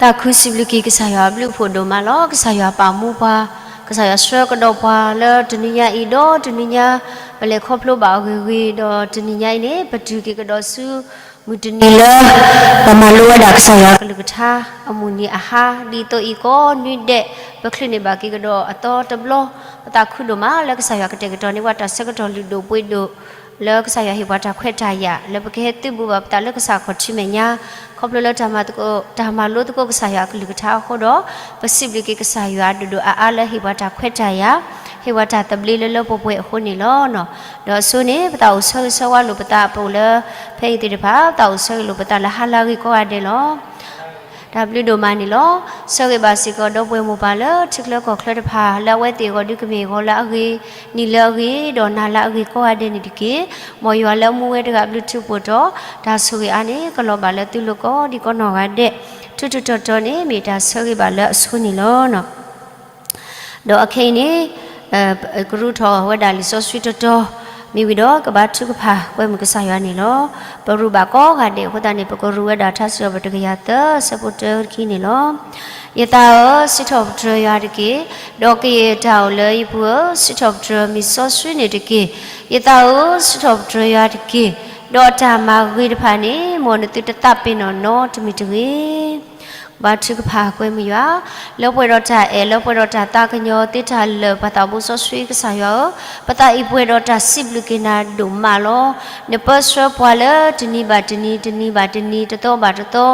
သးခုစံးဘျုးက့ၤကစၢ်ယွၤအဘျုးအဖှိၣ်ဒိၣ်မးလီၤ. ကစၢ်ယွၤပာ်မူပှၤ, ကစၢ်ယွၤဆှၢကဒီးပှၤလၢတနွံညါအံၤဒီးတနွံညါ, ပလဲၤခီဖျိဘၣ်အဂ့ၤဂ့ၤ, ဒီးတနွံညါအံၤန့ၣ် ပတုၤက့ၤကဒီးဆူ မုၢ်တနံၤလၢ ပမၤလိဝဲဒၣ်ကစၢ်ယွၤကလုၢ်ကထါ အမုၢ်နံၤအဟါ ဒ်သိးအံၤကိးနွံဒဲး ပချုးန့ၢ်ဘၣ်က့ၤကဒီးအသီတဘျီ, ပသးခုဒိၣ်မးလၢကစၢ်ယွၤကတဲာ်ကတီၤန့ၢ်ပှၤတၢ်ဆၢကတီၢ်လုၢ်ဒိၣ်ပှ့ၤဒိၣ် လၢကစၢ်ယွၤဟ့ၣ်ပှၤတၢ်ခွဲးတၢ်ယာ် လၢပကဟဲသုးဘူးဘၣ်ပသးလၢကစၢ်ခီၣ်ထံးမဲာ်ညါ, ခီဖျိလၢတၢ်မၤသကိး တၢ်မၤလိသကိးကစၢ်ယွၤအကလုၢ်ကထါအဃိဒီး, ပစံးဘျုးက့ၤကစၢ်ယွၤဒိၣ်ဒိၣ်အါအါလၢဟ့ၣ်ပှၤတၢ်ခွဲးတၢ်ယာ်, ဟ့ၣ်ပှၤတၢ်သဘျ့လၢလၢပှဲၤပှဲၤအဃိန့ၣ်လီၤ. ဒီးအဆိန့ၣ် ပသးအိၣ်ဆၢဂ့ၤဆၢဝါလိာ်ပသး ပအိၣ်လၢ ဖဲအံၤသ့ၣ်တဖၣ် ပသးအိၣ်ဆၢဂ့ၤလိာ်ပသးလၢဟါလၢအဂ့ၤကိးဂၤဒဲးလီၤ. တၢ်ဘျုးဒိၣ်မးန့ၣ်လီၤ. ဆၢဂ့ၤဘၣ်စ့ၢ်ကီး ဒီပုၢ်ဝဲၢ်မိၢ်ပၢ်လၢထံချၢကီၢ်ချၢတဖၣ် လၢအဝဲသ့ၣ်အဂီၢ်ဒုးကမ့ၢ်ဂီၤလၢအဂ့ၤ, နံၤလၢအဂ့ၤ, ဒီးနၤလၢအဂ့ၤကိးဂၤဒဲးန့ၣ်တက့ၢ်. မ်ယွၤလၢအမူဝဲတဂၤအဘျုးထူးဖှိၣ်တီၤ, တၢ်ဆိၣ်ဂ့ၤအါန့ၣ် ကလီၤဘၣ်လၢသုလိၤကိးဒံးကိးနီၢ်ဂၤဒဲး, ထူးထူးတီၤတီၤန့ၣ် မ့ၢ်တၢ်ဆၢဂ့ၤဘၣ်လၢအဆိန့ၣ်လီၤ. ဒီးအခဲအံၤန့ၣ် ကရူၢ်ထီၣ်ဝဲဒၣ်လံာ်စီဆှံတတီၤ မ့ၢ်ဝံၤဒီး ကဘါထုကဖၣ်ကွဲမုာ်ကစၢ်ယွၤန့ၣ်လီၤ. ပရူၢ်ဘၣ်ကိးဂၤဒဲးအဃိသတးန့ၣ် ပကရူၢ်ဝဲဒၣ်ထါစံးထီၣ်ပတြၢၤတကယၤသၢ အဆၢဖိတၢတခံန့ၣ်လီၤ. ယသးဧၢ, စံးထီၣ်ပတြၢၤယွၤတက့ၢ်, ဒီးကယဲၢ်တၢ်အိၣ်လၢယပူၤဧၢ, စံးထီၣ်ပတြၢၤမံၤစီဆှံန့ၣ်တက့ၢ်. ယသးဧၢ, စံးထီၣ်ပတြၢၤယွၤတက့ၢ်, ဒီးအတၢ်မၤဂ့ၤတဖၣ်န့ၣ် မ်နသုတသးပ့ၤနီၣ်နီတမံၤတဂ့ၤ. ဘါထုကဖၣ်ကွဲမုာ်ယွၤ, လၢပှဲၤဒီးတၢ်အဲၣ် လၢပှဲၤဒီးတၢ်သးကညီၤသ့တၢ်လၢာ် ပှၤသးဘိစီဆှံကစၢ်ယွၤဧၢ, ပသးအံၤပှဲၤဒီးတၢ်စံးဘျုးက့ၤနၤဒိၣ်မးလီၤ. နပၢဆှၢပှၤလၢတနံၤဘၣ်တနံၤ, တနံၤဘၣ်တနံၤ, တသီဘၣ်တသီ,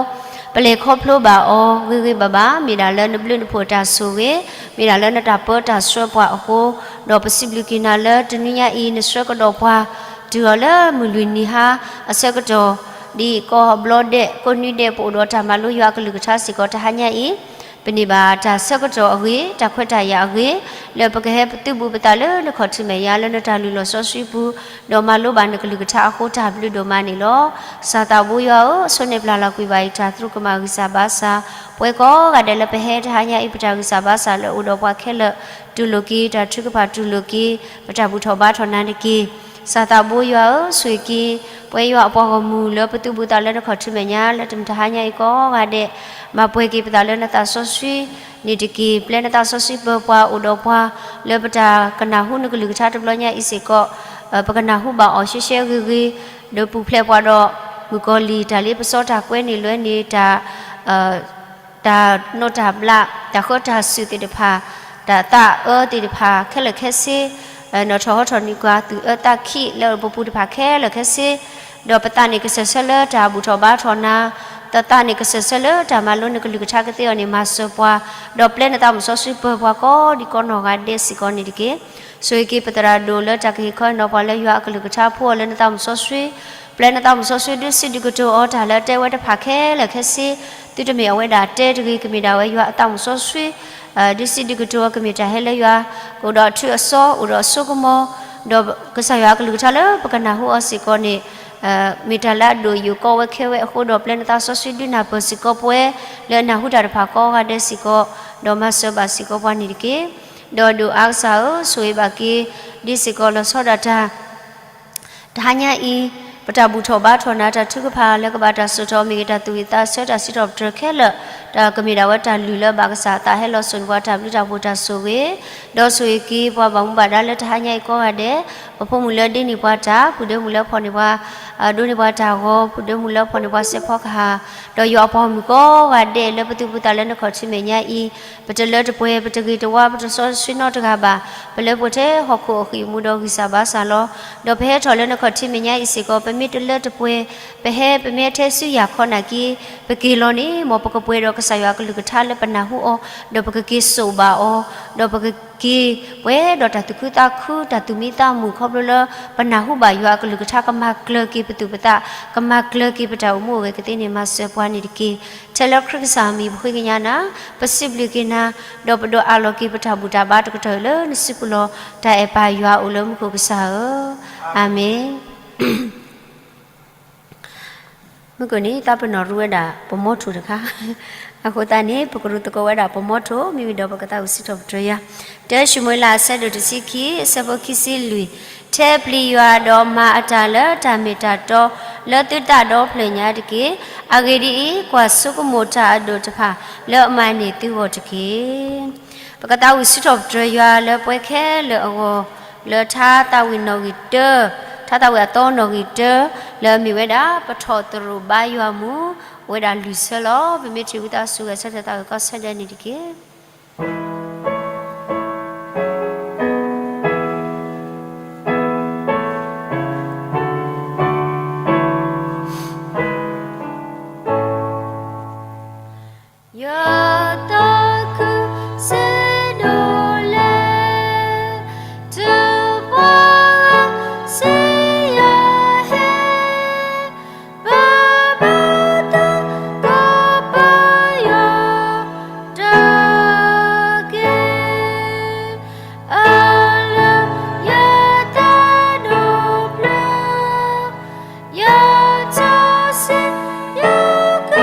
ပလဲၤခီဖျိဘၣ်အီၤဂ့ၤဂ့ၤဘၣ်ဘၣ်, မ့ၢ်ဒၣ်လၢနဘျုးနဖှိၣ်တၢ်ဆိၣ်ဂ့ၤ, မ့ၢ်ဒၣ်လၢနတၢ်ပၢတၢ်ဆှၢပှၤအဃိ, ဒီးပစံးဘျုးက့ၤနၤလၢတနွံညါအံၤ နဆှၢကဒီးပှၤ တုၤအီၤလၢမုၢ်လွံၢ်နံၤဟါ အဆၢကတီၢ် ဒ်ကိးဘျီဒဲး ကိးနွံဒဲး ပအိၣ်ဒီးတၢ်မၤလိယွၤအကလုၢ်ကထါစ့ၢ်ကီးတဟါညါအံၤ, ပန့ၢ်ဘၣ်တၢ်ဆၢကတီၢ်အဂ့ၤ, တၢ်ခွဲးတၢ်ယာ်အဂ့ၤ, လၢပကဟဲပသုးဘူးပသးလၢနခီၣ်ထံးမဲာ်ညါလၢနတၢ်လုၢ်လီၢ်စီဆှံပူၤ, ဒီးမၤလိဘၣ်နကလုၢ်ကထါအဃိ တၢ်ဘျုးဒိၣ်မးန့ၣ်လီၤ. ကစၢ်သးဘိယွၤဧၢ, အဆိန့ၣ်ပျၢ်လီၤကွံာ်ဘၣ်အံၤ တၢ်သရူးကမၣ်ဂံၢ်စၢ်ဘါစၢ်, ပဝဲကိးဂၤဒဲးလၢပဟဲတဟါညါအံၤ ပတၢ်ဂံၢ်စၢ်ဘါစၢ်လၢအိၣ်ဒီးပှၤခဲလၢာ်, တူၢ်လိာ်က့ၤ တၢ်ထုကဖၣ်တူၢ်လိာ်က့ၤ, ပတၢ်ဘူၣ်ထီၣ်ဘါထီၣ်နၤတက့ၢ်. ကစၢ်သးဘိယွၤဧၢ, ဆိၣ်ဂ့ၤက့ၤ ပဝဲယွၤအပှၤဂီၢ်မုၢ်လၢပသုးဘူးသးလၢနခီၣ်ထံးမဲာ်ညါ လၢတမ့ၢ်တဟါညါအံၤကိးဂၤဒဲး, မၤပှဲၤက့ၤပသးလၢနသးစီဆှံန့ၣ်တက့ၢ်. ပျဲနသးစီဆှံပၢၤပှၤအိၣ်ဒီးပှၤ လၢပတၢ်ကနၢ်ဟူနကလုၢ်ကထါတဘျီညါအံၤစ့ၢ်ကီး, ပကနၢ်ဟူဘၣ်အီၤရှဲရှဲဂ့ၤဂ့ၤ, ဒီးပူၤဖျဲးပှၤဒီးမုၣ်ကီၤလံၢ် တၢ်လ့ပစီတၢ်ကွဲန့ၢ်လွဲန့ၢ် တၢ် တၢ်နိးတၢ်ဘျး, တၢ်ဃၢတၢ်စုၣ်သ့ၣ်တဖၣ်, တၢ်သးအၢသ့ၣ်တဖၣ်ခဲလၢာ်ခဲဆ့, နီၣ်ထီၣ်ဟီထီၣ်န့ၢ်ကွၢ် သူၣ်အၢသးခံးလၢပပူၤတဖၣ်ခဲလၢာ်ခဲဆ့, ဒီးပသးန့ၣ်ကစၢၢ်ဆၢလၢတၢ်ဘူၣ်ထီၣ်ဘါထီၣ်နၤ, သးသးန့ၣ်ကစၢၢ်ဆၢလၢတၢ်မၤလိနကလုၢ်ကထါကသ့အီၤန့ၣ် မၤစၢၤပှၤ, ဒီးပျဲနသးမုၢ်စီဆှံပၢၤပှၤကိးဒံးကိးနီၢ်ဂၤဒဲးစ့ၢ်ကီးန့ၣ်တက့ၢ်. ဆိၣ်ဂ့ၤက့ၤပသရၣ်ဒိၣ်လၢတၢ်ကဟ့ၣ်ခီဟ့ၣ်နီၤပှၤလၢယွၤအကလုၢ်ကထါ ဖှူအီၤလၢနသးမုၢ်စီဆှံ, ပျဲနသးမုၢ်စီဆှံ ဒုးစံးဒုးကတိၤအီၤတၢ်လၢအတဲဝဲတဖၣ်ခဲလၢာ်ခဲဆ့, သုတမ့ၢ်အဝဲဒၣ်တဲတဂ့ၤ, ကမ့ၢ်ဒၣ်ဝဲယွၤအသးမုၢ်စီဆှံ, ဒုးစံးဒုးကတိၤအီၤ ကမ့ၢ်တၢ်ဟဲလၢယွၤ, ကအိၣ်ဒီးအထုးအစီ အိၣ်ဒီးအစိကမီၤ, ဒီးကစၢ်ယွၤအကလုၢ်ကထါလၢပကနၢ်ဟူအီၤစ့ၢ်ကီးန့ၣ် မ့ၢ်တၢ်လၢအဒိၣ်ယိာ်ကီဝဲခဲဝဲအဃိဒီး ပျဲနသးစီဆှံဒုးနၢ်ပၢၢ်စ့ၢ်ကီးပဝဲ လၢအနၢ်ဟူတၢ်တဖၣ်ကိးဂၤဒဲးစ့ၢ်ကီး, ဒီးမၤစၢၤဘၣ်စ့ၢ်ကီးပှၤန့ၣ်တက့ၢ်. ဒီးဒိၣ်အါကစၢ်ဧၢ, ဆိၣ်ဂ့ၤဘၣ်က့ၤ ဒ်စ့ၢ်ကီးလီၤဆီဒၣ်တၢ် တဟါညါအံၤ, ပတၢ်ဘူၣ်ထီၣ်ဘါထီၣ်နၤ တၢ်ထုကဖၣ်လၢကဘၣ်တၢ်စိာ်ထီၣ် မ့ၢ်ဂ့ၤ တၢ်သူၣ်ဝံၣ်သးဆၢ တၢ်စံးထီၣ်ပတြၢၤခဲလၢာ်, တၢ်ကမ့ၢ်ဒၣ်ဝဲတၢ်လုၢ်လၢဘၣ်ကစၢ်အသးဟဲလီၤစိာ်န့ၢ်ပှၤတၢ်ဘျုးတၢ်ဖှိၣ်တၢ်ဆိၣ်ဂ့ၤ, ဒီးဆိၣ်ဂ့ၤက့ၤပှၤဘၣ်မူဘၣ်ဒါလၢတဟါညါအံၤကိးဂၤဒဲး, ပဖိမုၣ်လၢဒ့န့ၢ်ပှၤတၢ်, ပုၢ်ဒ့မုၣ်လၢဖီၣ်န့ၢ်ပှၤ, ဒိးန့ၢ်ပှၤတၢ်ဂီၤ, ပုၢ်ဒ့မုၣ်လၢဖီၣ်န့ၢ်ပှၤစဲးဖီကဟၣ်, ဒီးယွၤအပှၤဂီၢ်မုၢ်ကိးဂၤဒဲးလၢပသုးဘူးသးလၢနခီၣ်ထံးမဲာ်ညါအံၤ, ပတလၢတပှဲၤ, ပတဂ့ၤတဝါ, ပတစီဆှံနီတဂၤဘၣ်, ပလၢပှဲၤထဲဟီၣ်ခိၣ်အဃံၢ်အမူဒီးဂံၢ်စၢ်ဘါစၢ်လီၤ. ဒီးပဟဲထီၣ်လၢနခီၣ်ထံးမဲာ်ညါအံၤစ့ၢ်ကီး, ပမ့ၢ်တလၢတပှဲၤ, ပဟဲပမ့ၢ်ထဲဆူယၢ်ခီနာ်က့, ပက့ၤလီၤန့ၣ် မ်ပကပှဲၤဒီးကစၢ်ယွၤအကလုၢ်ကထါလၢပနၢ်ဟူအီၤ, ဒီးပကက့ၤစိာ်ဘၣ်အီၤ, ဒီးပကက့ၤပှဲၤဒီးတၢ်သူၣ်ခုသးခု, တၢ်သူၣ်မံသးမုာ် ခီဖျိလၢပနၢ်ဟူဘၣ်ယွၤအကလုၢ်ကထါ ကမၤကျၢၤက့ၤပသူၣ်ပသး, ကမၤကျၢၤက့ၤပတၢ်အိၣ်မူအိၣ်ဂဲၤကသ့န့ၣ် မၤစၢၤပှၤန့ၣ်တက့ၢ်. ထဲလၢခရံာ်ကစၢ်မံၤပဃ့ကညးနၤ, ပစံးဘျုးက့ၤနၤ, ဒီးပဒိးအးလီၤက့ၤပတၢ်ဘူၣ်တၢ်ဘါတကတီၢ်အံၤလၢနစုပူၤလီၤ. တၢ်အဲၣ်ပၢ်ယွၤအိၣ်လၢမူခိၣ်ကစၢ်ဧၢ, အၤမ့ၣ်. မုၢ်ကၢၢ်န့ၣ် သးပ့ၤနီၣ်ရူဝဲဒၣ်ပမီထိၣ်တခါ, အဃိသတးန့ၣ် ပကရူၢ်သကိးဝဲဒၣ်ပမီထိၣ် မ့ၢ်ဝံၤဒီးပကသးဝံၣ်စံးထီၣ်ပတြၢၤယွၤ. တၢၡမူၤအ့လး အဆၢဒိၣ်တဆံခံ အဆၢဖိခံဆံလွံၢ်, ထဲပျံၤယွၤဒီးမၤအတၢ်လၢတၢ်မ့ၢ်တၢ်တီ, လၢသုတၢ်ဒီဖျၢၣ်ညါတက့ၢ်. အဂ့ၢ်ဒ်အံၤ, ကွၢ်ဆိကမိၣ်တၢ်အဒိၣ်တဖၣ်လၢအမၤန့ၢ်သုဂီၢ်တက့ၢ်. ပကသးဝံၣ်စံးထီၣ်ပတြၢၤယွၤလၢပဝဲခဲလၢာ်အဂီၢ်, လၢထါသးဝံၣ်နီၣ်ဂံၢ်တၢ, ထါသးဝံၣ်အသီနီၣ်ဂံၢ်တၢ, လၢအမ့ၢ်ဝဲဒၣ် ပထီၣ်သရိာ်ဘါယွၤမူ, အိၣ်ဝဲဒၣ်လွံၢ်ဆၢလီၤ. ပမ့ၢ်ထံၣ်ဝံသးစူၤဂဲၤဆၢထၢၣ်သးဝံၣ်ကီးဆၢဒဲးန့ၣ်တက့ၢ်. ယသးခုစ့ဒိၣ်လဲၣ်, တပှၤစံးယဟဲ, ဘၣ်ဘၣ်တၢ်ကပၢယွၤတက့ၢ်, အလၢယတၢ်ဒိးဘျၢ ယထီၣ်စ့ၢ်ယက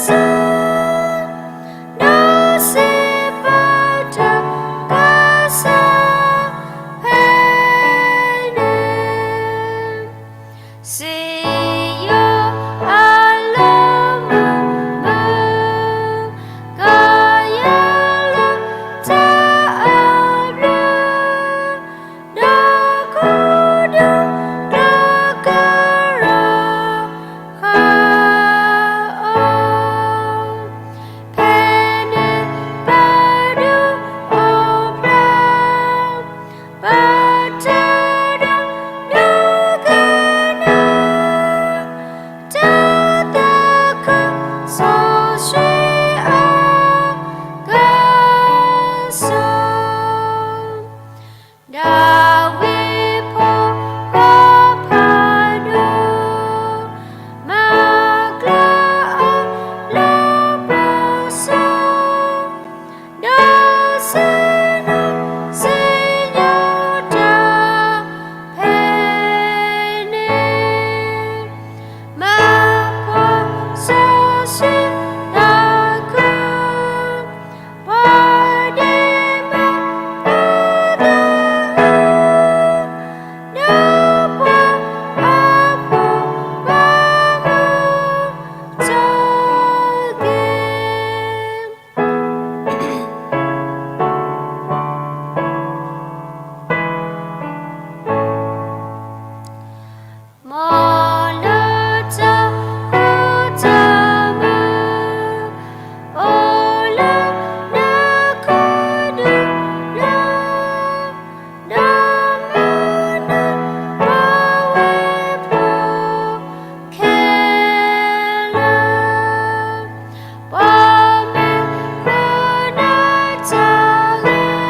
စၢ်, ဒီးစံးဘၣ်တၢ်ကစၢ်ဖဲန့ၣ်, စံးယိၤအလၢမုာ်မုာ်, ကယဲၢ်လၢတၢ်အဘျုး ဒီးကိးဒူၣ်ဒီးကရၢဃာ်အီၤ, ဖဲန့ၣ်ပဒုးအိၣ်ဖျါ, ပတၢ်ဒိးနုာ်ကနၣ်, တၢ်သးခုစီဆှံအကစၢ် ဒၤဝံးဖိခွါဖးဒိၣ်, မၤကျၢၤအီၤလၢပစီ, ဒီးစံးနီၣ်စံးညါတၢ်ဖဲန့ၣ်, မၤကွၢ်စီဆှံတၢ်ခု ပှၤဒ့မုၣ်ဖိသၣ်ဧၢ, ဒီးပှၤအဖိခွါမုၣ်တက့ၢ်. မ်လၢတၢ်ဃူတၢ်မုာ် အိၣ်လၢနကဒုလၢ ဒီးမၤနၢၤပဝဲဖိခဲလၢာ်, ပှၤမၤဃုာ်နတၢ်ဂ့ၤ,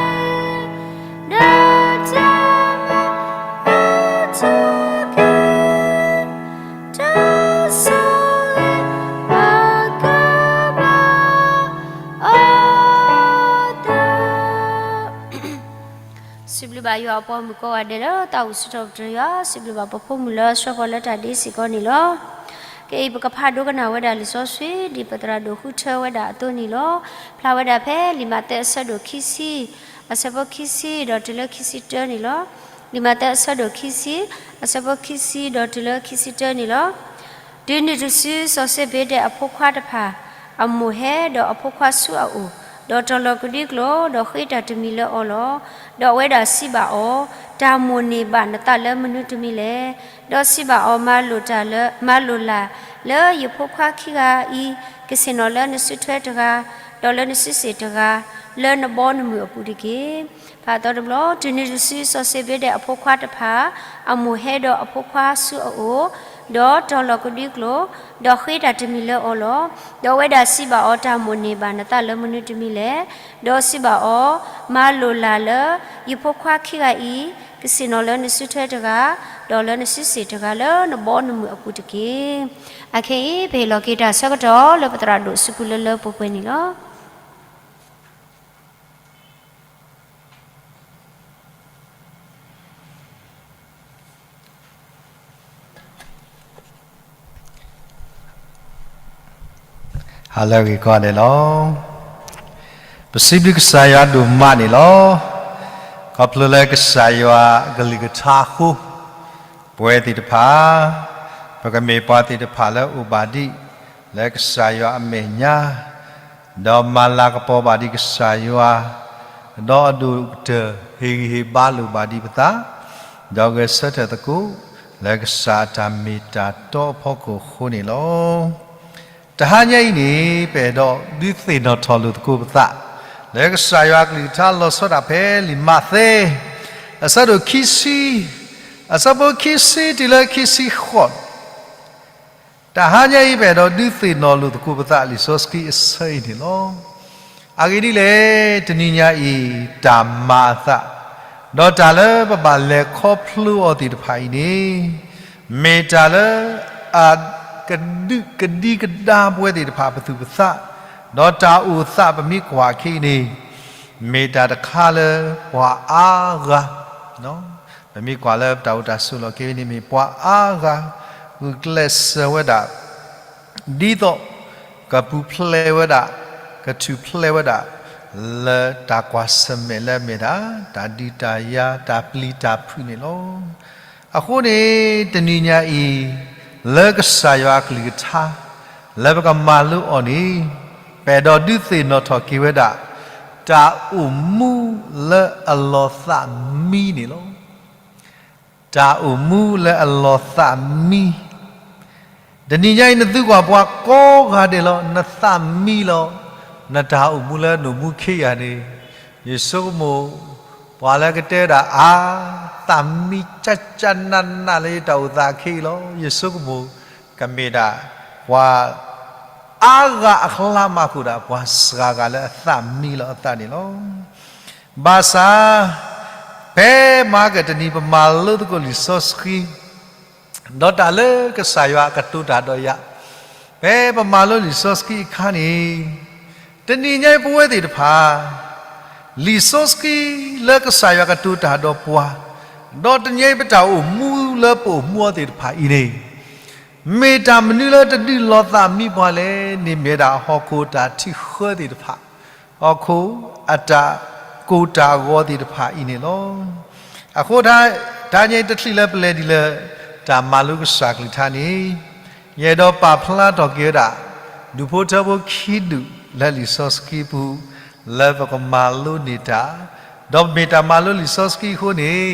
နတၢ်မၤအါထီၣ်က့ၤ တၢ်ဆိၣ်ဂ့ၤအကဘၣ်အီၤသး. စံးဘျုးဘၣ်ယွၤအပှၤမုၣ်ကိးဂၤဒဲးလၢတၢ်အိၣ်ဆူၣ်ထီၣ်ပတြၢၤယွၤ, စံးဘျုးဘၣ်ပဖိမုၣ်လၢဆှၢပှၤလၢတၢ်ဒ့စ့ၢ်ကီးန့ၣ်လီၤ. ခဲအံၤပကဖးဒိကနၣ်ဝဲဒၣ်လံာ်စီဆှံ ဒ်ပသရၣ်ဒိၣ်ဃုထၢဝဲဒၣ်အသိးန့ၣ်လီၤ. ဖျါဝဲဒၣ်ဖဲလံာ်မးသဲအဆၢဒိၣ်ခံဆံ အဆၢဖိခံဆံ ဒီးတုၤလၢခံဆံတၢန့ၣ်လီၤ. လံာ်မးသဲအဆၢဒိၣ်ခံဆံ အဆၢဖိခံဆံ ဒီးတုၤလၢခံဆံတၢန့ၣ်လီၤ. တုၤနုၤတစု စီၤၡ့ဘ့ဒဲးအဖိခွါတဖၣ် အမိၢ်ဟဲဒီးအဖိခွါဆူအအိၣ်, ဒီးတီၤလီၤကဒွံကျိာ်, ဒီးဃ့တၢ်တမံၤလၢအီၤလီၤ. ဒီးအဝဲဒၣ်စံးဘၣ်အီၤ, တၢ်မိၣ်န့ၢ်ဘၣ်နသးလၢမနုၤတမံၤလဲၣ်. ဒီးစံးဘၣ်အီၤ, မၤလိာ်တၢ်လၢ, မၤလိာ်လၢ်လၢယဖိခွါခံဂၤအံၤ, ကဆ့ၣ်နီၤလၢနစုထွဲတဂၤ, ဒီးလၢနစုစ့ၣ်တဂၤ, လၢနဘီနမုၢ်အပူၤတက့ၢ်. ဖးသီတဘျီ, တုၤနုၤတစု စီၤၡ့ဘ့ဒဲးအဖိခွါတဖၣ် အမိၢ်ဟဲဒီးအဖိခွါဆူအအိၣ်, ဒီးတီၤလီၤကဒွံကျိာ်, ဒီးဃ့တၢ်တမံၤလၢအီၤလီၤ. ဒီးအဝဲဒၣ်စံးဘၣ်အီၤ, တၢ်မိၣ်န့ၢ်ဘၣ်နသးလၢမနုၤတမံၤလဲၣ်. ဒီးစံးဘၣ်အီၤ, မၤလိာ်လၢ်လၢယဖိခွါခံဂၤအံၤ, ကဆ့ၣ်နီၤလၢနစုထွဲတဂၤ, ဒီးလၢနစုစ့ၣ်တဂၤ လၢနဘီနမုၢ်အပူၤတက့ၢ်. အခဲအံၤ ပဟ့ၣ်လီၤက့ၤတၢ်ဆၢကတီၢ်လၢပသရၣ်ဒိၣ်စုပူၤလၢလၢပှဲၤပှဲၤန့ၣ်လီၤ. ဟါလၢအဂ့ၤကိးဂၤဒဲးလီၤ. ပစံးဘျုးကစၢ်ယွၤဒိၣ်မးန့ၣ်လီၤ. ခီဖျိလၢကစၢ်ယွၤအကလုၢ်ကထါအဃိ, ပဝဲသ့ၣ်တဖၣ် ပကမ့ၢ်ပှၤသ့ၣ်တဖၣ်လၢအအိၣ်ဘၣ်ဒံး လၢကစၢ်ယွၤအမဲာ်ညါ, ဒီးမၤလၤကပီၤဘၣ်ဒံးကစၢ်ယွၤ, ဒီးအဒိၣ်ကတၢၢ်ဟ့ၣ်ဂံၢ်ဟ့ၣ်ဘါလိာ်ဘၣ်ဒံးပသး, ဒီးဂဲၤဆၢထၢၣ်သကိး လၢကစၢ်အတၢ်မ့ၢ်တၢ်တီအဖီခိၣ်အဃိန့ၣ်လီၤ. တဟါညါအံၤန့ၣ် ပအဲၣ်ဒိးဒုးသ့ၣ်နီၣ်ထီၣ်လိာ်သကိးပသး လၢကစၢ်ယွၤအကလုၢ်ကထါလီၤဆီဒၣ်ဖဲလံာ်မးသဲ အဆၢဒိၣ်ခံဆံ, အဆၢဖိခံဆံတုၤလၢခံဆံဃိး, တဟါညါအံၤ ပအဲၣ်ဒိးဒုးသ့ၣ်နီၣ်လိာ်သကိးပသးလံာ်စီဆှံအဆၢအံၤန့ၣ်လီၤ. အဂ့ၢ်ဒ်လဲၣ်, တနံၤညါအံၤ တၢ်မၤအသး, ဒီးတၢ်လၢပဘၣ်လဲၤခီဖျိအီၤသ့ၣ်တဖၣ်အံၤန့ၣ် မ့ၢ်တၢ်လၢ အကဒုးကဒံကဒါပဝဲသ့ၣ်တဖၣ်ပသူၣ်ပသး, ဒီးတၢ်အိၣ်သးပမ့ၢ်ကွၢ်ခဲအံၤန့ၣ် မ့ၢ်တၢ်တခါလၢပှၤအါဂၤ ပမ့ၢ်ကွၢ်လၢပတၢ်အိၣ်တၢ်ဆိးလီၢ်ခဲအံၤန့ၣ် မ့ၢ်ပှၤအါဂၤ ဂုာ်ကျဲးစၢးဝဲဒၣ် ဒ်သိး ကပူၤဖျဲးဝဲဒၣ်, ကထူၣ်ဖျဲးဝဲဒၣ် လၢတၢ်ကွၢ်ဆၢၣ်မဲာ်လၢအမ့ၢ်ဒၣ် တၢ်ဒုးတၢ်ယၤ တၢ်ပျံၤတၢ်ဖုးန့ၣ်လီၤ. အဃိန့ၣ် တနံၤညါအံၤ လၢကစၢ်ယွၤအကလုၢ်ကထါ လၢပကမၤလိအီၤန့ၣ် ပအဲၣ်ဒိးဒုးသ့ၣ်နီၣ်ထီၣ်က့ၤဝဲဒၣ် တၢ်အိၣ်မူလၢအလီၤသးမံန့ၣ်လီၤ. တၢ်အိၣ်မူလၢအလီၤသးမံ. တနံၤညါအံၤ နသံကွၢ်ပှၤကိးဂၤဒဲးလီၤ, နသးမံလီၤ. နတၢ်အိၣ်မူလၢနအိၣ်မူခဲအံၤန့ၣ် ယဆိကမိၣ် ပှၤလၢကတဲဝဲဒၣ် အါ, သးမံကၠၢ်ကၠၢ်နးနးလၢယတၢ်အိၣ်သးခဲအံၤလီၤ. ယဆိကမိၣ် ကမ့ၢ်ဒၣ် ပှၤ အါဂၤအကျါမးဃိဒၣ် ပှၤစှၤဂၤလၢအသးမံလီၤအသးန့ၣ်လီၤ. ဘၣ်ဆၣ် ဖဲမဟါကတနံၤ ပမၤလိသကိးလံာ်စီဆှံ ဒီးတၢ်လၢကစၢ်ယွၤကတိၤတၢ်ဒီးယၤ, ဖဲပမၤလိလံာ်စီဆှံအခါန့ၣ် တနံၤညါအံၤပဝဲသ့ၣ်တဖၣ် လံာ်စီဆှံလၢကစၢ်ယွၤကတိၤတၢ်ဒီးပှၤ, ဒီးတနံၤညါအံၤပတၢ်အိၣ်မူလၢပအိၣ်မူအီၤသ့ၣ်တဖၣ်အံၤန့ၣ် မ့ၢ်တၢ်မနုၤလၢတဒုးလီၤသးမံပှၤလဲၣ်န့ၣ် မ့ၢ်ဒၣ်ဟီၣ်ခိၣ်တၢ်ထုးဃၢသ့ၣ်တဖၣ်, ဟီၣ်ခိၣ်အတၢ်ကိၢ်တၢ်ဂီၤသ့ၣ်တဖၣ်အံၤန့ၣ်လီၤ. အဃိ တဟါညါအံၤတချုးလၢပလဲၤဒ်လၢ တၢ်မၤလိကစၢ်ကလုၢ်ကထါန့ၣ် ယအဲၣ်ဒိးပာ်ဖျါထီၣ်က့ၤဝဲဒၣ် ဒူၣ်ဖိထၢဖိခံဒူၣ်လၢလံာ်စီဆှံပူၤ လၢပကမၤလိန့ၢ်တၢ်, ဒီးပမ့ၢ်တၢ်မၤလိလံာ်စီဆှံအဃိန့ၣ်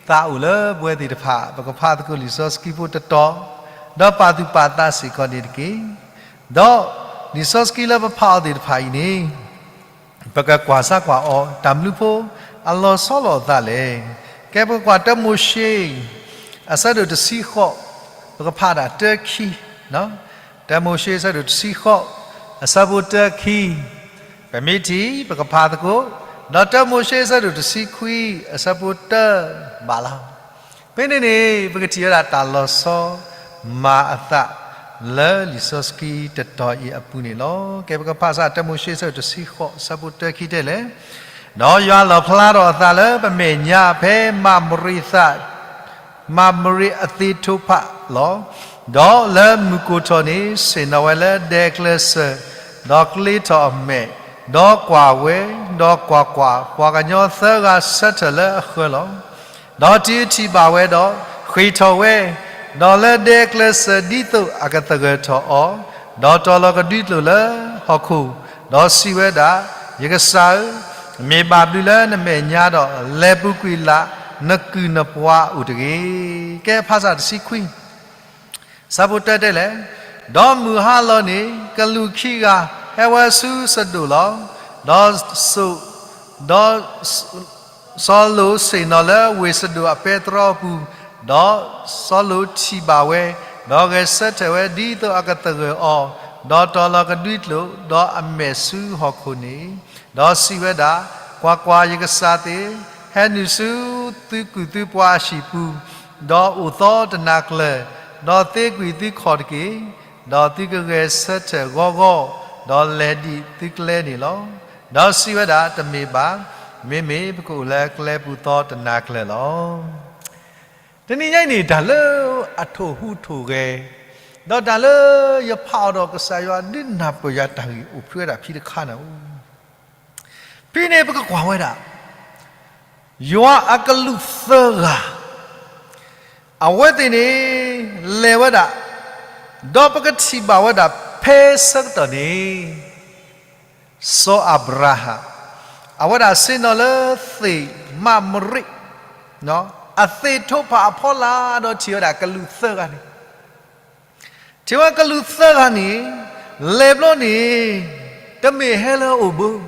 သးအိၣ်လၢပဝဲသ့ၣ်တဖၣ် ပကဖးသကိးလံာ်စီဆှံဖိတတီၤ, ဒီးပာ်သူၣ်ပာ်သးစ့ၢ်ကီးန့ၣ်တက့ၢ်. ဒီးလံာ်စီဆှံလၢပဖးအီၤသ့ၣ်တဖၣ်အံၤန့ၣ် ပကကွၢ်စၢ်ကွၢ်အီၤ တၢ်မနုၤဖိအလီၤဆီလိာ်အသးလဲၣ်. ကဲ ပကကွၢ်တၢမိၤၡ့ အဆၢဒိၣ်တဆံဃိး, ပကဖးဒၣ်တၢခံ, တၢမိၤၡ့အဆၢဒိၣ်တဆံဃိး, အဆၢဖိတၢခံ, ပမ့ၢ်ထံၣ် ပကဖးသကိး, ဒီးတၢမိၤၡ့အဆၢဒိၣ်တဆံခွံ, အဆၢဖိတၢဘၣ်လီၤ. ဖဲန့ၣ်န့ၣ် ပကထံၣ်ဝဲဒၣ်တၢ်လီၤဆီမၤအသး လၢလံာ်စီဆှံတတီၤအံၤအပူၤန့ၣ်လီၤ. ကဲ ပကဖးစၢ်တၢမိၤၡ့အဆၢဒိၣ်တဆံဃိး အဆၢဖိတၢခံတဲလဲၣ်, ဒီးယွၤလီၣ်ဖျါထီၣ်အသးလၢပမဲာ်ညါ ဖဲမၤမရံသး မၤမရံအသ့ထိဖးလီၤ. ဒီးလၢမုၢ်ကိၢ်ထီၣ်န့ၣ် ဆ့ၣ်နီၤဝဲလၢဒဲကျဲစၢၤ, ဒီးကျ့ထီၣ်အမဲာ်, ဒီးကွၢ်ဝဲ, ဒီးကွၢ်ကွၢ်, ပှၤကညီသၢဂၤဆၢထၢၣ်လၢအဃၢၤလီၤ. ဒီးတုၤအထံၣ်ဘၣ်ဝဲဒီး ဃ့ၢ်ထီၣ်ဝဲ, ဒီးလၢဒဲကျဲစၢၤဒ်သိးအကသဂၢၢ်ထီၣ်အီၤ, ဒီးတီၤလီၤကဒွံကျိာ်လၢဟီၣ်ခိၣ်, ဒီးစံးဝဲဒၣ်, ယကစၢ်ဧၢ, မ့ၢ်ဘၣ်ဘျုးလၢနမဲာ်ညါဒီး လဲၤပူၤကွံာ်လၢနကုၢ်နပှၤအိၣ်တဂ့ၤ. ကဲ ဖးစၢ်တဆံခွံ ဆၢဖိတၢတဲလဲၣ်, ဒီးမုၢ်ဟါလီၤန့ၣ် ကလူးခံဂၤဟဲဝဲဆူစဒိၣ်လီၤ. ဒီးစိာ်, ဒီး စီၤလိာ်ဆ့ၣ်နီၤလၢဝ့ၢ်စဒိၣ်အပဲတြီအပူၤ, ဒီးစီၤလိာ်ထံၣ်ဘၣ်ဝဲ, ဒီးဂဲၤဆၢထၢၣ်ဝဲဒ်သိးအကသဂၢၢ်အီၤ, ဒီးတီၤလီၤကဒွံကျိာ်, ဒီးအမဲာ်ဆူဟီၣ်ခိၣ်န့ၣ်, ဒီးစံးဝဲဒၣ်, ကွၢ်ကွၢ်, ယကစၢ်သ့ၣ်ဟဲနုာ်ဆူသုကုၢ်သုပှၤအဟံၣ်ပူၤ, ဒီးအိၣ်သီတနၤကျၢၤ, ဒီးသ့ကွံာ်သုခီၣ်တက့ၢ်. ဒီးသုကဂဲၤဆၢထၢၣ်ဂီၤဂီၤ, ဒီးလဲၤဒံးသုကျဲန့ၣ်လီၤ. ဒီးစံးဝဲဒၣ်, တမ့ၢ်ဘၣ်, မ့မ့ၢ်ပကအိၣ်လၢကျဲပူၤသီတနၤကျၢၤလီၤ. တနံၤညါအံၤန့ၣ် တၢ်လၢအထိၣ်ဟူးထိၣ်ဂဲၤ, ဒီးတၢ်လၢယဖးအီၤဒီးကစၢ်ယွၤဒုးနၢ်ပၢၢ်ယၤတၢ်ဂ့ၢ်အိၣ်ဖျဲၣ်ဝဲဒၣ်ဖံးတခါန့ၣ်, ဖဲန့ၣ်ပကကွၢ်ဝဲဒၣ် ယွၤအကလူးသၢဂၤ, အဝဲသ့ၣ်န့ၣ် လဲၤဝဲဒၣ်, ဒီးပကထံၣ်ဘၣ်ဝဲဒၣ်ဖဲဆၢကတီၢ်န့ၣ် စီၤအၤဘြၤဟၣ် အဝဲဒၣ်ဆ့ၣ်နီၤလၢသ့ၣ်မးမရ့း, အသ့ၣ်ထိးဖးအဖီလာ်ဒီးထံၣ်ဝဲဒၣ်ကလူးသၢဂၤန့ၣ်, ထံၣ်ဝဲကလူးသၢဂၤန့ၣ် လဲၤဘျီန့ၣ် တမ့ၢ်ဟဲလၢအအိၣ်ဘၣ်,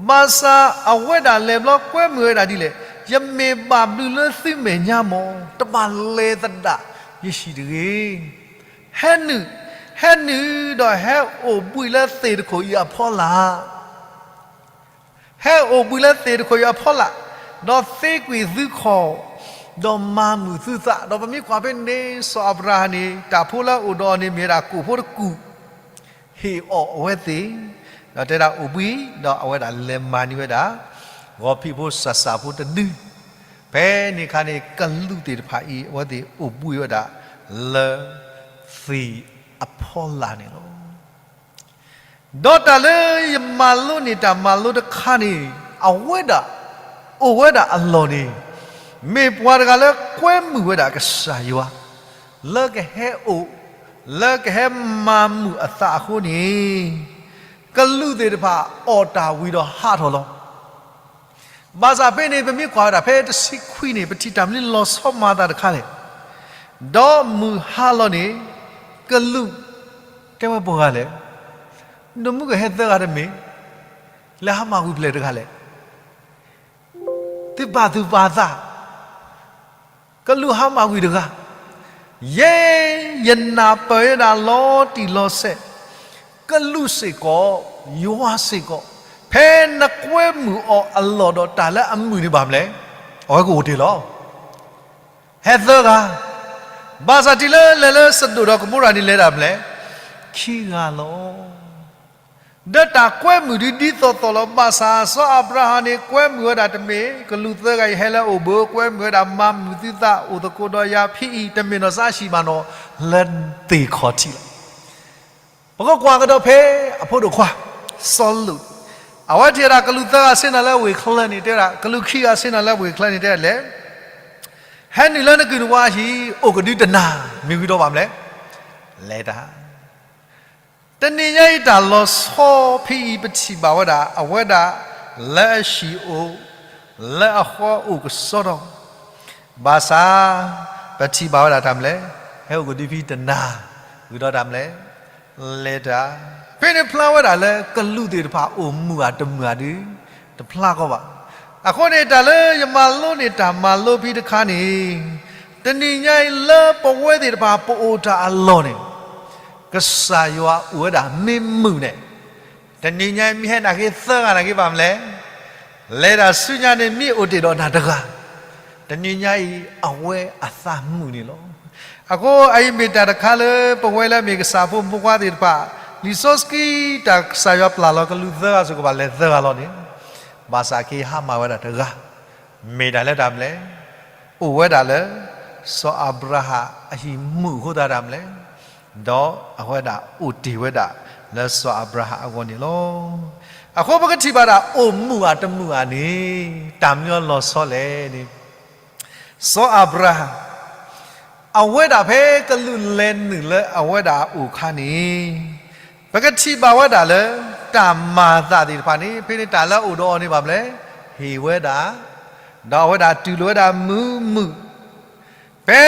ဘၣ်ဆၣ်အဝဲဒၣ်လဲၤဘျီကွဲမုာ်ဝဲဒၣ်ဒ်လဲၣ်, ယမ့ၢ်ဘၣ်ဘျုးလၢသုမဲာ်ညါမး, တဘၣ်လဲၤသဒၣ်ယဟံၣ်တဂ့ၤ. ဟဲနုာ်, ဟဲနုာ်ဒီးဟဲအိၣ်ဘှံးလၢသ့ၣ်တခိၣ်အံၤအဖီလာ် ဟဲအိၣ်ဘှံးလၢသ့ၣ်တခိၣ်အံၤအဖီလာ်, ဒီးသ့ကွံာ်သုခီၣ်, ဒီးမၤမုာ်သုသး, ဒီးပမ့ၢ်ကွၢ်ဖဲန့ၣ် စီၤအၤဘြၤဟၣ်န့ၣ် တၢ်ဖိလၢအအိၣ်ဒီးအီၤန့ၣ် မ့ၢ်ဝဲဒၣ်ကိၣ်ဖိတကူၣ်, ဟ့ၣ်အီၣ်အဝဲသ့ၣ်, ဒီးတဲဒၣ်အိၣ်ဘှံး, ဒီးအဝဲဒၣ်လဲၤမၤန့ၢ်ဝဲဒၣ် ဂီၤဖံးဖိစၢ်စၢ်ဖိတဒု, ဖဲန့ၣ်အခါန့ၣ် ကလူးသ့ၣ်တဖၣ်အံၤ အဝဲသ့ၣ်အိၣ်ဘှံးဝဲဒၣ်လၢသ့ၣ်အဖီလာ်န့ၣ်လီၤ. ဒီးတၢ်လၢယမၤလိန့ၢ်တၢ်မၤလိတခါန့ၣ် အဝဲဒၣ် အိၣ်ဝဲဒၣ်အလီၢ်န့ၣ် မ့ၢ်ပှၤတဂၤလၢကွဲမုာ်ဝဲဒၣ်ကစၢ်ယွၤ လၢကဟဲအိၣ် လၢကဟဲမၤမုာ်အသးအဃိန့ၣ် ကလူးသ့ၣ်တဖၣ်အီၣ်တၢ်ဝံၤဒီးဟးထီၣ်လီၤ. ဘၣ်ဆၣ်ဖဲန့ၣ် ပမ့ၢ်ကွၢ်ဝဲဒၣ်ဖဲတဆံခွံန့ၣ် ပထံၣ်တၢ်မနုၤလီၤဆီမၤအသးတခါလဲၣ်. ဒီးမုၢ်ဟါလီၤန့ၣ် ကလူးတဲဝဲပှၤဂၤလဲၣ်, နမုၢ်ကဟဲသၢဂၤတမ့ၢ်, လဲၤဟါမၢ်ဝံၤဖျဲၣ်တဂၤလဲၣ်. သုပာ်သူၣ်ပာ်သး ကလူးဟါမၢ်ဝံၤတဂၤ, ယဲ ယနၢ်ပၢၢ်ဝဲဒၣ်လီၤတံၢ်လီၤဆဲး, ကလူးစ့ၢ်ကီး, ယွၤစ့ၢ်ကီး, ဖဲနကွဲမုာ်အီၤအလီၢ်ဒီးတၢ်လၢအမုာ်န့ၣ်ဘၣ်မလဲၣ်, အဝဲကအိၣ်တ့ၢ်လီၤ. ဟဲသၢဂၤ, ဘၣ်ဆၣ်တုၤလၢလဲၤလၢစဒိၣ်ဒီးကမိရၤန့ၣ်လဲၤဒၣ်မလဲၣ်, ခံဂၤလီၤ. ဒီးတၢ်ကွဲမုာ်ဒ်ဒ်သိးသိးလီၤ. ဘၣ်ဆၣ်စီၤအၤဘြၤဟၣ်န့ၣ် ကွဲမုာ်ဝဲဒၣ်တမ့ၢ် ကလူးသၢဂၤအံၤဟဲလၢအအိၣ်ဘၣ်, ကွဲမုာ်ဝဲဒၣ်မၤမုာ်သုသးအိၣ်သကိးဒီးယၤဖဲအံၤ တမ့ၢ်နီၢ်စၢ်ဆံးဘၣ်နီၢ် လၢသ့ၣ်ခီၣ်ထံးလီၤ. ပကကွၢ်ကဒီးဖဲအဖိဒိၣ်ခွါ စီလူး, အဝဲထံၣ်ဝဲဒၣ်ကလူးသၢဂၤဆ့ၣ်နီၤလၢဝ့ၢ်ချၢန့ၣ် တဲဝဲဒၣ် ကလူးခံဂၤဆ့ၣ်နီၤလၢဝ့ၢ်ချၢန့ၣ် တဲဒ်လဲၣ်, ဟဲနုာ်လၢနကုၢ်နဝါအဟံၣ် အိၣ်ကဒုတနၤ, မ့ၢ်ဂ့ၤဒီးဘၣ်မလဲၣ်, လဲၤတၢ် တနံၤညါအံၤတၢ်လီၤဆီဖဲအံၤ ပထံၣ်ဘၣ်ဝဲဒၣ် အဝဲဒၣ်လၢအဟံၣ်အိၣ် လၢအဃီအိၣ်ကစီဒီ, ဘၣ်ဆၣ် ပထံၣ်ဘၣ်ဝဲဒၣ်တၢ်မလဲၣ်, ဟဲအိၣ်ကဒုဖဲတနၤ, ဂ့ၤဒီးတၢ်မလဲၣ်, လဲၤတၢ်, ဖဲန့ၣ်ဖျါဝဲဒၣ်လၢကလူးသ့ၣ်တဖၣ်အိၣ်မုာ်ဧါတမုာ်ဧါဒုး တဖျါကီးဘၣ်. အဃိန့ၣ် တၢ်လၢယမၤလိန့ၢ်တၢ်မၤလိဖဲတခါန့ၣ် တနံၤညါအံၤလၢပဝဲသ့ၣ်တဖၣ်ပအိၣ်တၢ်အလီၢ်န့ၣ် ကစၢ်ယွၤအိၣ်ဝဲဒၣ်မ့ၢ်မုာ်န့ၣ်, တနံၤညါအံၤမ့ၢ်ဟဲနာ်က့ၤသၢဂၤနာ်က့ၤဘၣ်မလဲၣ်, လဲၤတၢ်ဆူညါန့ၣ်မ့ၢ်အိၣ်တ့ၢ်ဒီးနၤတဂၤ, တနံၤညါအံၤအဝဲအသးမုာ်န့ၣ်လီၤ. အဃိအအံၤမ့ၢ်တၢ်တခါလၢပဝဲလၢအမ့ၢ်ကစၢ်ဖိမုၣ်ဖိခွါသ့ၣ်တဖၣ် လံာ်စီဆှံတၢ်ကစၢ်ယွၤပျၢ်လီၤကလူးသၢဂၤစ့ၢ်ကီးဘၣ်လဲၤသၢဂၤလီၤန့ၣ်, ဘၣ်ဆၣ်က့ၤဟါမၢ်ဝဲဒၣ်တဂၤ မ့ၢ်တၢ်လၢတၢ်မလဲၣ်, အိၣ်ဝဲဒၣ်လၢ စီၤအၤဘြၤဟၣ်အဟံၣ်မုာ်အဃိသတးတၢ်မလဲၣ်, ဒီးအဝဲဒၣ်အိၣ်တ့ၢ်ဝဲဒၣ်လၢစီၤအၤဘြၤဟၣ်အဂီၢ်န့ၣ်လီၤ. အဃိပကထံၣ်ဘၣ်ဒၣ်အိၣ်မုာ်ဧါတမုာ်ဧါန့ၣ် တၢ်မနုၤလီၤဆီလဲၣ်န့ၣ်, စီၤအၤဘြၤဟၣ် အဝဲဒၣ်ဖဲကလူးလဲၤနုာ်လၢအဝဲဒၣ်အအိၣ်အခါန့ၣ် ပကထံၣ်ဘၣ်ဝဲဒၣ်လၢ တၢ်မၤအသးသ့ၣ်တဖၣ်န့ၣ် ဖဲန့ၣ်တၢ်လၢအအိၣ်ဒီးအီၤန့ၣ်ဘၣ်မလဲၣ်, ဟ့ၣ်ဝဲဒၣ်, ဒီးအဝဲဒၣ်တူၢ်လိာ်ဝဲဒၣ်မုာ်မုာ်, ဖဲ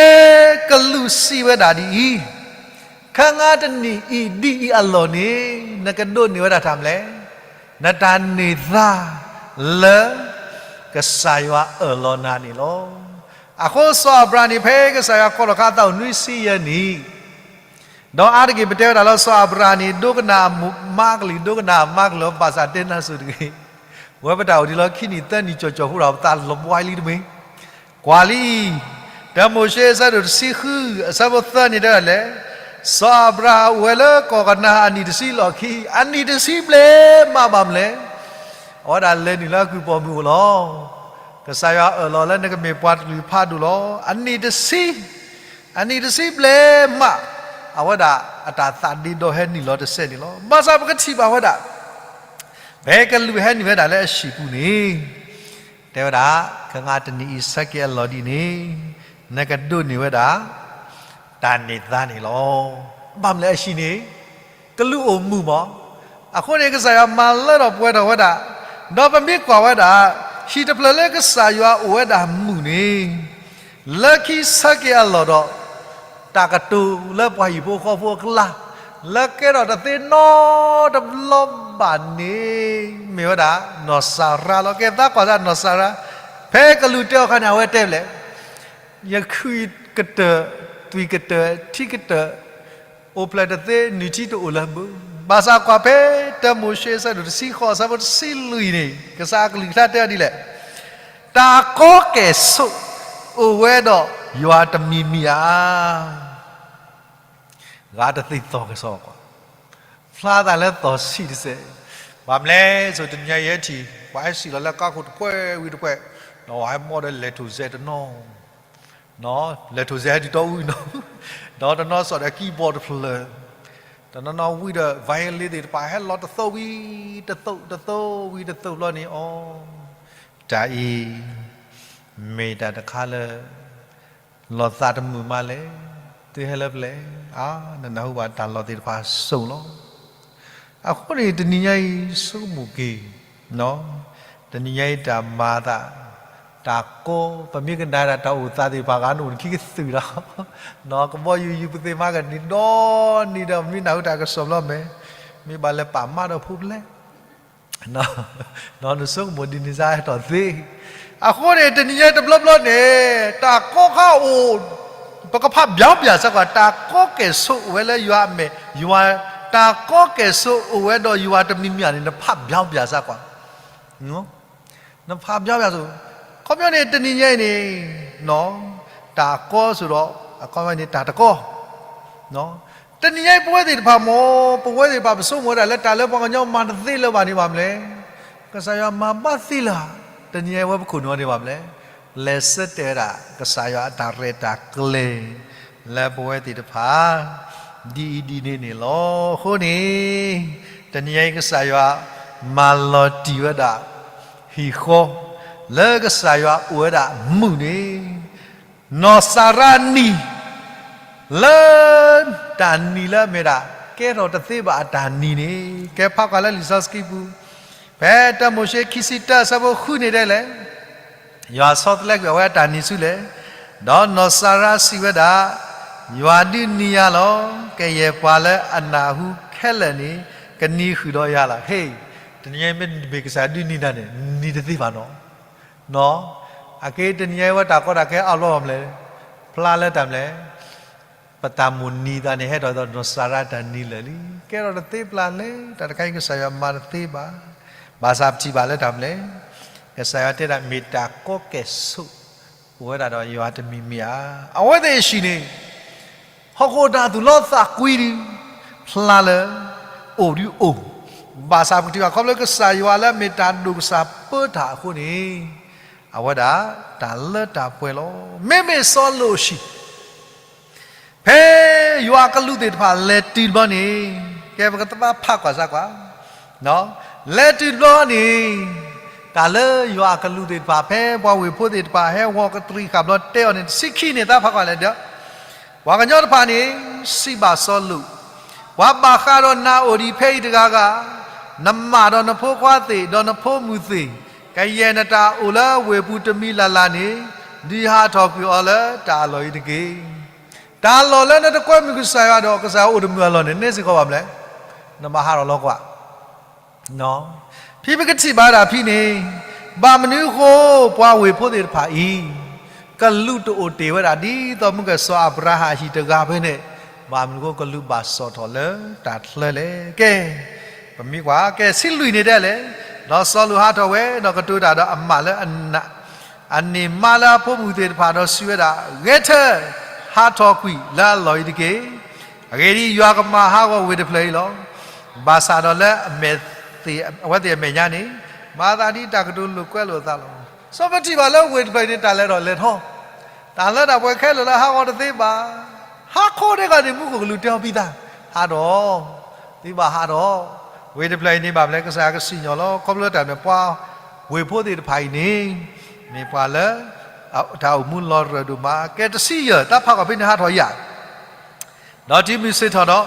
ကလူးစံးဝဲဒၣ်ဒ်အံၤ, ခဲငါတနံၤအံၤဒ်အံၤအလီၢ်န့ၣ် နကဒိးန့ၢ်ဝဲဒၣ်တၢ်မလဲၣ်, နတၢ်န့ၢ်သါလၢ ကစၢ်ယွၤအၢၣ်လီၤနၤန့ၣ်လီၤ. အဃိစီၤအၤဘြၤဟၣ်န့ၣ် ဖဲကစၢ်ယွၤကိးထီၣ်ခါအသးအိၣ်နွံဆံယဲၢ်နံၣ်, ဒီးအါတက့ၢ်ပတဲဝဲဒၣ်လၢစီၤအၤဘြၤဟၣ်န့ၣ် ဒိကနၣ်မးကလံၤ ဒိကနၣ်မးကလံၤ ဘၣ်ဆၣ်တဲနၢ်စိၤတဂ့ၤ, ဝဲပတၢ်အိၣ်ဒံးလီၤခံနံၣ်သၢနံၣ်ကၠီၣ်ကၠီၣ်ဖိဒီး ပသးလီၤဘှါလံတမ့ၢ် ကွၢ်လံ, တၢမိၤၡ့အဆၢဒိၣ်တဆံဃု အဆၢဖိသၢန့ၣ်တဲဒ်လဲၣ်, စီၤအၤဘြၤဟၣ်အိၣ်ဝဲလၢကီၢ်ကနၤအနံၣ်တဆံလီၢ်ခံ, အနံၣ်တဆံဘျဲၣ်မးဘၣ်မလဲၣ်, အဝဲဒၣ်လဲၤနုာ်လၢအကုၢ်ပိာ်မုၣ်အအိၣ်လီၤ. ကစၢ်ယွၤအၢၣ်လီၤလၢနကမ့ၢ်ပှၤတကလုာ်ဖးဒိၣ်လီၤ. အနံၣ်တဆံ, အနံၣ်တဆံဘျဲၣ်မး, အဝဲဒၣ်အတၢ်သးဒ့ဒီဟဲနုာ်လီၤတစဲးန့ၣ်လီၤ. ဘၣ်ဆၣ်ပကထံၣ်ဘၣ်ဝဲဒၣ် ဖဲကလူးဟဲနုာ်ဝဲဒၣ်လၢအဟံၣ်ပူၤန့ၣ် တဲဝဲဒၣ်, ခဲငါတနံၤအံၤဆၢက့ၤအလီၢ်ဒ်န့ၣ် နကဒိးန့ၢ်ဝဲဒၣ် တၢ်န့ၢ်သါန့ၣ်လီၤ. ဘၣ်မနုၤလဲၣ်အဟံၣ်န့ၣ် ကလူးအိၣ်မုာ်မး, အဃိန့ၣ် ကစၢ်ယွၤမၤလၢထီၣ်ပှဲၤထီၣ်ဝဲဒၣ်, ဒီးပမ့ၢ်ကွၢ်ဝဲဒၣ် ဟံၣ်တဖျၢၣ်လၢကစၢ်ယွၤအိၣ်ဝဲဒၣ်မုာ်န့ၣ် လၢခံဆၢက့ၤအလီၢ်ဒီး တၢ်ကတိၤလၢပှၤဟံၣ်ဖိဃီဖိအကျါ လၢကဲထီၣ်တသ့နီတဘျီဘၣ်န့ၣ် မ့ၢ်ဝဲဒၣ် နီၢ်စၤရါလီၤ. ကဲသးကွၢ်သးနီၢ်စၤရါ, ဖဲကလူးတဲအီၤအခါန့ၣ် အဝဲတဲလဲၣ်, ယခုၣ်ကတၢၢ် သွံၣ်ကတၢၢ် ထံကတၢၢ် အိၣ်ဖျဲၣ်တသ့ နုၢ်ထံတအိၣ်လၢၤဘၣ်. ဘၣ်ဆၣ်ကွၢ်ဖဲ တၢမိၤၡ့ အဆၢဒိၣ်တဆံဃိး အဆၢဖိတဆံလွံၢ်န့ၣ် ကစၢ်အကလုၢ်ကထါတဲအီၤဒ်လဲၣ်, တၢ်ကီကဲၣ်ဆိး အိၣ်ဝဲဒီးယွၤတမံၤမံၤဧါ. ဂၤတသ့ၣ်သီၣ်ကစီၣ်ကွၢ်, ဖျါသးလၢသီၣ်ဆံးတစဲး, ဘၣ်မနုၤလဲၣ်, ဆိတနံၤညါအံၤဟဲထံၣ် ပှၤဟဲစံၣ်လီၤလၢကါခိၣ်တပှဲၤဝံၤတပှဲၤ, ဒီးဝဲဟဲမီဒီးလဲၤထိၣ်စဲတနီၤ, လဲၤထိၣ်စဲဟဲတုၤတီအူနီၤ, ဒီးတနီၤစိာ်ဒီးကံဘီၣ်တဖျၢၣ်, တနီၤနီၤဝံၤဒီး violin သ့ၣ်တဖၣ်ဟဲလီၤတသိးဝံၤတသိး တသိးဝံၤတသိးဘျီန့ၣ်အီၤ, တၢ်အံၤ မ့ၢ်တၢ်တခါလၢ လီၤသးတမုာ်မးလဲၣ်, သုဟဲလၢပျဲၢ်, အါ နနၢ်ဟူဘၣ်တၢ်လီၢ်သ့ၣ်တဖၣ်စိၤလီၤ. အဃိန့ၣ် တနံၤညါအံၤ ဆိကမိၣ်က့ၤ, တနံၤညါအံၤတၢ်မၤသး, တၢ်ကီ, ပမ့ၢ်ကနၣ်ဒၣ်တၢ်အိၣ်သးသ့ၣ်တဖၣ်ဂ့ၤ နအိၣ်နခံကသုၣ်ဒီး, ကဘီယူၤယူၤပသ့ၣ်မၤကနံၤဒီနံၤဒီး ပမ့ၢ်နၢ်ဟူတၢ်ကစီၣ်ဘျီမဲာ်, မ့ၢ်ဘၣ်လဲၤပာ်မးဒီးဖိပျဲၢ် နဆိကမိၣ်ဒ်န့ၣ်စ့ၢ်ကီးဟဲထီၣ်သ့, အဃိန့ၣ် တနံၤညါတဘျီဘျီန့ၣ် တၢ်ကီခါအိၣ်, ပကဖးဘျီပျၢ်စ့ၢ်ကီး တၢ်ကီကဲၣ်ဆိးအိၣ်ဝဲလၢယွၤအမဲာ်, ယွၤ, တၢ်ကီကဲၣ်ဆိးအိၣ်ဝဲဒီးယွၤတမံၤမံၤဧါန့ၣ် နဖးဘျီပျၢ်စ့ၢ်ကီး နဖးဘျီပျၢ်ဆိ, ခီပညီန့ၣ် တနံၤညါအံၤန့ၣ်, တၢ်ကီဆိးဒီး အခီပညီန့ၣ် တၢ်တကီ, တနံၤညါအံၤပဝဲသ့ၣ်တဖၣ်မ့ၢ်, ပဝဲသ့ၣ်တဖၣ်ပဆိကမိၣ်ဝဲဒၣ်လၢတၢ်လၢပှၤကညီမၤတသ့လၢၤဘၣ်န့ၣ်ဘၣ်မနုၤလဲၣ်, ကစၢ်ယွၤမၤဘၣ်သ့လၢၤ, တနံၤညါအံၤဝဲပခိၣ်နူာ်အီၤန့ၣ်ဘၣ်မနုၤလဲၣ်, လဲၤဆၢတဲာ်ဝဲဒၣ် ကစၢ်ယွၤအတၢ်ရဲၣ်တၢ်ကျဲၤ လၢပဝဲသ့ၣ်တဖၣ် ဒ်အံၤဒ်န့ၣ်န့ၣ်လီၤ. အဃိန့ၣ် တနံၤညါအံၤကစၢ်ယွၤ မၤလီၤတံၢ်ဝဲဒၣ် ဟံၣ်ဃီ လၢကစၢ်ယွၤအိၣ်ဝဲဒၣ်မုာ်န့ၣ် နီၢ်စၤရါနံၤ လၢ တၢ်နံၤလၢအမ့ၢ်ဒၣ် ကဲထီၣ်တသ့ဘၣ်အတၢ်နံၤန့ၣ် ကဲဖးကွၢ်လၢလံာ်စီဆှံပူၤ, ဖဲတၢမိၤၡ့ခံဆံတၢအဆၢဖိဃုန့ၣ်ဒ်လဲၣ်, ယွၤဆီတလဲကွံာ်အဝဲအတၢ်နံၤဆူလဲၣ်, ဒီးနီၢ်စၤရါစံးဝဲဒၣ်, ယွၤဒုးနံၤယၤလီၤ, ကယဲၢ်ပှၤလၢအနၢ်ဟူခဲလၢာ်န့ၣ် ကနံၤဃုာ်ဒီးယၤလီၤ. ဟ့ၣ်, တနံၤညါအံၤမ့ၢ်တမ့ၢ်ကစၢ်ဒုးနံၤနၤန့ၣ် နံၤတသ့ဘၣ်နီၤ. အက့ တနံၤညါအံၤဝဲတၢ်ကီတၢ်ခဲအါဘျီမနုၤလဲၣ်, ဖျါလၢတၢ်မနုၤလဲၣ်, ပတၢ်မိၣ်နံၤသးန့ၣ် ဟဲထီၣ်ဒီးနီၢ်စၤရါတၢ်နံၤလၢာ်လံ. ကဲထီၣ်တသ့ပျၢ်လဲၣ်, တၢ်တခါအံၤကစၢ်ယွၤမၤတသ့ဘၣ်. ဘၣ်ဆၣ်ပထံၣ်ဘၣ်လၢတၢ်မနုၤလဲၣ်, ကစၢ်ယွၤတဲဒၣ်မ့ၢ်တၢ်ကီကဲၣ်ဆိး အိၣ်ဝဲဒၣ်ဒီးယွၤတမံၤမံၤဧါ. အဝဲသ့ၣ်အဟံၣ်န့ၣ် ဟီၣ်ခိၣ်တၢ်သူၣ်လီသးကွံဒုး ဖျါလၢ အိၣ်ဒုးအိၣ်, ဘၣ်ဆၣ်ပကထံၣ်ဘၣ်ခီဖျိကစၢ်ယွၤလၢအမ့ၢ်တၢ်ဒိၣ်ကစၢ်ပၢတၢ်အဃိန့ၣ် အဝဲဒၣ်တၢ်လၢတၢ်ပှဲၤလီၤ. မ့မ့ၢ်စီၤလိာ်အဟံၣ် ဖဲယွၤအကလူးသ့ၣ်တဖၣ်လဲၤတုၤတဘျီန့ၣ်, ကဲပကသဘၣ်ဖးကွၢ်စၢ်ကွၢ်, လဲၤတုၤတဘျီန့ၣ်, တၢ်လၢယွၤအကလူးသ့ၣ်တဖၣ် ဖဲပှၤဝ့ၢ်ဖိသ့ၣ်တဖၣ် ဟဲဝီၤကတြံၤဃာ်ဘျီတဲအီၤန့ၣ် တဆံခံန့ၣ် သးဖးကွၢ်လဲၣ်ဒီး ပှၤကညီတဖၣ်န့ၣ် စံးဘၣ်စီၤလိာ်, ပှၤဘၣ်ဃးဒီးနၤအိၣ်ဒံးဖဲအံၤတဂၤဂၤ, နမၢ်ဒီးနဖိခွါသ့ၣ် ဒီးနဖိမုၣ်သ့ၣ်, ကယဲၢ်နတၢ်အိၣ်လၢဝ့ၢ်ပူၤတမံၤလၢ်လၢ်န့ၣ်, ဒုးဟးထီၣ်ကွံာ်အီၤလၢတၢ်အလီၢ်အံၤတက့ၢ်. တၢ်လီၢ်လၢနတကွဲမုာ်ကစၢ်ယွၤဒီး ကစၢ်ယွၤအိၣ်တမုာ်အလီၢ်န့ၣ် န့ၢ်စ့ၢ်ကီးဘၣ်မနုၤလဲၣ်, နဘၣ်ဟးထီၣ်လီၤကွၢ် ဖဲပကထံၣ်ဘၣ်ဒၣ်ဖဲန့ၣ်, ဘၣ်မနုၤအဃိ ပှၤဝ့ၢ်ဖိသ့ၣ်တဖၣ်အံၤ ကလူးတအိၣ်တ့ၢ်ဝဲဒၣ် ဒ်သိးမုၢ်ကဲၣ်စီၤအၤဘြၤဟၣ်အဟံၣ်တဂၤဖဲန့ၣ်, ဘၣ်မနုၤအဃိကလူးဘၣ်စိာ်ထီၣ်လၢတၢ်ချၢလဲၣ်. ကဲ, ပမ့ၢ်ကွၢ် ကဲ ဆံလွံၢ်န့ၣ်ဒ်လဲၣ်, ဒီးစီၤလိာ်ဟးထီၣ်ဝဲ ဒီးကတိၤတၢ်ဒီးအမၢ်လၢအ အန့ၢ်မါလၢအဖိမုၣ်သ့ၣ်တဖၣ်ဒီးစံးဝဲဒၣ်, ဂဲၤထၢၣ်, ဟးထီၣ်ကွံာ်လၢအလီၢ်အံၤတက့ၢ်. အဂ့ၢ်ဒ်အံၤ, ယွၤကမၤဟးဂီၤဝ့ၢ်တဖျၢၣ်အံၤလီၤ. ဘၣ်ဆၣ်ဒီးလၢအမဲာ်သ့ၣ်, အဝဲသ့ၣ်အမဲာ်ညါန့ၣ်, မၤသးဒ်တၢ်ကတိၤလိာ်ကွဲလိာ်အသးလီၤ. စီၤပထံၣ်ဘၣ်လၢဝ့ၢ်တဖျၢၣ်အံၤန့ၣ် တၢ်လဲၤထီၣ်လဲၤထီ, တၢ်လၢတၢ်ပှဲၤခဲလၢာ်လၢဟးဂီၤတသ့ဘၣ်. ဟးခိၣ်ဒဲးဂၤန့ၣ် မူခိၣ်ကလူးတဲအီၤဖဲသး, ဟးထီၣ်, သုဘၣ်ဟးထီၣ်, ဝ့ၢ်တဖျၢၣ်အံၤန့ၣ် ဘၣ်မနုၤလဲၣ် ကစၢ်ယွၤကစံၣ်ညီၣ်လီၤ. ခီဖျိတၢ်မနုၤလဲၣ် ပှၤဝ့ၢ်ဖိသ့ၣ်တဖၣ်အံၤန့ၣ်, မ့ၢ်ပှၤလၢ တၢ်အိၣ်မူလီၤရၢၢ်ဒိၣ်မး. ကဲ တဆံယဲၢ်, တၢ်ဖးကွၢ်ဖဲန့ၣ် ဟးထီၣ်ယၤ ဒီးတုၤမုၢ်ဆ့ၣ်ထီၣ်ဒီး,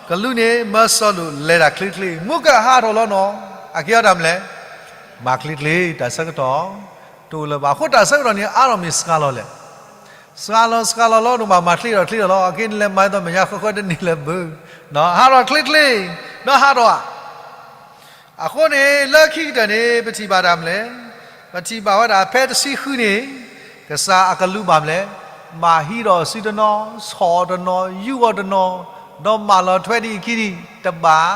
ကလူးန့ၣ်မၢစီၤလူးလဲၤတၢ်ချ့ချ့, မုၢ်ကဟးထီၣ်လီၤနီၤ, အကဲအီၤတၢ်မနုၤလဲၣ်, မၤချ့ချ့, တၢ်ဆၢကတီၢ်တအိၣ်လၢၤဘၣ်. အဃိတၢ်ဆၢကတီၢ်န့ၣ် အါထီၣ်မ့ၢ်စှၤလီၤလဲၣ်, စှၤလီၤစှၤလီၤလီၤ, ဒိၣ်မးမၤချ့ထီၣ်ချ့ထီၣ်လီၤ, အကဲန့ၣ်လဲၤမၤအသိးမဲာ်ညါဃၣ်ဃၣ်တန့ၢ်လၢၤဘၣ်, ဟးထီၣ်ချ့ချ့, ဒီးဟးထီၣ်ဧါ အဃိန့ၣ် လၢခံကတၢၢ်န့ၣ် ပထံၣ်ဘၣ်တၢ်မနုၤလဲၣ်, ပထံၣ်ဘၣ်ဝဲဒၣ်ဖဲတဆံဃုန့ၣ်, ကစၢ်အကလူးဘၣ်မနုၤလဲၣ်, မၤဟံးထီၣ်စုတနီၤ, ဆီၣ်အီၤတနီၤ, ယူးအီၤတနီၤ, ဒီးမၢလီၤထွဲဒံးအခံဒံး, တဘၣ်,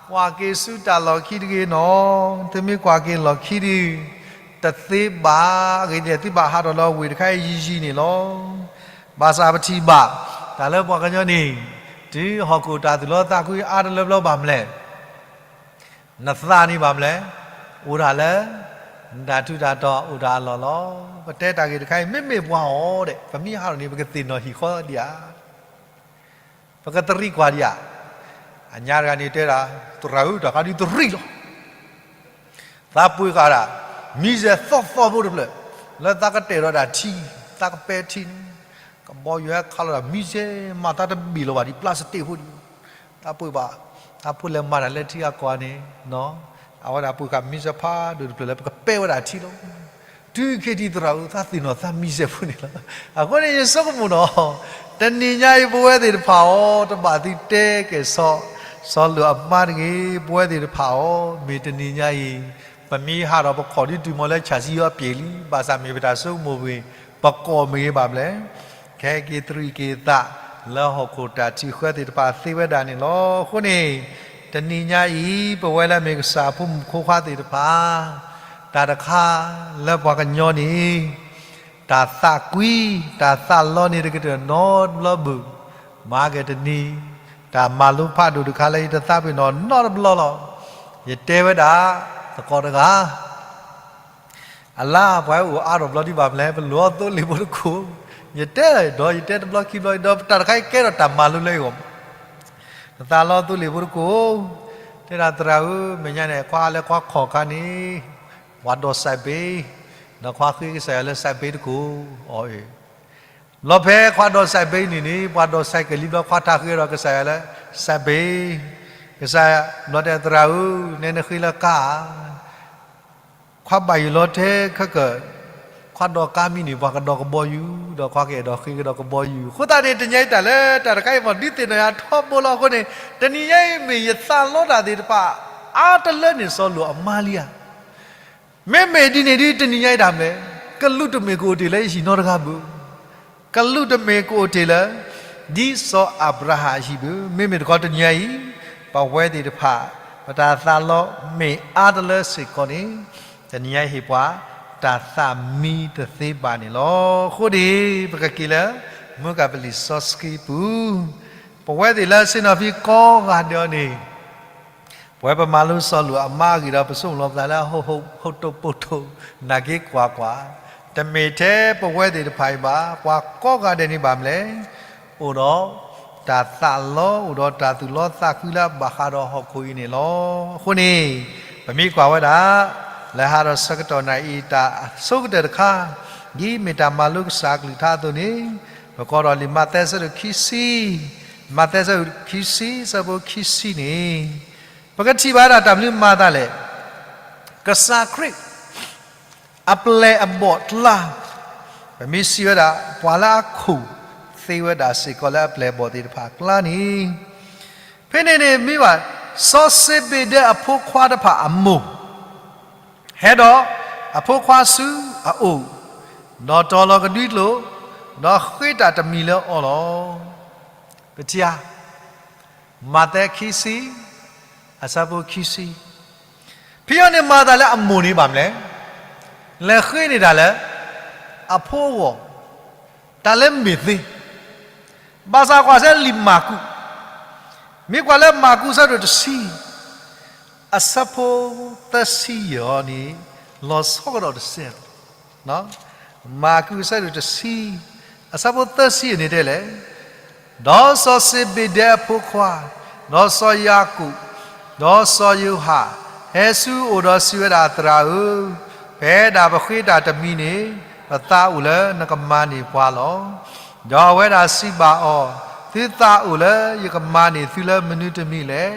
ကွၢ်က့ၤဆူတၢ်လီၢ်ခံတဂ့ၤနီၤ, သုမ့ၢ်ကွၢ်က့ၤလီၢ်ခံဒံး, တသ့ဘၣ်, အဂ့ၢ်ဒ်လဲၣ် သုဘၣ်ဟးထီၣ်လၢဝ့ၢ်တခါအံၤယံာ်ယံာ်န့ၣ်လီၤ. ဘၣ်ဆၣ်ပထံၣ်ဘၣ်, တၢ်လၢပှၤကညီန့ၣ်, တုၤဟီၣ်ခိၣ်တၢ်သူၣ်လီသးကွံအါတလၢဘျီဘၣ်မနုၤလဲၣ် နသးန့ၣ်ဘၣ်မနုၤလဲၣ်, အိၣ်ဒၣ်လၢ, နတၢ်ထူးတၢ်တီၤအိၣ်ဒၣ်အလီၢ်လီၤ. ပတဲတၢ်ဂ့ၢ်တခါအံၤ မ့မ့ၢ်ပှၤအီၤဒဲး ပမ့ၢ်ဟးထီၣ်န့ၣ် ပကသ့ၣ်နီၣ်ဟံၣ်ဃီဒံးဧါ, ပကသရံးကွၢ်ဒံးဧါ. အညါတဂၤန့ၣ်တဲဒၣ်, သရၣ်ဧၢ တၢ်ခါဒုးသရံးလီၤ. သးပှ့ၤဃာ်ဒၣ်, မံစဲးသီသီဖိတဖျၢၣ်, လၢသးကတဲာ်ဒီးဒၣ်ထံ, သးကပဲာ်ထံန့ၣ်, ကဘီယူၤဟဲခးလီၤဒၣ်မံစဲးမး သးတဘ့ၣ်လီၤဘၣ်ဒ် plastic ဖိဒံး, သးပှ့ၤဘၣ်, သးဖိလဲၤမၤတၢ်လၢထံဂၤကီၢ်ဂၤန့ၣ်, အဝဲဒၣ်ပှ့ၤဃာ်မံစဲးဖးဒိၣ်တဖျၢၣ်လၢပကပဲာ်ဝဲဒၣ်ထံလီၤ. တုၤခဲအံၤသရၣ်ဧၢ သးသ့ၣ်နီၣ်သးမံစဲးဖိန့ၣ်လီၤ. အဃိန့ၣ်ယဆိကမိၣ်နီၤ, တနံၤညါအံၤပဝဲသ့ၣ်တဖၣ်အီၤ တဘၣ်သုတဲကဲၣ်ဆိး, စီၤလိာ်အမါတဂ့ၤ, ပဝဲသ့ၣ်တဖၣ်အီၤ မ့ၢ်တနံၤညါအံၤ, ပမ့ၢ်ဟးထီၣ်ပခီၣ်ဒုးတုၤမီၤလၢဆၣ်ဆံအီၤပျဲၢ်လံ, ဘၣ်ဆၣ်မ့ၢ်ပတၢ်ဆိကမိၣ်ပူၤ, ပကီၢ်မ့ၢ်ဂ့ၤဘၣ်မနုၤလဲၣ်, ခဲက့ၤသရံးက့ၤသး, လၢဟီၣ်ခိၣ်တၢ်ထုးဃၢသ့ၣ်တဖၣ်သ့ဝဲဒၣ်န့ၣ်လီၤ. အဃိန့ၣ်, တနံၤညါအံၤ ပဝဲလၢမ့ၢ်ကစၢ်အဖိမုၣ်ဖိခွါသ့ၣ်တဖၣ်, တၢ်တခါလၢပှၤကညီန့ၣ် တၢ်သးကွံ, တၢ်သးလီန့ၣ်တကတၢၢ်နီတဘျီဘၣ်, မၤက့ၤတနံၤ, တၢ်မၤလိဖးဒိၣ်တခါလၢယတသးပ့ၤနီၣ်နီတဘျီလီၤ. ယတဲဝဲဒၣ်, သကိးတဂၤ, အလါပှၤအိၣ်အါထီၣ်ဘျီဒံးဘၣ်မနုၤလဲၣ်, ပလိၣ်အီသိလ့ၣ်ဖိတကိၢ်, ယတဲဒီးယတဲတဘျီခံဘျီ, ဒီးတၢ်တခါအံၤကဲထီၣ်တၢ်မၤလိလၢယဂီၢ်, နသးလီသိလ့ၣ်ဖိတကိၢ်, တဲဒၣ်သရၣ်ဧၢ, မဲာ်ညါန့ၣ် ခွါလၢခွါခီၣ်ခါန့ၣ်, ပှၤဒိးစဲးဘ့, ဒီးခွါဃ့ကစၢ်ယွၤလၢစဲးဘ့တကိၢ်, အီၤ, ဘျီဖဲခွါဒိးစဲးဘ့န့ၣ်န့ၣ် ပှၤဒိးစဲးကလံၤဘျီ ခွါထါဃ့ဒီးကစၢ်ယွၤလၢစဲးဘ့, ကစၢ်ယွၤ, ဘျီတဲသရၣ်ဧၢ, နဲနဃ့လၢကါဧါ ခွါဘၣ်ယိၣ်လီၤထဲခဲကၢၣ်, ခွါဒိးကါမံန့ၣ် ပှၤကဒိးကဘီယူၤ, ဒီးခွါကအဲၣ်ဒိးဃ့ကဒီးကဘီယူၤ, အဃိသတးန့ၣ် တနံၤညါအံၤတၢ်လၢတၢ်တခါအံၤမ့ၢ်ဒုးသ့ၣ်နီၣ်ယၤထီဘိလီၤ. အဃိန့ၣ်, တနံၤညါအံၤမ့ၢ်ယသးလီတၢ်သ့ၣ်တဖၣ်, အါတလၢန့ၣ်စီၤလိာ်အမါလံဧါ. မ့မ့ၢ်ဒ်န့ၣ်ဒုးတနံၤညါအံၤတၢ်မနုၤလဲၣ်, ကလူးတမ့ၢ်ကအိၣ်တ့ၢ်လၢယဟံၣ်နီတဂၤဘၣ်. ကလူးတမ့ၢ်ကအိၣ်တ့ၢ်လၢ, ဒ်စီၤအၤဘြၤဟၣ်အဟံၣ်ဘၣ်. မ့မ့ၢ်တခီတနံၤညါအံၤ, ပဝဲသ့ၣ်တဖၣ်, ပတၢ်သးလီမ့ၢ်အါတလၢစ့ၢ်ကီးန့ၣ်, တနံၤညါအံၤဟ့ၣ်ပှၤ, တၢ်သးမံတသ့ဘၣ်န့ၣ်လီၤ. အဃိန့ၣ်, ပကက့ၤလၢ, မုၢ်ကပလံာ်စီဆှံပူၤ, ပဝဲသ့ၣ်လၢစ့နီၤဖံကိးဂၤဒဲးအံၤန့ၣ် ပဝဲပမၤလိစီၤလိာ်အမါအဂ့ၢ်ဒီး ပဆိကမိၣ်လီၤပသးလၢ ဟိၣ်တိၢ်ပိၢ်တိၢ်, နာ်က့ကွၢ်ကွၢ်, တမ့ၢ်ထဲပဝဲသ့ၣ်တဖၣ်အံၤဘၣ်, ပှၤကိးဂၤဒဲးန့ၣ်ဘၣ်မနုၤလဲၣ်, အိၣ်ဒီး, တၢ်သးလီအိၣ်ဒီးတၢ်သူၣ်လီသးကွံလၢအဘၣ်ဃးဒီးဟီၣ်ခိၣ်အံၤန့ၣ်လီၤ. အဃိန့ၣ်, ပမ့ၢ်ကွၢ်ဝဲဒၣ်, လၢဟးဒီးဆၢကတီၢ်နၤအံၤတၢ်ဆိကတၢၢ်တခါ, ဒ်မ့ၢ်တၢ်မၤလိကစၢ်အကလုၢ်ကထါအသိးန့ၣ်, ပကိးဒီးလံာ်မးသဲဆၢဒိၣ်ခံဆံ, မးသဲဆၢဒိၣ်ခံဆံ ဆၢဖိခံဆံန့ၣ်, ပကထံၣ်ဘၣ်ဒၣ်တၢ်မနုၤမၤသးလဲၣ်. ကစၢ်ခရံာ် အပျဲၢ်အဘီၣ်ကျါ, ပမ့ၢ်စံးဝဲဒၣ် ပှၤလၢအခိၣ်သ့ဝဲဒၣ်စ့ၢ်ကီးလၢအပျဲၢ်အဘီၣ်သ့ၣ်တဖၣ်အကျါန့ၣ်, ဖဲန့ၣ်န့ၣ်မ့ၢ်ဘၣ်, စီၤစ့ဘ့းဒဲအဖိခွါတဖၣ်အမိၢ် ဟဲဒီးအဖိခွါဆူအအိၣ်, ဒီးတီၤလီၤကဒွံကျိာ်, ဒီးဃ့တၢ်တမံၤလၢအီၤလီၤ. ပထံၣ်ဧါ, မးသဲခံဆံ, အဆၢဖိခံဆံ, ဖဲအံၤန့ၣ်မၤသးလၢအမိၢ်န့ၣ်ဘၣ်မနုၤလဲၣ်, လဲၤဃ့န့ၢ်တၢ်လၢအဖိအဂီၢ်, တၢ်လၢမ့ၢ်သ့ ဘၣ်ဆၣ်ကွၢ်စဲလံာ်မၢ်ကူး, မ့ၢ်ကွၢ်လၢမၢ်ကူးဆၢဒိၣ်တဆံ, အဆၢဖိသၢဆံယဲၢ်န့ၣ်, လီၤဆီကဒီးတစဲးလီၤ. မၢ်ကူးဆၢဒိၣ်တဆံ, အဆၢဖိသၢဆံန့ၣ်တဲလဲၣ်, ဒီးစီၤစ့ဘ့းဒဲအဖိခွါ, ဒီးစီၤယၤကိာ်, ဒီးစီၤယိၤဟၣ်, ဟဲဆူအအိၣ်ဒီးစံးဝဲဒၣ် သရၣ်ဧၢ, ဖဲဒၣ်ပဃ့တၢ်တမံၤန့ၣ်, ပသးအိၣ်လၢနကမၤန့ၢ်ပှၤလီၤ. ဒီးအဝဲဒၣ်စံးဘၣ်အီၤ, သုသးအိၣ်လၢယကမၤန့ၢ်သုလၢမနုၤတမံၤလဲၣ်.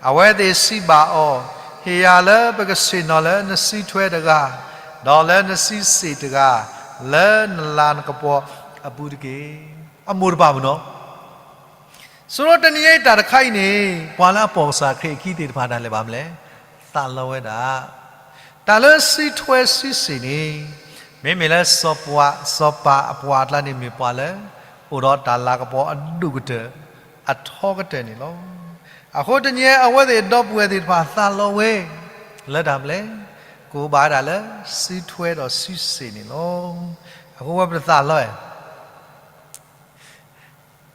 အဝဲသ့ၣ်စံးဘၣ်အီၤ, ဟ့ၣ်ယၤလၢပကဆ့ၣ်နီၤလၢနစုထွဲတဂၤ, ဒီးလၢနစုစ့ၣ်တဂၤ, လၢနလၤနကပီၤအပူၤတက့ၢ်. အမိၢ်တဘၣ်မနီၤ. ဆိဒီးတနံၤညါအံၤတၢ်တခါအံၤန့ၣ် ပှၤလၢအပိာ်ကစၢ်ခရံာ်အခံသ့ၣ်တဖၣ်ဒၣ်လဲာ်ဘၣ်မနုၤလဲၣ်, သးလီဝဲဒၣ် တၢ်လၢစုထွဲစုစ့ၣ်န့ၣ် မ့မ့ၢ်လၢစီၤပၤ စီၤပၤအပှၤအကျါန့ၣ်မ့ၢ်ပှၤလၢ အိၣ်ဒီးတၢ်လၤကပီၤအဒိၣ်ကတၢၢ် အထီကတၢၢ်န့ၣ်လီၤ. အဃိတနံၤညါအံၤအဝဲသ့ၣ်ဒီပုၢ်ဝဲၢ်သ့ၣ်တဖၣ်သးလီဝဲ လၢတၢ်မနုၤလဲၣ်, ကအိၣ်ဘၣ်ဝဲဒၣ်လၢစုထွဲဒီးစုစ့ၣ်န့ၣ်လီၤ. အဃိဝဲပတသးလီ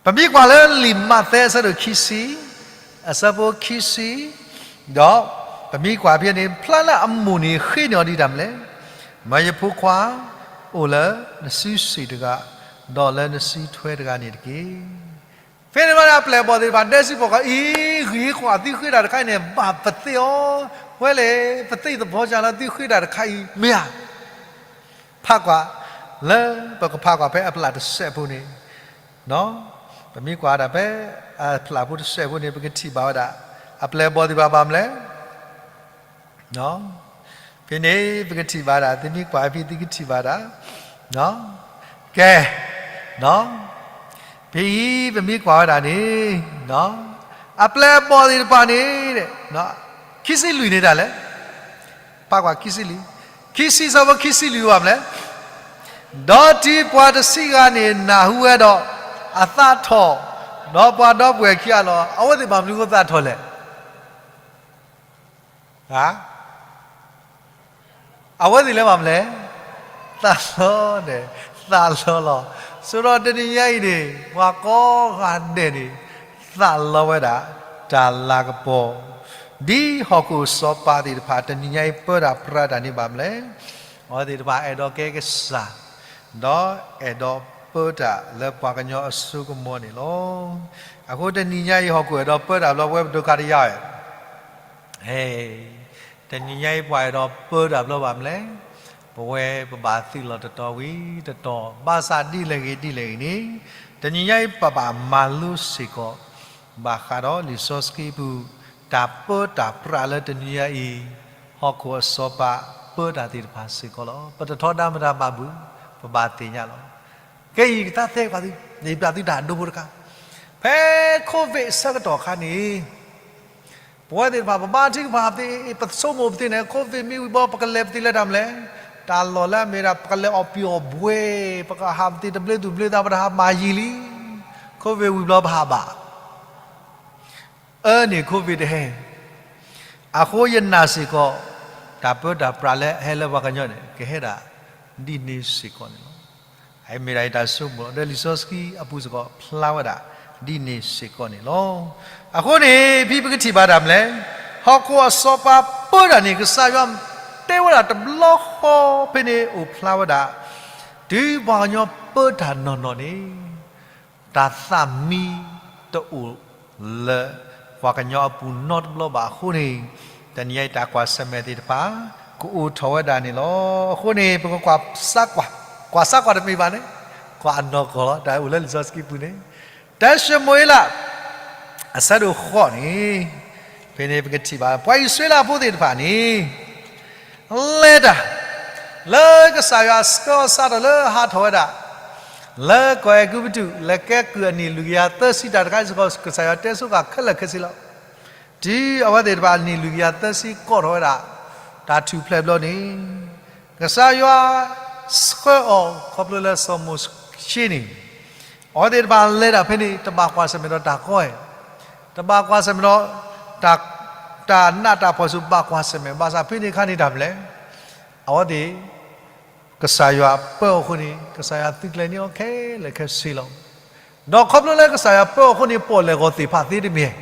ပမ့ၢ်ကွၢ်လၢလံာ်မးသဲအဆၢဒိၣ်ခံဆံ, အဆၢဖိခံဆံ, ဒီးပမ့ၢ်ကွၢ်ဖဲန့ၣ် ဖျါလၢအမိၢ်န့ၣ်ဃ့န့ၢ်အီၤဒ်တၢ်မနုၤလဲၣ်, မၢယဖိခွါ, အိၣ်လၢနစုစ့ၣ်တဂၤ, ဒီးလၢနစုထွဲတဂၤန့ၣ်တက့ၢ်. ဖဲန့ၣ်ဘျီန့ၣ် အပျဲၢ်အဘီၣ်သ့ၣ်တဖၣ်ဒဲစံးဘၣ်ကီး, အံၤ ဂ့ၤကွၢ်သုဃ့တၢ်တခါအံၤန့ၣ် ဘၣ်ပသ့ၣ်အီၤ, ဝဲလဲၣ် ပသ့ၣ်သဘီကၢ်လၢသုဃ့တၢ်တခါအံၤ မ့ၢ်ဧါ. ဖးကွၢ်, လၢပကဖးကွၢ်ဖဲအဖျၢၣ်တစဲးဖိန့ၣ်, ပမ့ၢ်ကွၢ်ဒၣ်ဖဲအဖျၢၣ်ဖိတစဲးဖိန့ၣ် ပကထံၣ်ဘၣ်ဝဲဒၣ် အပျဲၢ်အဘီၣ်သ့ၣ်တဖၣ်ဘၣ်မနုၤလဲၣ် ဖဲန့ၣ်ပကထံၣ်ဘၣ်ဒၣ် သုမ့ၢ်ကွၢ်ဖဲသုကထံၣ်ဘၣ်ဒၣ်, ကဲ, ဖဲအံၤပမ့ၢ်ကွၢ်ဝဲဒၣ်န့ၣ်, အပျဲၢ်အဘီၣ်သ့ၣ်တဖၣ်န့ၣ်, ခံဆံလွံၢ်န့ၣ်ဒၣ်လဲာ်, ဖးကွၢ်ခံဆံလွံၢ်, ခံဆံအဆၢဖိခံဆံလွံၢ်ဘၣ်မနုၤလဲၣ်, ဒီးတုၤပှၤတဆံဂၤန့ၣ်နၢ်ဟူဝဲဒီး, အသးထီၣ်, ဒီးပှၤဒီပုၢ်ဝဲၢ်ခံဂၤလီၤ. အဝဲသ့ၣ်ဘၣ်မနုၤဃိသးထီၣ်လဲၣ် အဝဲသ့ၣ်လၢဘၣ်မနုၤလဲၣ်, သးလီန့ၣ်, သးလီလီၤ. ဆိဒီးတနံၤညါအံၤန့ၣ် ပှၤကိးဂၤဒဲးန့ၣ် သးလီဝဲဒၣ် တၢ်လၤကပီၤ, ဒ်ဟီၣ်ခိၣ်စီၤပၤသ့ၣ်တဖၣ် တနံၤညါအံၤပၢတၢ်ပြးတၢ်န့ၣ်ဘၣ်မနုၤလဲၣ်, အဝဲသ့ၣ်တဖၣ်အဲၣ်ဒိးကဲကစၢ်, ဒီးအဲၣ်ဒိးပၢတၢ်လၢပှၤကညီအစိကမီၤန့ၣ်လီၤ. အဃိတနံၤညါအံၤဟီၣ်ခိၣ်အဲၣ်ဒိးပၢတၢ်ဘျီ ပဝဲပဒိးခါတယါ တနံၤညါအံၤပှၤအဲၣ်ဒိးပၢတၢ်ဘျီဘၣ်မနုၤလဲၣ်, ပဝဲပဘၣ်သုးလီၤတတီၤဝံၤတတီၤ, ဘၣ်ဆၣ်ဒ်လဲၣ်ဂ့ၤဒ်လဲၣ်ဂ့ၤန့ၣ်, တနံၤညါအံၤပဘၣ်မၤလိစ့ၢ်ကီး, ဘၣ်ဃးဒီးလံာ်စီဆှံပူၤ, တၢ်ပၢတၢ်ပြးလၢတနံၤညါအံၤ, ဟီၣ်ခိၣ်အစီၤပၤပၢတၢ်သ့ၣ်တဖၣ်စ့ၢ်ကီးလီၤ. ပတထီဒါမတၤဘၣ်ဘု, ပဘၣ်သ့ၣ်ညါလီၤ. ကဲအံၤကသါသဲကပၤသု, ယပျးသုတၢ်ဒိဖိတခါ, ဖဲ COVID အဆၢကတီၢ်အခါန့ၣ် ပဝဲသ့ၣ်တဖၣ် ပဘါထုကဖၣ်ပသ့, ပဆိကမိၣ်ပသ့န့ၣ် COVID မ့ၢ်ဝံၤဘျီ ပကလဲၤပသ့လၢတၢ်မနုၤလဲၣ်, တၢ်လီၢ်လၢအမ့ၢ်ဒၣ် ပကလဲၤအီၣ်ပံၤအီၣ်ဘှဲ, ပကဟးပသ့တဘျ့သူၣ်ဘျ့သး ပတဟးမၤယံာ်လံ, COVID ဝံၤဘျီပဟးဘၣ် အၢန့ၣ် COVID တဟဲ, အဃိယနာ်စ့ၢ်ကီး, တၢ်ပၢတၢ်ပြးလၢဟဲလၢပှၤကညီန့ၣ် ကဟဲဒၣ်ဒ်န့ၣ်စ့ၢ်ကီးန့ၣ်လီၤ. အမ့ၢ်ဒၣ်ယတၢ်ဆိကမိၣ်လီၤ. ဒီးလံာ်စီဆှံအပူၤစ့ၢ်ကီးဖျါဝဲဒၣ်ဒ်န့ၣ်စ့ၢ်ကီးန့ၣ်လီၤ. အဃိန့ၣ် ဖဲပကထံၣ်ဘၣ်တၢ်မနုၤလဲၣ်, ဟီၣ်ခိၣ်အစီၤပၤပၢတၢ်န့ၣ် ကစၢ်ယွၤတဲဝဲဒၣ်တဘျီဃီဖဲန့ၣ်အိၣ်ဖျါဝဲဒၣ်, တုၤပှၤကညီပၢတၢ်နီၢ်နီၢ်န့ၣ် တၢ်သးမံတအိၣ်လၢပှၤကညီအပူၤနီတဘျီဘၣ်အဃိန့ၣ်, တနံၤအံၤတၢ်ကွၢ်ဆၢၣ်မဲာ်သ့ၣ်တဖၣ် ကအိၣ်ထီၣ်ဝဲဒၣ်န့ၣ်လီၤ. အဃိန့ၣ် ပကကွၢ်စၢ်ကွၢ်, ကွၢ်စၢ်ကွၢ်တမ့ၢ်ဘၣ်န့ၣ်, ကွၢ်အနီၢ်ကီၢ်လီၤ. တၢ်အိၣ်လၢလံာ်စီဆှံပူၤန့ၣ်, တၢၡမူၤအ့လး အဆၢဒိၣ်ဃိးန့ၣ်, ဖဲန့ၣ်ပကထံၣ်ဘၣ် ပှၤအံၣ်စရ့လးဖိသ့ၣ်တဖၣ်န့ၣ် လဲၤတၢ် လၢကစၢ်ယွၤဆှၢအီၤစးထီၣ်လၢဟးထီၣ်ဝဲဒၣ် လၢကီၢ်အဲၤကူပတူး လဲၤကဲကုၢ်အနံၣ်လွံၢ်ကယၤသၢဆံ တၢ်တခါအံၤစ့ၢ်ကီး ကစၢ်ယွၤတဲဆိဃာ်ခဲလၢာ်ခဲဆ့လီၤ. တုၤအဝဲသ့ၣ်တဖၣ်အနံၣ်လွံၢ်ကယၤသၢဆံကီၢ်ထီၣ်ဝဲဒၣ် တၢ်ထူၣ်ဖျဲးဘျီန့ၣ်, ကစၢ်ယွၤဆှၢအီၤခီဖျိလၢစီၤမိၤၡ့န့ၣ် အဝဲသ့ၣ်တဖၣ်လဲၤတၢ်ဖဲန့ၣ် တဘၣ်ကွၢ်ဆၢၣ်မဲာ်ဒီးတၢ်ကီဧိၤ, တဘၣ်ကွၢ်ဆၢၣ်မဲာ်ဒီး တၢ်, တၢ်နးတၢ်ဖှီၣ်ဆူဘၣ်ကွၢ်ဆၢၣ်မဲာ်, ဘၣ်ဆၣ်ဖဲန့ၣ်အခါန့ၣ်တၢ်မနုၤလဲၣ်, အဝဲသ့ၣ် ကစၢ်ယွၤပၢအီၤအဃိန့ၣ် ကစၢ်ယွၤသုးကျဲၤန့ၢ်အီၤခဲလၢာ်ခဲဆ့လီၤ. ဒီးခီဖျိလၢကစၢ်ယွၤပၢအီၤအဃိန့ၣ် ပီၣ်လဲၣ်ဂီၤသ့ၣ်တဖၣ်သ့တမံၤ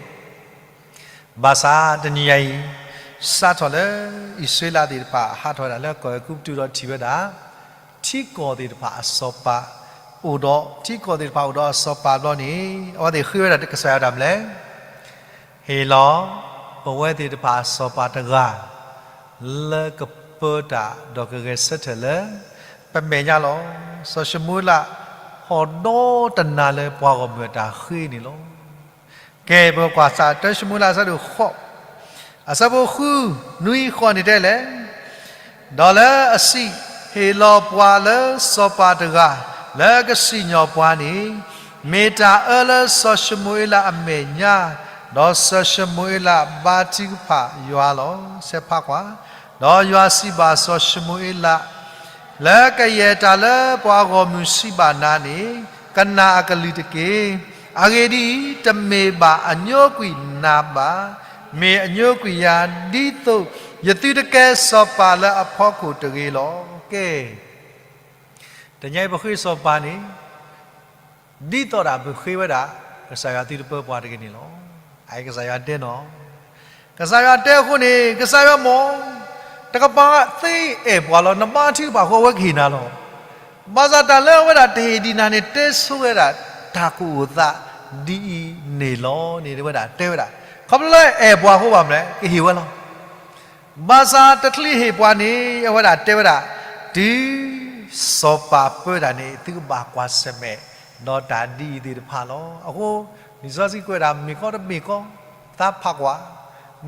ဘၣ်ဆၣ်တနံၤညါအံၤ စးထီၣ်လၢအံၣ်စရ့လးသ့ၣ်တဖၣ် ဟးထီၣ်ဝဲဒၣ်လၢကီၢ်အဲၤကူပတူးဒီးထံၣ်ဝဲဒၣ် ထံကီၢ်သ့ၣ်တဖၣ်အစီၤပၤ အိၣ်ဒီး ထံကီၢ်သ့ၣ်တဖၣ်အိၣ်ဒီးအစီၤပၤဘျီန့ၣ် အဝဲသ့ၣ်ဃ့ဝဲဒၣ်ကစၢ်ယွၤတၢ်မနုၤလဲၣ်, ဟ့ၣ်လီၤ ပဝဲသ့ၣ်တဖၣ်အစီၤပၤတဂၤ လၢကပၢတၢ်ဒီးကဂဲၤဆၢထၢၣ်လၢ ပမဲာ်ညါလီၤ. စီၤၡမူၤအ့လး ဟီၣ်ဒီတနၤလၢပှၤဂီၢ်မုၢ်အတၢ်ဃ့န့ၣ်လီၤ. ကဲ ပကကွၢ်စး တၢၡမူၤအ့လး အဆၢဒိၣ်ဃိး, အဆၢဖိဃု, နွံဃိးန့ၣ်တဲလဲၣ်, ဒီးလၢအစံး, ဟ့ၣ်လီၤပှၤလၢစီၤပၤတဂၤ လၢကစံၣ်ညီၣ်ပှၤန့ၣ်, မ့ၢ်တၢ်အၢလၢစီၤၡမူၤအ့လးအမဲာ်ညါ, ဒီးစီၤၡမူၤအ့လးဘါထုကဖၣ်ယွၤလီၤ. ဆဲးဖးကွၢ်, ဒီးယွၤစံးဘၣ်စီၤၡမူၤအ့လး, လၢကယဲၢ်တၢ်လၢပှၤဂီၢ်မုၢ်စံးဘၣ်နၤန့ၣ်, ကနၣ်အကလုၢ်တက့ၢ်. အဂ့ၢ်ဒ်အံၤ, တမ့ၢ်ဘၣ်အညိကွံာ်နၤဘၣ်, မ့ၢ်အညိကွံာ်ယၤ, ဒ်သိးယသုတကဲစီၤပၤလၢအဖီခိၣ်တဂ့ၤလီၤ. ကဲ, တနံၤအံၤပဃ့စီၤပၤန့ၣ် ဒ်သိးဒၣ်ပဃ့ဝဲဒၣ် ကစၢ်ယွၤသုတပၢပှၤတဂ့ၤန့ၣ်လီၤ. အကစၢ်ယွၤတဲနီၤ, ကစၢ်ယွၤတဲအဃိန့ၣ် ကစၢ်ယွၤမ့ၢ် တကပၤသ့အဲၣ်ပှၤလီၤ, နဘါထုကဖၣ်အဃိအဝဲကဟ့ၣ်နၤလီၤ. ဘၣ်ဆၣ်တၢ်လၢအဝဲဒၣ်တဟ့ၣ်ဒံးနၤန့ၣ် တဲဆိဝဲဒၣ်တၢ်ကအိၣ်သးဒ်အံၤန့ၣ်လီၤန့ၣ် ဝဲဒၣ်တဲဝဲဒၣ်, ခီဖျိလၢအဲၣ်ပှၤအဃိဘၣ်မလဲၣ် ကဟ့ၣ်ဝဲလီၤ. ဘၣ်ဆၣ်တချုးဟ့ၣ်ပှၤန့ၣ် အဝဲဒၣ်တဲဝဲဒၣ်, တုၤစီၤပၤပၢတၢ်န့ၣ် သုကဘၣ်ကွၢ်ဆၢၣ်မဲာ် ဒီးတၢ်ဒ်အံၤသ့ၣ်တဖၣ်လီၤ. အဃိ လံာ်စီဆှံကွဲးဒၣ်မ့ၢ်ကီတမ့ၢ်ကီ သးဖးကွၢ်,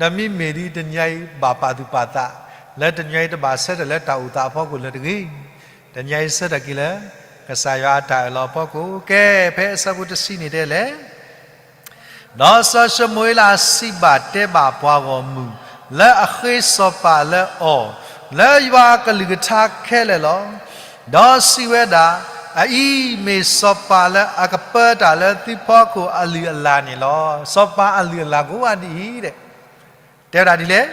ဒီးမ့မ့ၢ်ဒ်တနံၤအံၤဘၣ်ပာ်သူၣ်ပာ်သး လၢတနံၤအံၤတဘၣ်ဆၢထၢၣ်လၢတၢ်အိၣ်သးအဖီခိၣ်လၢၤတဂ့ၤ. တနံၤအံၤဆၢထၢၣ်က့ၤလၢ ကစၢ်ယွၤအတၢ်အၢၣ်လီၤအဖီခိၣ်, ကဲ ဖဲအဆၢဖိတဆံန့ၣ်တဲလဲၣ် ဒီးစီၤၡမူၤအ့လးစံးဘၣ်တဲဘၣ်ပှၤဂီၢ်မုၢ် လၢအဃ့စီၤပၤလၢအီၤ, လၢယွၤအကလုၢ်ကထါခဲလၢာ်လီၤ. ဒီးစံးဝဲဒၣ်, အအံၤမ့ၢ်စီၤပၤလၢအကပၢတၢ်လၢသုဖီခိၣ်အလုၢ်အလၢ်န့ၣ်လီၤ. စီၤပၤအလုၢ်အလၢ်ကိးဂၤဒ်အံၤ, တဲဝဲဒၣ်ဒ်လဲၣ်,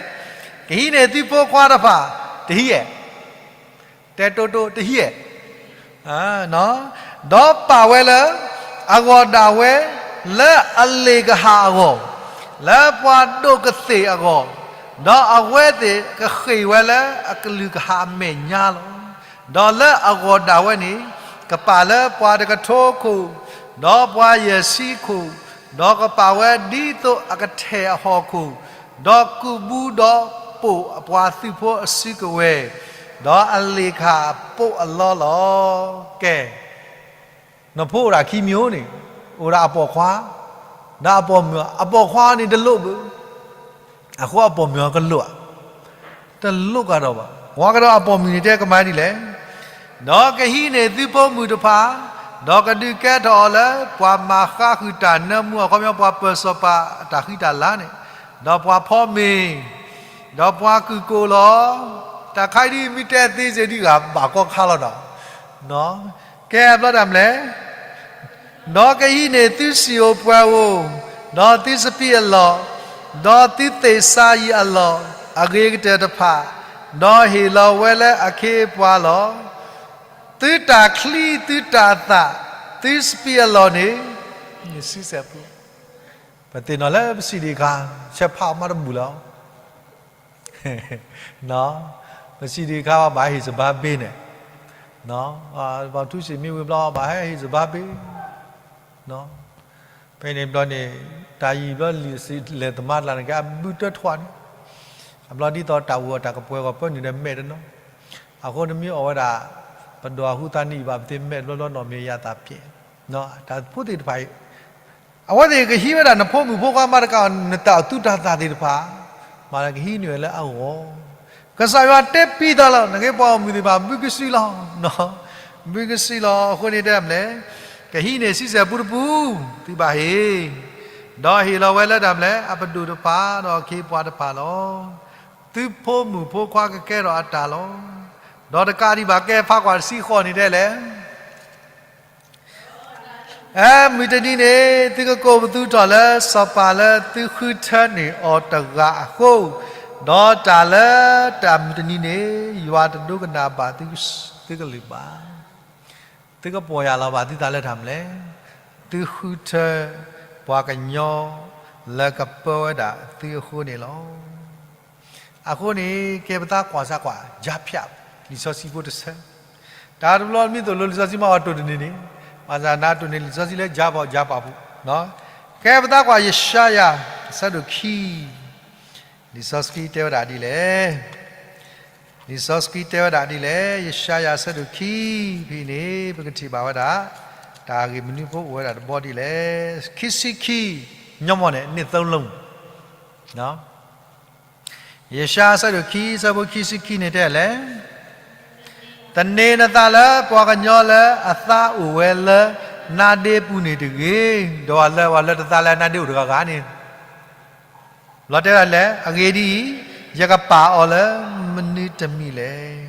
ကဟံးန့ၢ်သုဖိခွါတဖၣ်, တဟံးဧါ တဲတိတိတဟံးဧါ, ဒီးပာ်ဝဲလၢ အဂီၢ်ဒၣ်ဝဲ လၢအလ့ၣ်ကဟၣ်အဂီၢ်, လၢပှၤဒိၣ်ကသ့ၣ်အဂီၢ်, ဒီးအဝဲသ့ၣ်ကဃ့ၢ်ဝဲလၢအကလုၢ်ကဟၣ်အမဲာ်ညါလီၤ. ဒီးလၢအဂီၢ်ဒၣ်ဝဲန့ၣ် ကပာ်လၢပှၤတကထိခိၣ်, ဒီးပှၤယဲၢ်ဆံခိၣ်, ဒီးကပာ်ဝဲဒ်သိးအကထဲၣ်အဟီၣ်ခိၣ်, ဒီးကူးဘူးဒီးပိာ်အပှၤသုးဖိအစုကဝဲၤ, ဒီးအလ့ၣ်ကဟၣ်အပိာ်အလီလီၤ. ကဲ, နဖိအိၣ်ဒၣ်ခံမံၤဧိန့ၣ်, အိၣ်ဒၣ်အပိာ်ခွါ, ဒီးအပိာ်မုၣ်, အပိာ်ခွါန့ၣ်တလိၣ်ဘၣ်, အဃိအပိာ်မုၣ်အကလိၣ်ဧါ, တလိၣ်ကဒီးဘၣ်. ဝံၤကဒီးအပိာ်မုၣ်န့ၣ်တဲကမၤဒ်လဲၣ်, ဒီးကဟံးန့ၢ်သုဖိမုၣ်တဖၣ်, ဒီးကဒုးကဲထီၣ်အီၤလၢ ပှၤမၤဃါဃုာ်တၢ်နၢမူ အခီပညီပှၤပၢၤစီၤပၤအတၢ်ဃံတၢ်လၤန့ၣ်, ဒီးပှၤဖီမ့ၤ, ဒီးပှၤကုၢ်ကိၣ်လီၤ. တၢ်ခါဒ်မ့ၢ်တဲသ့စ့ၢ်ဒ်ဂၤဘၣ်ကီခါလီၤဒီး ကဲဘျီဒၣ်မလဲၣ်, ဒီးကဟံးန့ၢ်သုစံၣ်ဧိၤပှဲၤဧိၤ, ဒီးသုစပံးအလီၢ်, ဒီးသုသ့ၣ်စါယံၤအလီၢ်အဂ့ၤကတၢၢ်တဖၣ်, ဒီးဟ့ၣ်လီၤဝဲလၢအခ့အပှၤလီၤ. သုတၢ်ချံသုတၢ်သၣ်, သုစပံးအလီၢ်န့ၣ်, ဆံဆဲၣ်ပူ, ပသ့ၣ်နီၣ်လၢပစံးဒံးခါ, ဆဲးဖးအီၤမးတဘူၣ်လီၤ. ပစံးဒံးခါဘၣ်ဟ့ၣ်စဘါဘ့န့ၣ်, ပှၤထူစံးမ့ၢ်ဝံၤဘျီ ဘၣ်ဟဲဟ့ၣ်စဘါဘ့, ဖဲန့ၣ်ဘျီန့ၣ်, တၢ်ယံာ်ဘျီလံာ်စံးလဲၤသမါတလၢ်န့ၣ် ကဲအဘုတၢထွးန့ၣ်, အဘျီဒ်သိးတၢ်အူအီၣ်တၢ်ကပှဲၤဂီၢ်ပၢနုာ်ဒီးမဲာ်တနီၤ, အဃိနမ့ၢ်အီၣ်ဝဲဒၣ်, ပဒိၣ်အဟူသးနံၣ်ဘၣ် ပသ့မဲာ်ဘျီဘျီနီၣ်မ့ၢ်ယၤသးပျဲၢ်, တၢ်ဖိသ့ၣ်တဖၣ်အံၤ အဝဲသ့ၣ်ကဟံးဝဲဒၣ်နဖိမုၣ်ဖိခွါမးတကး နတၢ်သူၣ်တၢ်သၣ်သ့ၣ်တဖၣ်, မ့ၢ်ကဟံးန့ၢ်ဝဲလၢအဂီၢ်, ကစၢ်ယွၤတဲပံးသးလီၤ နက့ပှၤဂီၢ်မုၢ်သ့ၣ်တဖၣ် ဘုကစုလီၤ, ဘုကစုလီၤ အဃိန့ၣ်တဲမလဲၣ်, ကဟံးန့ၢ်ဆံဆဲၣ်ပူတပူ, သုဘၣ်ဟ့ၣ်, ဒီးဟ့ၣ်လီၤဝဲလၢတၢ်မလဲၣ် အပဒိၣ်တဖၣ် ဒီးအခ့အပှၤတဖၣ်လီၤ. သုဖိမုၣ်ဖိခွါကကဲထီၣ်အတၢ်လီၤ. ဒီးတကးဒံးဘၣ်ကဲဖးကွၢ်တဆံဃိးန့ၣ်တဲလဲၣ် မုၢ်တနံၤန့ၣ် သုကကိးပသူထီၣ်လၢစီၤပၤလၢသုဃုထၢန့ၢ်အီၤတဂၤအဃိ, ဒီးတၢ်လၢတၢ်မုၢ်တနံၤန့ၣ် ယွၤတဒိကနၣ်ဘၣ်သုကလုၢ်ဘၣ်, သုကပီၢ်ယၢ်လီၤဘၣ်သုသးလၢတၢ်မနုၤလဲၣ်, သုဃုထၢပှၤကညီလၢကပၢဝဲဒၣ်သုအဃိန့ၣ်လီၤ. အဃိန့ၣ် ကဲပသးကွၢ်စၢ်ကွၢ် ယါဖၠး လံာ်စီဆှံဖိတဆၢ, တၢ်တဘျီမ့ၢ်သိၣ်လိလံာ်စီဆှံမး ပှၤတိၢ်တန့ၢ်န့ၣ်, ဘၣ်ဆၣ်နၤတိၢ်န့ၢ်လံာ်စီဆှံလၢယါပှၤ ယါပှၤပူၤ, ကဲပသးကွၢ်ယၡါယၤ အဆၢဒိၣ်ခံ, လံာ်စီဆှံတဲဝဲဒၣ်ဒ်လဲၣ်, လံာ်စီဆှံတဲဝဲဒၣ်ဒ်လဲၣ်, ယၡါယၤအဆၢဒိၣ်ခံ ဖဲန့ၣ် ပကထံၣ်ဘၣ်ဝဲဒၣ် တၢ်ဂ့ၢ်မနုၤဖိအိၣ်ဝဲဒၣ်တဘီဒ်လဲၣ်. ခံဆံခံ, ညီမီၢ်န့ၣ် န့ၣ်သၢလၢ, ယၡါယၤအဆၢဒိၣ်ခံ အဆၢဖိခံဆံခံန့ၣ်တဲလဲၣ်, သန့ၤနသးလၢပှၤကညီလၢအသါအိၣ်ဝဲလၢနါဒ့ပူၤန့ၣ်တဂ့ၤ, ဒီးပှၤလၢ ပှၤလၢတသါလၢနါဒ့အိၣ်တဂၤဂၤန့ၣ် လီၤတဲဒၣ်လဲၣ်, အဂ့ၢ်ဒ်အံၤ, ယကပာ်အီၤလၢမနုၤတမံၤလဲၣ်.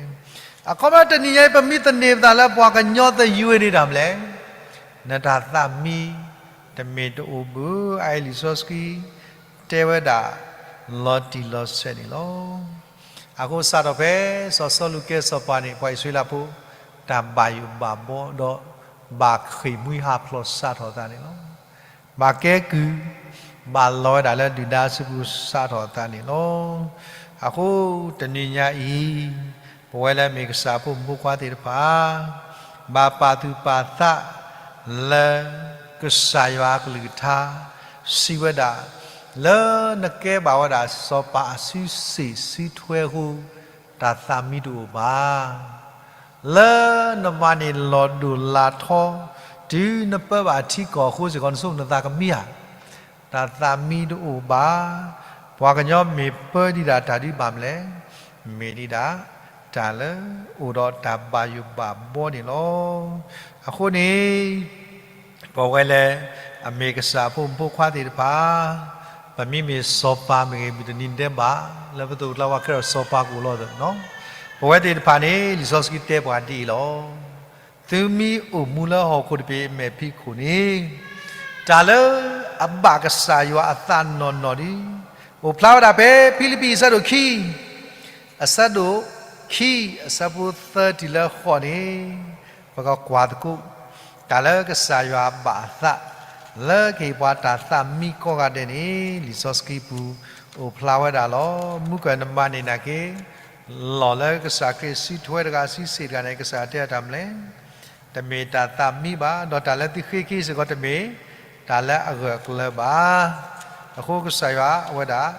အခီပညီတနံၤညါအံၤ ပမ့ၢ်သန့ၤပသးလၢပှၤကညီသယုၢ်န့ၣ်တၢ်မနုၤလဲၣ်, နတၢ်သးမံတမ့ၢ်တအိၣ်ဘၣ်. အအံၤလံာ်စီဆှံတဲဝဲဒၣ် လီၤတံၢ်လီၤဆဲးန့ၣ်လီၤ. အဃိစးထီၣ်ဖဲ စီၤစီလူးကဲစီၤပၤန့ၣ် ပှၤအံၣ်စရ့လးဖိ တၢ်ဘၣ်ယိၣ်ဘၣ်ဘှီဒီး ဘၣ်ဃ့ၢ်မှံဟးဖျိးစးထီၣ်အသးန့ၣ်လီၤ. ဘၣ်ကဲကုၢ်, ဘၣ်လီၤဝဲဒၣ်လၢဒုၣ်ဒါအစုပူၤစးထီၣ်အသးန့ၣ်လီၤ. အဃိတနံၤညါအံၤ, ပဝဲလၢအမ့ၢ်ကစၢ်အဖိမုၣ်ဖိခွါသ့ၣ်တဖၣ် ဘၣ်ပာ်သူၣ်ပာ်သးလၢကစၢ်ယွၤအကလုၢ်ကထါ စံးဝဲဒၣ်, လၢနကဲဘၣ်ဝဲဒၣ်စီၤပၤအစုစ့ၣ်စုထွဲအဃိ, တၢ်သးမံတအိၣ်ဘၣ်. လၢနမၤန့ၢ်လီၢ်ဒိၣ်လၢ်ထီ, တုၤနပၢဘၣ်ထံကီၢ်အဃိစ့ၢ်ကီး နဆိကမိၣ်နသးကမံဧါ. တၢ်သးမံတအိၣ်ဘၣ်. ပှၤကညီမ့ၢ်ပၢဒံးဒၣ်တၢ်ဒ်ဘၣ်မနုၤလဲၣ်, မ့ၢ်ဒံးဒၣ်တၢ်လၢအိၣ်ဒီးတၢ်ဘၣ်ယိၣ်ဘၣ်ဘှီန့ၣ်လီၤ. အဃိန့ၣ် ပဝဲလၢအမ့ၢ်ကစၢ်အဖိမုၣ်ဖိခွါသ့ၣ်တဖၣ်, ပမ့မ့ၢ်စီၤပၤမ့ၢ်ဂ့ၤ မုၢ်တနံၤဒဲးဘး လၢပသိးပကျါပှၤကဲထီၣ်စီၤပၤကအိၣ်လီၤသး, ပဝဲသ့ၣ်တဖၣ်န့ၣ် လံာ်စီဆှံတဲပှၤဒ်အံၤလီၤ. သုမ့ၢ်အိၣ်မူလၢဟီၣ်ခိၣ်တဘ့ၣ်အမဲာ်ဖံးခိၣ်န့ၣ်, တၢ်လၢအဘၣ်ကစၢ်ယွၤအသးနီၢ်နီၢ်ဒ် အိၣ်ဖျါဝဲဒၣ်ဖဲဖံလံးပံးအဆၢဒိၣ်ခံ, အဆၢဒိၣ်ခံ အဆၢဖိသၢတုၤလၢဃိးန့ၣ်, ပကကွၢ်သကိး တၢ်လၢကစၢ်ယွၤဘၣ်အသး လၢကဟ့ၣ်ပှၤတၢ်သးမံကိးဂၤဒဲးန့ၣ် လံာ်စီဆှံပူၤအိၣ်ဖျါဝဲဒၣ်လီၤ. မုၢ်ကၢၢ်နမၤန့ၢ်နာ်က့ လီၢ်လၢကစၢ်ခရံာ်စုထွဲတဂၤစုစ့ၣ်တဂၤန့ၣ် ကစၢ်ယွၤတဲအတၢ်မနုၤလဲၣ်, တမ့ၢ်တၢ်သးမံဘၣ်, ဒီးတၢ်လၢသုဃ့က့ၤစ့ၢ်ကီးတမ့ၢ်တၢ်လၢအဂၢၢ်အကျၢၤဘၣ်. အဃိကစၢ်ယွၤအဝဲဒၣ်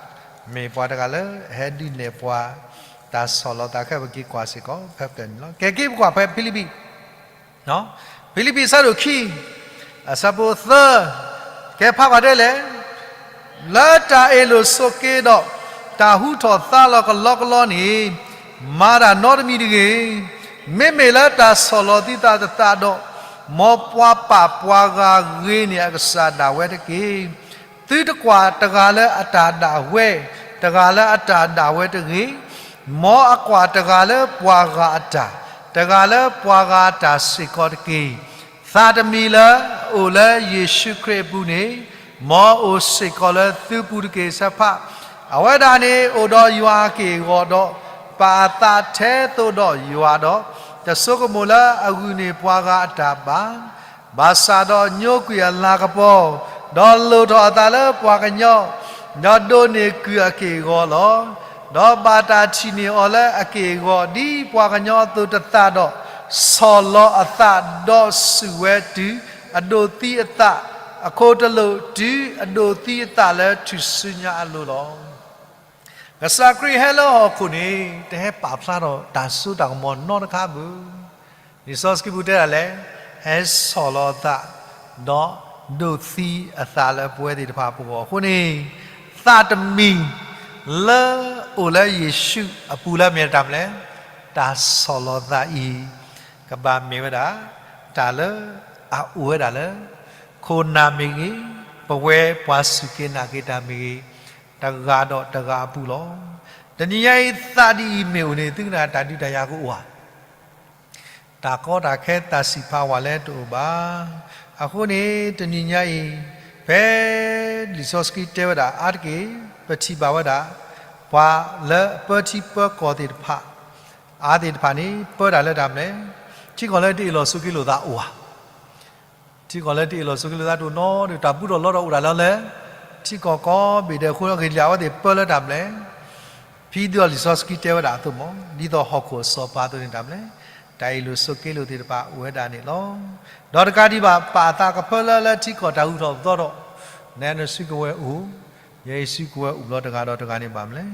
မ့ၢ်ပှၤတဂၤလၢအဟဲဒုးနဲၣ်ပှၤ တၢ်ဆီၣ်လီၤသးခဲ ပက့ၤကွၢ်စ့ၢ်ကီး ဖဲပတၢ်န့ၣ်လီၤ. ကဲက့ၤပကွၢ်ဖဲဖံလံးပံး ဖံလံးပံးအဆၢဒိၣ်ခံ အဆၢဖိသၢ, ကဲဖးကွၢ်တဲလဲၣ်, လၢတၢ်အ့ၣ်လိာ်ဆိးက့ဒီး တၢ်ဟူထီၣ်သါလီၤကလီကလီန့ၣ် မၤတၢ်နီတမံၤတဂ့ၤ. မ့မ့ၢ်လၢတၢ်ဆီၣ်လီၤသုသးတသးဒီး, မ်ပှၤပာ်ပှၤဂၤဂ့ၤန့ၢ်အကစၢ်ဒၣ်ဝဲတက့ၢ်. သုတကွၢ်တဂၤလၢအတၢ်ဒၣ်ဝဲ, တဂၤလၢအတၢ်ဒၣ်ဝဲတဂ့ၤ. မ်အကွၢ်တဂၤလၢပှၤဂၤအတၢ်, တဂၤလၢပှၤဂၤအတၢ်စ့ၢ်ကီးတက့ၢ်. သးတမံၤလၢအအိၣ်လၢယ့ၣ်ၡူးခရံာ်အပူၤန့ၣ်, မ်အအိၣ်စ့ၢ်ကီးလၢသုပူၤတက့ၢ်. ဆၢဖး, အဝဲဒၣ်န့ၣ်အိၣ်ဒီးယွၤအက့ၢ်အဂီၤဒီး, ပာ်အသးထဲသိးဒီးယွၤဒီး, တဆိကမိၣ်လၢအဂုာ်န့ၢ်ပှၤဂၤအတၢ်ဘၣ် ဘၣ်ဆၣ်ဒီးညိကွံာ်အလၤကပီၤ, ဒီးလိၣ်ထီၣ်အသးလၢပှၤကညီ, ဒီးဒိးန့ၢ်ကုၢ်အက့ၢ်အဂီၤလီၤ. ဒီးဘၣ်တၢ်ထံၣ်န့ၢ်အီၤလၢအက့ၢ်အဂီၤ ဒ်ပှၤကညီအသိးတသးဒီး, ဆီၣ်လီၤအသးဒီးစူၢ်ဝဲတုၤအဒိးသံအသး, အခိၣ်တလိာ်တုၤအဒိးသံအသးလၢထူၣ်စုညါအလိၤလီၤ. ကစၢ်ခရံာ်ဟဲလၢဟီၣ်ခိၣ်န့ၣ် တဟဲပာ်ဖျါထီၣ်တၢ်စိတၢ်ကမီၤနီတခါဘၣ်. လံာ်စီဆှံပူၤတဲဒၣ်လဲၣ်, ဟဲဆီၣ်လီၤအသး, ဒီးဒိးသံအသးလၢပဝဲသ့ၣ်တဖၣ်အပူၤအဃိန့ၣ်, သးတမံၤလၢအိၣ်လၢယ့ၣ်ၡူးအပူၤလၢမ့ၢ်တၢ်မနုၤလဲၣ်, တၢ်ဆီၣ်လီၤသးအံၤ ကဘၣ်မ့ၢ်ဝဲဒၣ် တၢ်လၢအအိၣ်ဝဲဒၣ်လၢ ခိၣ်နၢ်မ့ၢ်ဂ့ၤ, ပဝဲပှၤစူၢ်က့ၤနာ်က့ၤတၢ်မ့ၢ်ဂ့ၤ, တဂၤဒီးတဂၤအပူၤလီၤ. တနံၤညါအံၤသးဒ်အံၤမ့ၢ်အိၣ်န့ၣ် သုကနၣ်တၢ်ဒုးတၢ်ယၤကအိၣ်ဧါ. တၢ်ကီတၢ်ခဲသးစံးဖးဝဲလဲၣ်တအိၣ်ဘၣ်. အဃိန့ၣ် တနံၤညါအံၤ ဖဲလံာ်စီဆှံတဲဝဲဒၣ် အါတက့ၢ် ပထံၣ်ဘၣ်ဝဲဒၣ် ပှၤလၢအပၢထံပၢကီၢ်သ့ၣ်တဖၣ် အါသ့ၣ်တဖၣ်န့ၣ် ပၢတၢ်လၢတၢ်မနုၤလဲၣ်, ထံကီၢ်လၢတအ့ၣ်လိာ်ဆိးက့လိာ်သးအိၣ်ဧါ. ထံကီၢ်လၢတအ့ၣ်လိာ်ဆိးက့လိာ်သးတအိၣ်နီတဒူၣ်, တၢ်ဘူးထီၣ်လီထီၣ်အိၣ်ဒၣ်လၢ ထံကီၢ်ကိးဘ့ၣ်ဒဲးအဃိ ဂ့ၢ်လံအဝဲသ့ၣ်ပၢလၢတၢ်မနုၤလဲၣ်. ဖဲဒ်သိးလံာ်စီဆှံတဲဝဲဒၣ်အသိးမး, ဒ်သိးဟီၣ်ခိၣ်အစီၤပၤအသိးန့ၣ်တၢ်မနုၤလဲၣ်, တၢ်အ့ၣ်လိာ်ဆိးက့လိာ်သ့ၣ်တဖၣ်အိၣ်ဝဲဒၣ်န့ၣ်လီၤ. ဒီးတကးဒံးဘၣ် ပာ်အသးကဖၢလၢလၢထံကီၢ်တၢ်ဟူထီၣ်သီထီၣ်, နနစုကဝဲၤအိၣ်, ယဲယစုကဝဲၤအိၣ်ဘျီတဂၤဒီးတဂၤန့ၣ်ဘၣ်မနုၤလဲၣ်,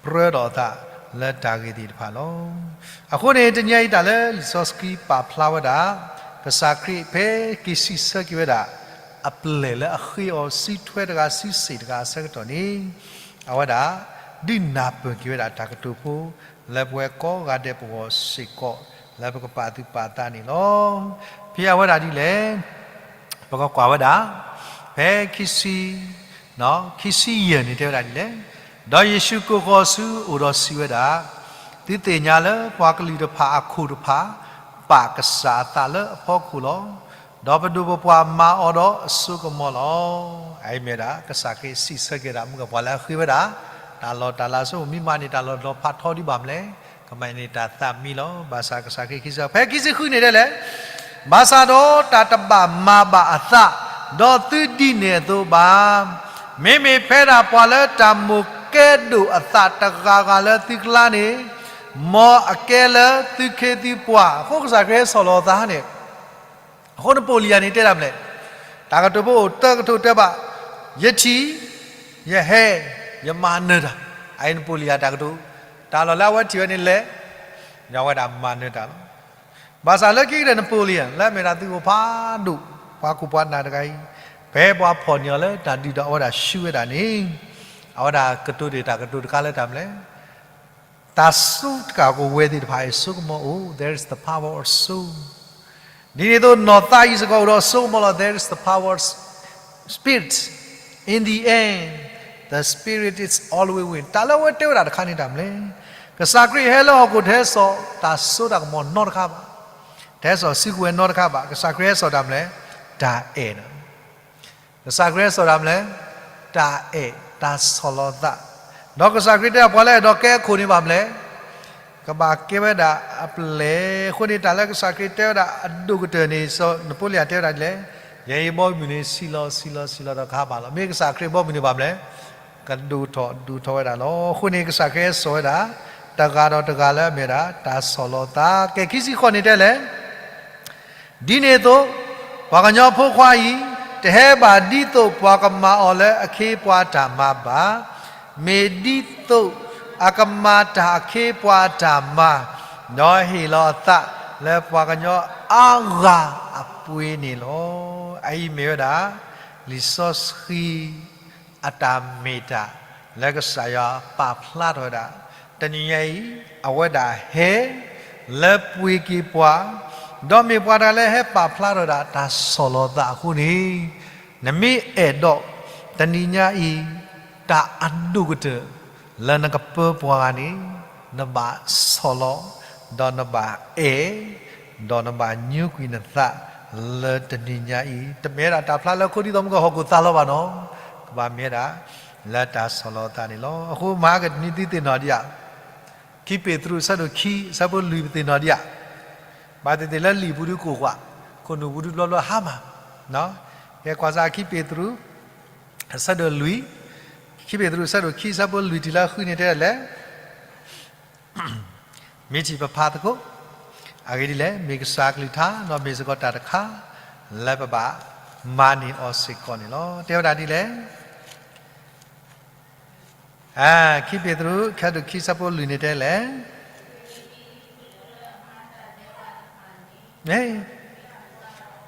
ပြၢဒီးအသးလၢတၢ်ဂ့ၢ်သ့ၣ်တဖၣ်လီၤ. အဃိန့ၣ် တနံၤအံၤတၢ်လၢလံာ်စီဆှံပာ်ဖျါဝဲဒၣ် ကစၢ်ခရံာ်ဖဲက့ၤစံးဆၢက့ၤဝဲဒၣ် အပျဲၢ်လၢအဃ့အီၤ စုထွဲတဂၤ စုစ့ၣ်တဂၤအဆၢကတီၢ်န့ၣ်, အဝဲဒၣ် ဒုးနၢ်ပၢၢ်က့ၤဝဲဒၣ်တၢ်ကတိၤဖိ လၢပဝဲကိးဂၤဒဲးပဂီၢ်စ့ၢ်ကီး လၢပကပာ်သူၣ်ပာ်သးန့ၣ်လီၤ. ဖဲအဝဲဒၣ်ဒ်လဲၣ်, ပကကွၢ်ဝဲဒၣ် ဖဲခံဆံ ခံဆံယဲၢ်န့ၣ်တဲဝဲဒၣ်ဒ်လဲၣ်, ဒီးယ့ၣ်ၡူးကိးဃီၤဆူအအိၣ်ဒီးစံးဝဲဒၣ်, သုသ့ၣ်ညါလၢပှၤကလုာ်တဖၣ်အခိၣ်တဖၣ် ပာ်ကစၢ်အသးလၢအဖီခိၣ်လီၤ. ဒီးပဒိၣ်ပပှၢ်မၤအီၤဒီးအစိကမီၤလီၤ. အအံၤမ့ၢ်ဝဲဒၣ် ကစၢ်ခရံာ်စံးဆၢက့ၤဒၣ် မုၢ်ဂၤပှၤလၢအဃ့ဝဲဒၣ် တၢ်လီၢ်တၢ်လၤဆိ မ့ၢ်မၤန့ၢ်တၢ်လီၢ် ဒီးဖးထီဒ်ဘၣ်မနုၤလဲၣ်, ကမၤန့ၢ်တၢ်သးမံလီၤ. ဘၣ်ဆၣ်ကစၢ်ခရံာ်ခံဆံ ဖဲခံဆံဃုန့ၣ်ဒ်လဲၣ်, ဘၣ်ဆၣ်ဒီးတၢ်တဘၣ်မၤဘၣ်အသး, ဒီးသုဒ်န့ၣ်အသိးဘၣ်. မ့မ့ၢ်ဖဲဒၣ်ပှၤလၢတၢ်မိၣ်ကဲဒိၣ်အသးတဂၤဂၤလၢသုကျါန့ၣ်, မ်အကဲလၢသုခ့သုပှၤ, အဃိကစၢ်ခရံာ်ဟဲဆီၣ်လီၤအသးန့ၣ် အဃိနပိာ်လံယၤန့ၣ်တဲဒၣ်မနုၤလဲၣ်, တၢ်ကတိၤဖိအိၣ်တၢကထိၣ်တဲဘၣ်, ယထံၣ်, ယဟဲ, ယမၤနၢၤတၢ်, အအံၤနပိာ်လံယၤတၢ်ကတိၤ, တၢ်လီၢ်လၢအဝဲထံၣ်ဝဲန့ၣ်လဲၣ်, ဒီးအဝဲဒၣ်မၤနၢၤတၢ်လီၤ. ဘၣ်ဆၣ်လၢခံကတၢၢ်နပိာ်လံယၤ လၢအမ့ၢ်ဒၣ်သုးခိၣ်ဖးဒိၣ် ပှၤခိၣ်ပှၤနၢ်တဂၤအံၤ, ဖဲပှၤဖီၣ်န့ၢ်အီၤလၢတၢ်ဒုးဒီးအဝဲဒၣ်ဆူဝဲဒၣ်န့ၣ်, အဝဲဒၣ်ကတိၤတ့ၢ်တၢ်ကတိၤတခါလၢတၢ်မနုၤလဲၣ် တၢ်စူၢ်တၢ်ကဝဲၤသ့ၣ်တဖၣ်အံၤ စိကမီၤအိၣ်, there is the power of soul. ဒ်န့ၣ်အသိးနီၢ်သးအံၤစ့ၢ်ကီးအိၣ်ဒီးစိကမီၤလီၤ, there is the power of spirit. In the end, the spirit is always win. တၢ်လၢအဝဲတဲဝဲဒၣ်တခါန့ၣ်တၢ်မနုၤလဲၣ်, ကစၢ်ခရံာ်ဟဲလၢဟီၣ်ခိၣ်တဟဲစိာ်တၢ်စိတၢ်ကမီၤနီတခါဘၣ်, တဟဲစိာ်စုကဝဲၤနီတခါဘၣ်, ကစၢ်ခရံာ်ဟဲစိာ်တၢ်မနုၤလဲၣ်, တၢ်အဲၣ်န့ၣ် ကစၢ်ခရံာ်ဟဲစိာ်တၢ်မနုၤလဲၣ်, တၢ်အဲၣ်တၢ်ဆီၣ်လီၤသး, ဒီးကစၢ်ခရံာ်တဲပှၤလၢအဲၣ်ဒိးကဲအခိၣ်န့ၣ်ဘၣ်မနုၤလဲၣ်, ကဘၣ်ကဲဝဲဒၣ်အပျဲၢ်, အဃိန့ၣ်တၢ်လၢကစၢ်ခရံာ်တဲဝဲဒၣ်အဒိၣ်ကတၢၢ်န့ၣ် နပိာ်လံယၤတဲဝဲဒၣ်ဒ်လဲၣ်, ယဲအံၤဘီမုၢ်န့ၣ် ဆံးလီၤဆံးလီၤဆံးလီၤဒီးကဟါဘၣ်လီၤ. မ့ၢ်ကစၢ်ခရံာ်ဘီမုၢ်န့ၣ်ဘၣ်မနုၤလဲၣ်, ကဒိၣ်ထီၣ်ဒိၣ်ထီၣ်ဝဲဒၣ်လီၤ. အဃိန့ၣ်ကစၢ်ခရံာ်ဟဲစိာ်ဝဲဒၣ် တဂၤဒီးတဂၤလၢအမ့ၢ်ဝဲဒၣ် တၢ်ဆီၣ်လီၤသး, ကဲခံဆံဃိးန့ၣ်တဲလဲၣ် ဒ်န့ၣ်အသိး, ပှၤကညီဖိခွါအံၤ တဟဲဘၣ်ဒ်သိးပှၤကမၤအီၤလၢအခ့အပှၤအတၢ်မၤဘၣ်, မ့ၢ်ဒ်သိးအကမၤတၢ်အခ့အပှၤအတၢ်မၤ, ဒီးဟ့ၣ်လီၤအသးလၢပှၤကညီအါဂၤအပှ့ၤန့ၣ်လီၤ. အအံၤမ့ၢ်ဝဲဒၣ် လံာ်စီဆှံ အတၢ်မ့ၢ်တၢ် လၢကစၢ်ယွၤပာ်ဖျါထီၣ်ဝဲဒၣ်, တနံၤညါအံၤ အဝဲဒၣ်ဟဲ လၢပှ့ၤက့ၤပှၤ, ဒီးမ့ၢ်ပှၤတဂၤလၢဟဲပာ်ဖျါထီၣ်ဝဲဒၣ်တၢ်ဆီၣ်လီၤသးအဃိန့ၣ်, နမ့ၢ်အဲၣ်ဒိး တနံၤညါအံၤ တၢ်အဒိၣ်ကတၢၢ် လၢနကပၢပှၤဂၤန့ၣ်, နဘၣ်ဆီၣ်လီၤ, ဒီးနဘၣ်အဲၣ်, ဒီးနဘၣ်ညိကွံာ်နသး လၢတနံၤညါအံၤ, တမ့ၢ်ဝဲဒၣ်တၢ်ဖျါလၢခိဒ်သိးမုၢ်ကဟီၣ်ခိၣ်သးလီၤဘၣ်နီၤ, ကဘၣ်မ့ၢ်ဝဲဒၣ် လၢတၢ်ဆီၣ်လီၤသးန့ၣ်လီၤ. အဃိမဟါကနံၤသုသ့ၣ်နီၣ်ဒံးဧါ, ခံပ့းတရူးအဆၢဒိၣ်ခံ အဆၢဖိလွံၢ်ပသ့ၣ်နီၣ်ဒံးဧါ, ဘၣ်သ့ၣ်သ့ၣ်လၢလံာ်ပူၤဒုးကိၢ်ကွၢ်, ခိၣ်နူာ်ပူၤဒုးဘျီဘျီဟါမၢ်, ကဲကွၢ်စၢ်ခံပ့းတရူး အဆၢဒိၣ်လွံၢ်, ခံပ့းတရူးအဆၢဒိၣ်ခံ အဆၢဖိလွံၢ်တုၤလၢဃုန့ၣ်တဲဒ်လဲၣ်, မ့ၢ်ထံၣ်ပဖးသကိး, အဂ့ၢ်ဒ်လဲၣ်, မ့ၢ်ကစၢ်အကလုၢ်ကထါ ဒီးမ့ၢ်စ့ၢ်ကီးတၢ်တခါ လၢပဘၣ်မၤန့ၢ်အီၤစ့ၢ်ကီးန့ၣ်လီၤ. တဲဝဲဒၣ်ဒ်လဲၣ်, ခံပ့းတရူး အဆၢဒိၣ်ခံအဆၢဖိလွံၢ်န့ၣ်တဲလဲၣ်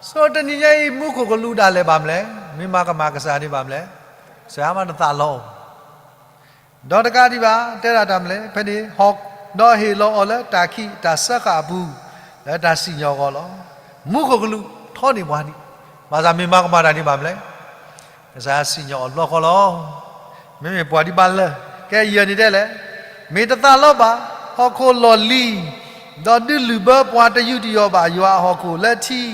So တနံၤညါအံၤ မူခိၣ်ကလူးဒၣ်လဲာ်ဘၣ်မနုၤလဲၣ်, မ့ၢ်မၤကမၣ်ကစၢ်န့ၣ်ဘၣ်မနုၤလဲၣ်, ကစၢ်ယွၤမၤနသးလီၤ. ဒီးတကးဒံးဘၣ် တဲဒၣ်တၢ်မနုၤလဲၣ်, ဖဲန့ၣ် ဒီးဟ့ၣ်လီၤအီၤလၢတၢ်ခံးတၢ်စၢဃာ်အပူၤ လၢတၢ်စံၣ်ညီၣ်အဂီၢ်လီၤ. မူခိၣ်ကလူးထီန့ၢ်ပှၤန့ၣ်, ဘၣ်ဆၣ်မ့ၢ်မၤကမၣ်တၢ်န့ၣ်ဘၣ်မနုၤလဲၣ် ကစၢ်ယွၤစံၣ်ညီၣ်အီၤလီၤဃီလီၤ. မ့မ့ၢ်ပှၤဒ်ဘၣ်လၢ ကဲယဲၢ်န့ၣ်တဲလဲၣ်, မ့ၢ်တသးလီဘၣ်, ဟီၣ်ခိၣ်လီၢ်လံၤ, ဒီးဒုးလုၢ်ဘၢပှၤတယူးတယီၣ်ဘၣ်ယွၤအဟီၣ်ခိၣ်လၢထံ, ဒီး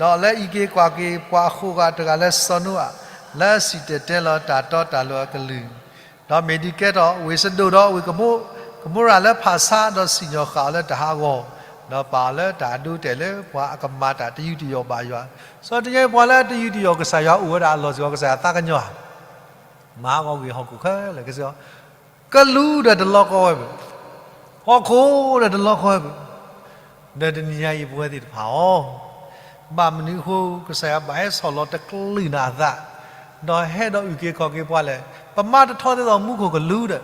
လၢအံးက့ၤကွၢ်က့ၤပှၤအဃိးဂၤတဂၤလၢစီၤနိအၤ, လၢစံၣ်တဲၤတဲလီၤတၢ်တီတၢ်လိၤအကလုၢ်, ဒီးမ့ၢ်ဒုးကဲထီၣ်ဝ့ၢ်စဒိၣ်ဒီးဝ့ၢ်ကမိရၤလၢဖၣ်ဆါ, ဒီးစံၣ်ညီၣ်ဃာ်အီၤလၢတၢ်ဟးဂီၤ, ဒီးပာ်အီၤလၢတၢ်အဒိအတဲာ်လၢပှၤအကမၤတၢ်တယူးတယီၣ်ဘၣ်ယွၤ. စီၤတနံၤညါအံၤပှၤလၢတယူးတယီၣ်ကစၢ်ယွၤအိၣ်ဝဲဒၣ်အလီၢ်စ့ၢ်ကီး ကစၢ်ယွၤသးကညီၤ မၤဟးဂီၤကွံာ်ဟီၣ်ခိၣ်ခဲလၢာ်ကစၢ်, ကလူးဒီးတလီကီဝဲဘၣ်, ဟီၣ်ခိၣ်ဒီးတလီကီဝဲဘၣ်, ဒီးတနံၤညါအံၤပဝဲသ့ၣ်တဖၣ်အီၤ, ဘၣ်မနုၤအဃိ ကစၢ်ယွၤဘၣ်ဟဲဆီၣ်လီၤတကလုာ်နၤအသး, ဒီးဟဲဒီးအုၣ်က့ၤခီၣ်က့ၤပှၤလဲၣ်, ပမၤတထီသ့ၣ်ဒီးမူခိၣ်ကလူးဒီး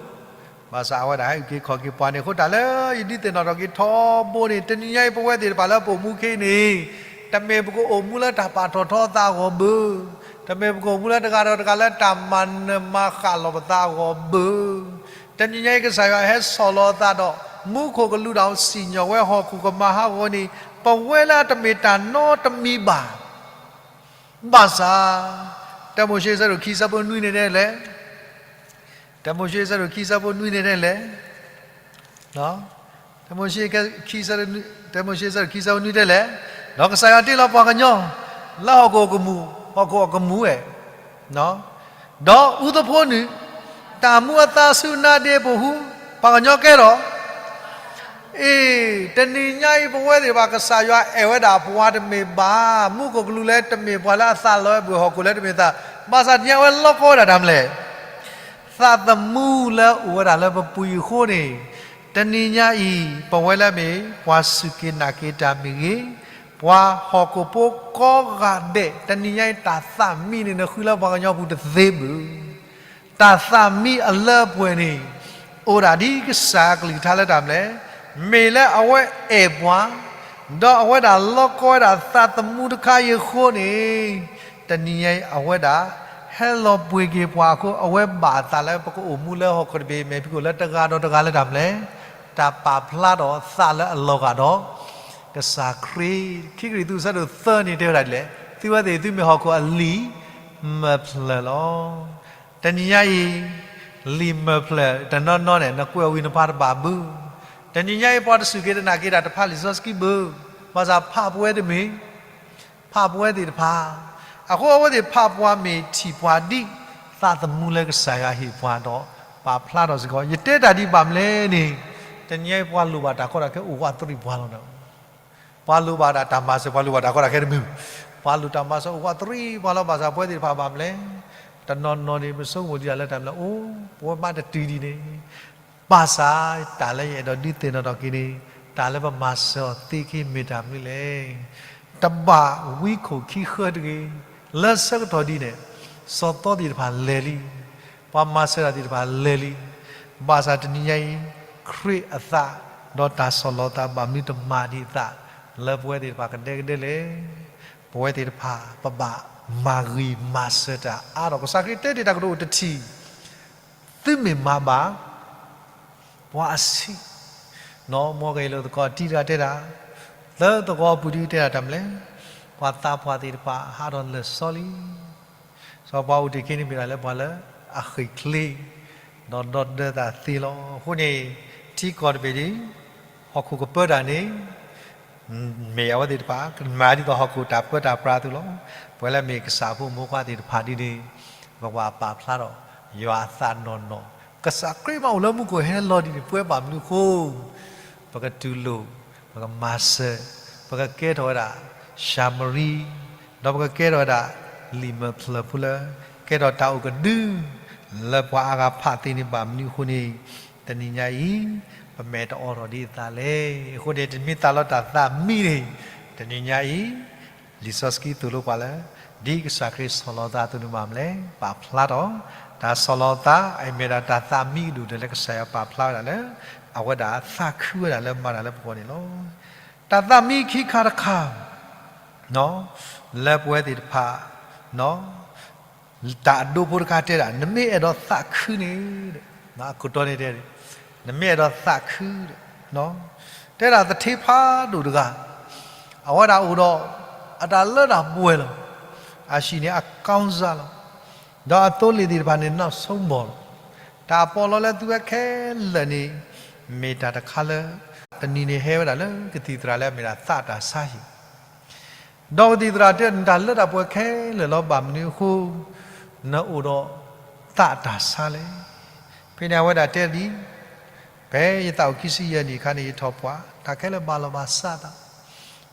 ဘၣ်ဆၣ်အဝဲဒၣ်ဟဲအုၣ်က့ၤခီၣ်က့ၤပှၤန့ၣ်အဃိ တၢ်လၢယဒုးသ့ၣ်နီၣ်ထီၣ်က့ၤထီဘိန့ၣ် တနံၤညါအံၤပဝဲသ့ၣ်တဖၣ်လၢပအိၣ်မူခဲအံၤန့ၣ်, တမ့ၢ်ပကအိၣ်မူလၢတၢ်ပာ်ထီၣ်ထီအသးအဂီၢ်ဘၣ်, တမ့ၢ်ပကအိၣ်မူလၢတဂၤဒီးတဂၤလၢတၢ်မၤနၢၤမၤဃၣ်လီၤပသးအဂီၢ်ဘၣ်. တနံၤညါအံၤကစၢ်ယွၤဟဲဆီၣ်လီၤအသးဒီး မူခိၣ်ကလူးတၢ်စံၣ်ညီၣ်ဝဲဟီၣ်ခိၣ်ကမၤဟးဂီၤန့ၣ် ပဝဲလၢအတမ့ၢ်တၢ်နီတမံၤဘၣ်. ဘၣ်ဆၣ် တၢမိၤၡ့ဆၢဒိၣ်ခံဆၢဖိနွံန့ၣ်တဲလဲၣ်, တၢမိၤၡ့ဆၢဒိၣ်ခံဆၢဖိနွံန့ၣ်တဲလဲၣ်, တၢမိၤၡ့ဆၢဒိၣ်ခံဆၢဖိနွံတဲလဲၣ်, ဒီးကစၢ်ယွၤတ့လီၤပှၤကညီ လၢဟီၣ်ခိၣ်ကမူၣ်, ဟီၣ်ခိၣ်အကမူၣ်ဝဲ, ဒီးအူသဖိနုာ် တၢ်မူအသါဆူနါဒ့ပူၤဟူ ပှၤကညီကဲထီၣ် အ့, တနံၤညါအံၤပဝဲသ့ၣ်တဖၣ် ကစၢ်ယွၤအဲၣ်ဝဲဒၣ်ပှၤတမ့ၢ်ဘၣ်, မူခိၣ်ကလူးလၢတမ့ၢ်ပှၤလၢအသးလီၤဝဲဘၣ်, ဟီၣ်ခိၣ်လၢတမ့ၢ်သး, ဘၣ်ဆၣ်တနံၤညါအဝဲလီၤကီဝဲဒၣ်တၢ်မနုၤလဲၣ်, သးသမူလၢအိၣ်ဝဲဒၣ်လၢပပူၤအံၤအဃိန့ၣ်, တနံၤညါအံၤ ပဝဲလၢမ့ၢ်ပှၤစူၢ်က့ၤနာ်က့ၤတၢ်မ့ၢ်ဂ့ၤ, ပှၤဟီၣ်ခိၣ်ဖိကိးဂၤဒဲး တနံၤညါအံၤ တၢ်သးမံန့ၣ် နဃုလၢပှၤကညီပူၤတသ့ဘၣ်. တၢ်သးမံအလၢအပှဲၤန့ၣ် အိၣ်ဒၣ်ဒ်ကစၢ်အကလုၢ်ကထါလၢတၢ်မနုၤလဲၣ်, မ့ၢ်လၢအဝဲအဲၣ်ပှၤ, ဒီးအဝဲဒၣ်လီၤကီဝဲဒၣ်သးသမူတခါအံၤအဃိန့ၣ်, တနံၤညါအံၤအဝဲဒၣ် ဟဲလီၤပှ့ၤက့ၤပှၤအဃိ အဝဲဘၣ်အသးလၢပကအိၣ်မူလၢဟီၣ်ခိၣ်တဘ့ၣ် မဲာ်ဖံးခိၣ်လၢတဂၤဒီးတဂၤလၢတၢ်မနုၤလဲၣ်, တၢ်ပာ်ဖျါထီၣ်သးလၢအလီၤဂာ်ဒီး ကစၢ်ခရံာ်, ခံကရံၣ်သူးဆၢဒိၣ်သၢန့ၣ်တဲဝဲဒၣ်ဒ်လဲၣ်, သုဝဲသ့ၣ်သုမ့ၢ်ဟီၣ်ခိၣ်အလံာ်မၢၢ်ဖျၢၣ်လီၤ. တနံၤညါအံၤ လံာ်မၢၢ်ဖျၢၣ်တနီၤနီၤန့ၣ် နကွဲးဝံၤနဖးတဘၣ်ဘၣ်. တနံၤညါအံၤ ပှၤတစူၢ်က့ၤတနာ်က့ၤတၢ်တဖးလံာ်စီဆှံဘၣ်, ဘၣ်ဆၣ်ဖးပဝဲတမ့ၢ် ဖးပဝဲသ့ၣ်တဖၣ်, အဃိအဝဲသ့ၣ်ဖးပှၤမ့ၢ်ထံၣ်ပှၤဒ် သးသမူလၢကစၢ်ယွၤဟ့ၣ်ပှၤဒီး ပာ်ဖျါထီၣ်စ့ၢ်ကီး, ယတဲတၢ်ဒ်ဘၣ်မနုၤလဲၣ်န့ၣ်, တနံၤညါအံၤပှၤလိၣ်ဘၣ်တၢ်ကီတၢ်ခဲအိၣ်ဝးတရံးပှၤလီၤ. ပှၤလိၣ်ဘၣ်ဒၣ်တၢ်မၤစၢၤ, ပှၤလိၣ်ဘၣ်တၢ်ကီတၢ်ခဲတမုာ်, ပှၤလိၣ်တၢ်မၤစၢၤအိၣ်ဝးတရံးပှၤလီၤ. ဘၣ်ဆၣ်ပဝဲသ့ၣ်တဖၣ်ဘၣ်မနုၤလဲၣ်, တနီၤနီၤန့ၣ် ပဆိကမိၣ်ဒံးဒၣ်လၢတၢ်မနုၤလဲၣ်, အိၣ် ပဝဲမးတတုၤဒံးန့ၣ် ဘၣ်ဆၣ်တၢ်လၢယအဲၣ်ဒိးဒုးသ့ၣ်နီၣ်ထီၣ်က့ၤန့ၣ်, တၢ်လၢပမၤစၢၤအီၤသ့ခဲမ့ၢ်တၢ်မနုၤလဲၣ်. တဘၣ်ဝံခိၣ်ခံဃၢတဂ့ၤ, လၢဆၢကတီၢ်ဒ်န့ၣ်, စီၤသီသ့ၣ်တဖၣ်လဲၤလံ, ပှၤမၤစၢၤတၢ်သ့ၣ်တဖၣ်လဲၤလံ, ဘၣ်ဆၣ်တနံၤညါအံၤ ခရံာ်အသး ဒီးတၢ်ဆီၣ်လီၤသးဘၣ်မနုၤတမၤဒံးအသး လၢပဝဲသ့ၣ်တဖၣ်ကဒဲကဒဲလဲၣ်. ပဝဲသ့ၣ်တဖၣ် ပဘၣ်မၤဂ့ၤမၤစၢၤတၢ်အါထီၣ်, ကစၢ်ခရံာ်တဲတ့ၢ်တၢ်ကတိၤအိၣ်တထံၣ် သုမ့ၢ်မၤဘၣ် ပှၤအဆံး, နီၢ်မီကယလိာ်သကိးတံၢ်တဂၤတဲဒၣ်, သၢသဝီပူၤဒ်တဲဒၣ်တၢ်မနုၤလဲၣ်, ပှၤသးပှၢ်သ့ၣ်တဖၣ်ဟးထီၣ်လၢာ်စီလံ. စီၤပှၤအိၣ်တ့ၢ်က့ၤန့ၣ်မ့ၢ်ဒၣ်လၢပှၤလၢအဃ့ၢ်ချ့, ဒီးဒီဒၢသးသ့လီၤ. အဃိန့ၣ် ထံကီၢ်တဘ့ၣ်ဒ် ဟီၣ်ခိၣ်ကပၢတၢ်န့ၣ် မ့ၢ်အဝဲသ့ၣ်တဖၣ် ကမၤဒ်သိးဟီၣ်ခိၣ်တၢ်ပၢတၢ်ပြးအသိးလီၤ. ပဝဲလၢမ့ၢ်ကစၢ်ဖိမိၢ်ပှၢ်သ့ၣ်တဖၣ်ဒ်န့ၣ် ပကဘၣ်ပာ်ဖျါထီၣ် ယွၤအသးနီၢ်နီၢ်, ကစၢ်ခရံာ်မးအိၣ်လၢမူခိၣ်ဟဲလီၤဒ်န့ၣ် ပဝဲဘၣ်မနုၤအဃိ ပကတူၢ်လိာ်, ပကမၤစၢၤ, ပကကဲထီၣ်ဝဲဒၣ် ၡၤမရံ, ဒီးပကကဲထီၣ်ဝဲဒၣ် လံာ်မၢၢ်ဖျၢၣ်ဖိလၢ ကဲထီၣ်တၢ်အိၣ်ကဒု လၢပှၤအါဂၤဖးသ့န့ၣ်ဘၣ်မနုၤအဃိန့ၣ်, တနံၤညါအံၤ ပမဲာ်တအိးထီၣ်ဒ်အသးလဲၣ်. အဃိန့ၣ် တမ့ၢ်သးလီၤတၢ်သးမံန့ၣ်, တနံၤညါအံၤ လံာ်စီဆှံသိၣ်လိပှၤလၢ ဒ်ကစၢ်ခရံာ်ဆီၣ်လီၤသးအသိးန့ၣ်ဘၣ်မနုၤလဲၣ်, ပာ်ဖျါထီၣ် တၢ်ဆီၣ်လီၤသး အမ့ၢ်ဒၣ်တၢ်သးမံကဒိၣ်ဒဲးလၢကစၢ်ယွၤပာ်ဖျါဝဲဒၣ်လၢ အဝဲဒၣ်သးခုဝဲဒၣ်လၢမၤတၢ်လၢပဂီၢ်န့ၣ်လီၤ. တၢ်သးမံခံခါတခါ လၢပဝဲသ့ၣ်တဖၣ် တၢ်အဒိဖိတခါတဲဒၣ် နမ့ၢ်အဲၣ်ဒိးသးခုန့ၣ်, အခိၣ်တီန့ၣ်တဲ, နမ့ၢ်အဲၣ်ဒိးသးခု, တဲဒၣ်သထ့ဖးဒိၣ်တဂၤ, အဝဲဒၣ်အိၣ်ဒီး အတၢ်လၢတၢ်ပှဲၤလီၤ, အဟံၣ်န့ၣ်အကီၢ်စၢ်လီၤ, ဒီးအသိလ့ၣ်သ့ၣ်တဖၣ်န့ၣ် နောက်ဆုံးပေါ်လီၤ, တၢ်ပီးလီလၢသုဝဲခဲလၢာ်န့ၣ် မ့ၢ်တၢ်တခါလၢ တနံၤန့ၣ်ဟဲဝဲဒၣ်လၢကသံၣ်သရၣ်လၢအမ့ၢ်ဒၣ်သးတၢ်ဆါဟံၣ် ဒီးကသံၣ်သရၣ်တဲ နတၢ်လၢတၢ်ပှဲၤခဲလၢာ်လီၤ ဘၣ်မနုၤအဃိ နအိၣ်ဒီးသးတၢ်ဆါလဲၣ်. ဖဲန့ၣ်အဝဲဒၣ်တဲဒ်အံၤ, ဖဲယသးအိၣ်ခံဆံယဲၢ်နံၣ်အခါန့ၣ် ယထီၣ်ပှၢ် တၢ်ခဲလၢာ်ဘၣ်လီၤဘၣ်စးသး,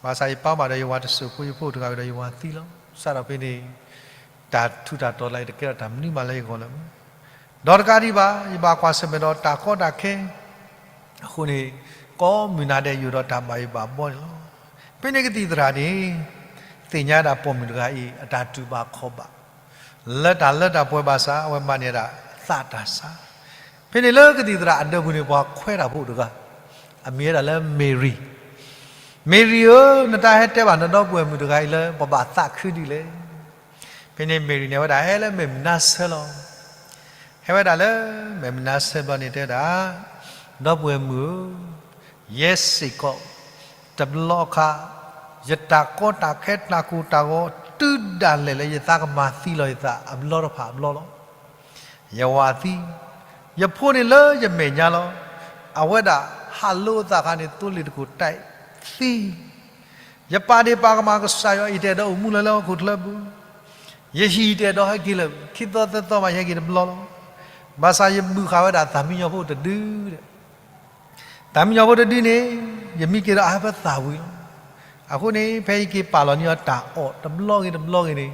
ဘၣ်ဆၣ်ယပၢ်မးဒီးယဝၤတစိၢ်ဖိ ယဖိတဂၤဝံၤဒီးယဝၤသံလီၤ. စးထီၣ်ဖဲန့ၣ် တၢ်ထူးတၢ်တီၤလၢယတကဲထီၣ်တၢ်မနုၤမးလၢယဂီၢ်လၢၤ ဒီးတကးဒံးဘၣ် ယဘၣ်ကွၢ်ဆၢၣ်မဲာ်ဒီးတၢ်ကီတၢ်ခဲ အဃိန့ၣ် ကိးမုၢ်နၤဒဲးယအိၣ်ဒီးတၢ်ဘၣ်ယိၣ်ဘၣ်ဘီန့ၣ်လီၤ. ဖဲန့ၣ်ကသံၣ်သရၣ်န့ၣ် သ့ၣ်ညါဒၣ်ပိာ်မုၣ်တဂၤအံၤ အတၢ်တူၢ်ဘၣ်ခီၣ်ဘၣ် လၢတၢ်လၢတၢ်ပှဲၤဘၣ်ဆၣ် အဝဲမၤန့ၢ်ဒၣ်သးတၢ်ဆါ. ဖဲန့ၣ်လၢကသံၣ်သရၣ်အဒၢးပူၤန့ၣ် ပှၤခွဲးတၢ်ဖိတဂၤ အမံၤဝဲဒၣ်လၢ Mary မ့ၤရံၤဧၢ, နတၢ်ဟဲတဲဘၣ်နဒီပုၢ်ဝဲၢ်မုၣ်တဂၤအံၤလၢ ပဘၣ်သးခုဒ်လဲၣ်. ဖဲန့ၣ်မ့ၤရံၤန့ၣ် အဝဲဒၣ်ဟဲလၢမဲာ်မုၢ်နါဆၢလီၤ. ဟဲဝဲဒၣ်လၢမဲာ်မုၢ်နါဆၢဘျီန့ၣ်တဲဝဲဒၣ်, ဒီပုၢ်ဝဲၢ်မုၣ်ဧၢ, ယဲစ့ၢ်ကီး တဘျီအခါ ယတၢ်ကီတၢ်ခဲတၢ်ကိၢ်တၢ်ဂီၤ တုၤဒၣ်လဲာ်လၢယသးကမၤသံလီၤယသးအဘျီတဖၣ်အဘျီလီၤ. ယဝၤသံ, ယဖိန့ၣ်လၢယမဲာ်ညါလီၤ. အဝဲဒၣ်ဟးလိအသးအခါန့ၣ် သိလ့ၣ်တကိးတၢ်သံ, ယပာ်ဒ့ၣ်ပာ်ကမၣ်ကစၢ်ယွၤအံၤ တအဲၣ်ဒိးအိၣ်မူလၢၤလၢဟီၣ်ခိၣ်ချၢပူၤ, ယဟံၣ်တအဲၣ်ဒိးဟဲက့ၤလၢၤ, ခံသီသၢသီမးယဟဲက့ၤတဘျီလီၤ. ဘၣ်ဆၣ်ယဘုၣ်ဃာ်ဝဲဒၣ်သးမံညီၤဖိတဒုဒီး သးမံညီၤဖိတဒုန့ၣ် ယမံက့ၤဒီးအဟၢဖၢသၣ်ဝံၤလီၤ. အဃိန့ၣ် ဖဲယက့ၤပာ်လီၤန့ၢ်အီၤတၢ်အီၣ်တဘျီဂ့ၤတဘျီဂ့ၤန့ၣ်,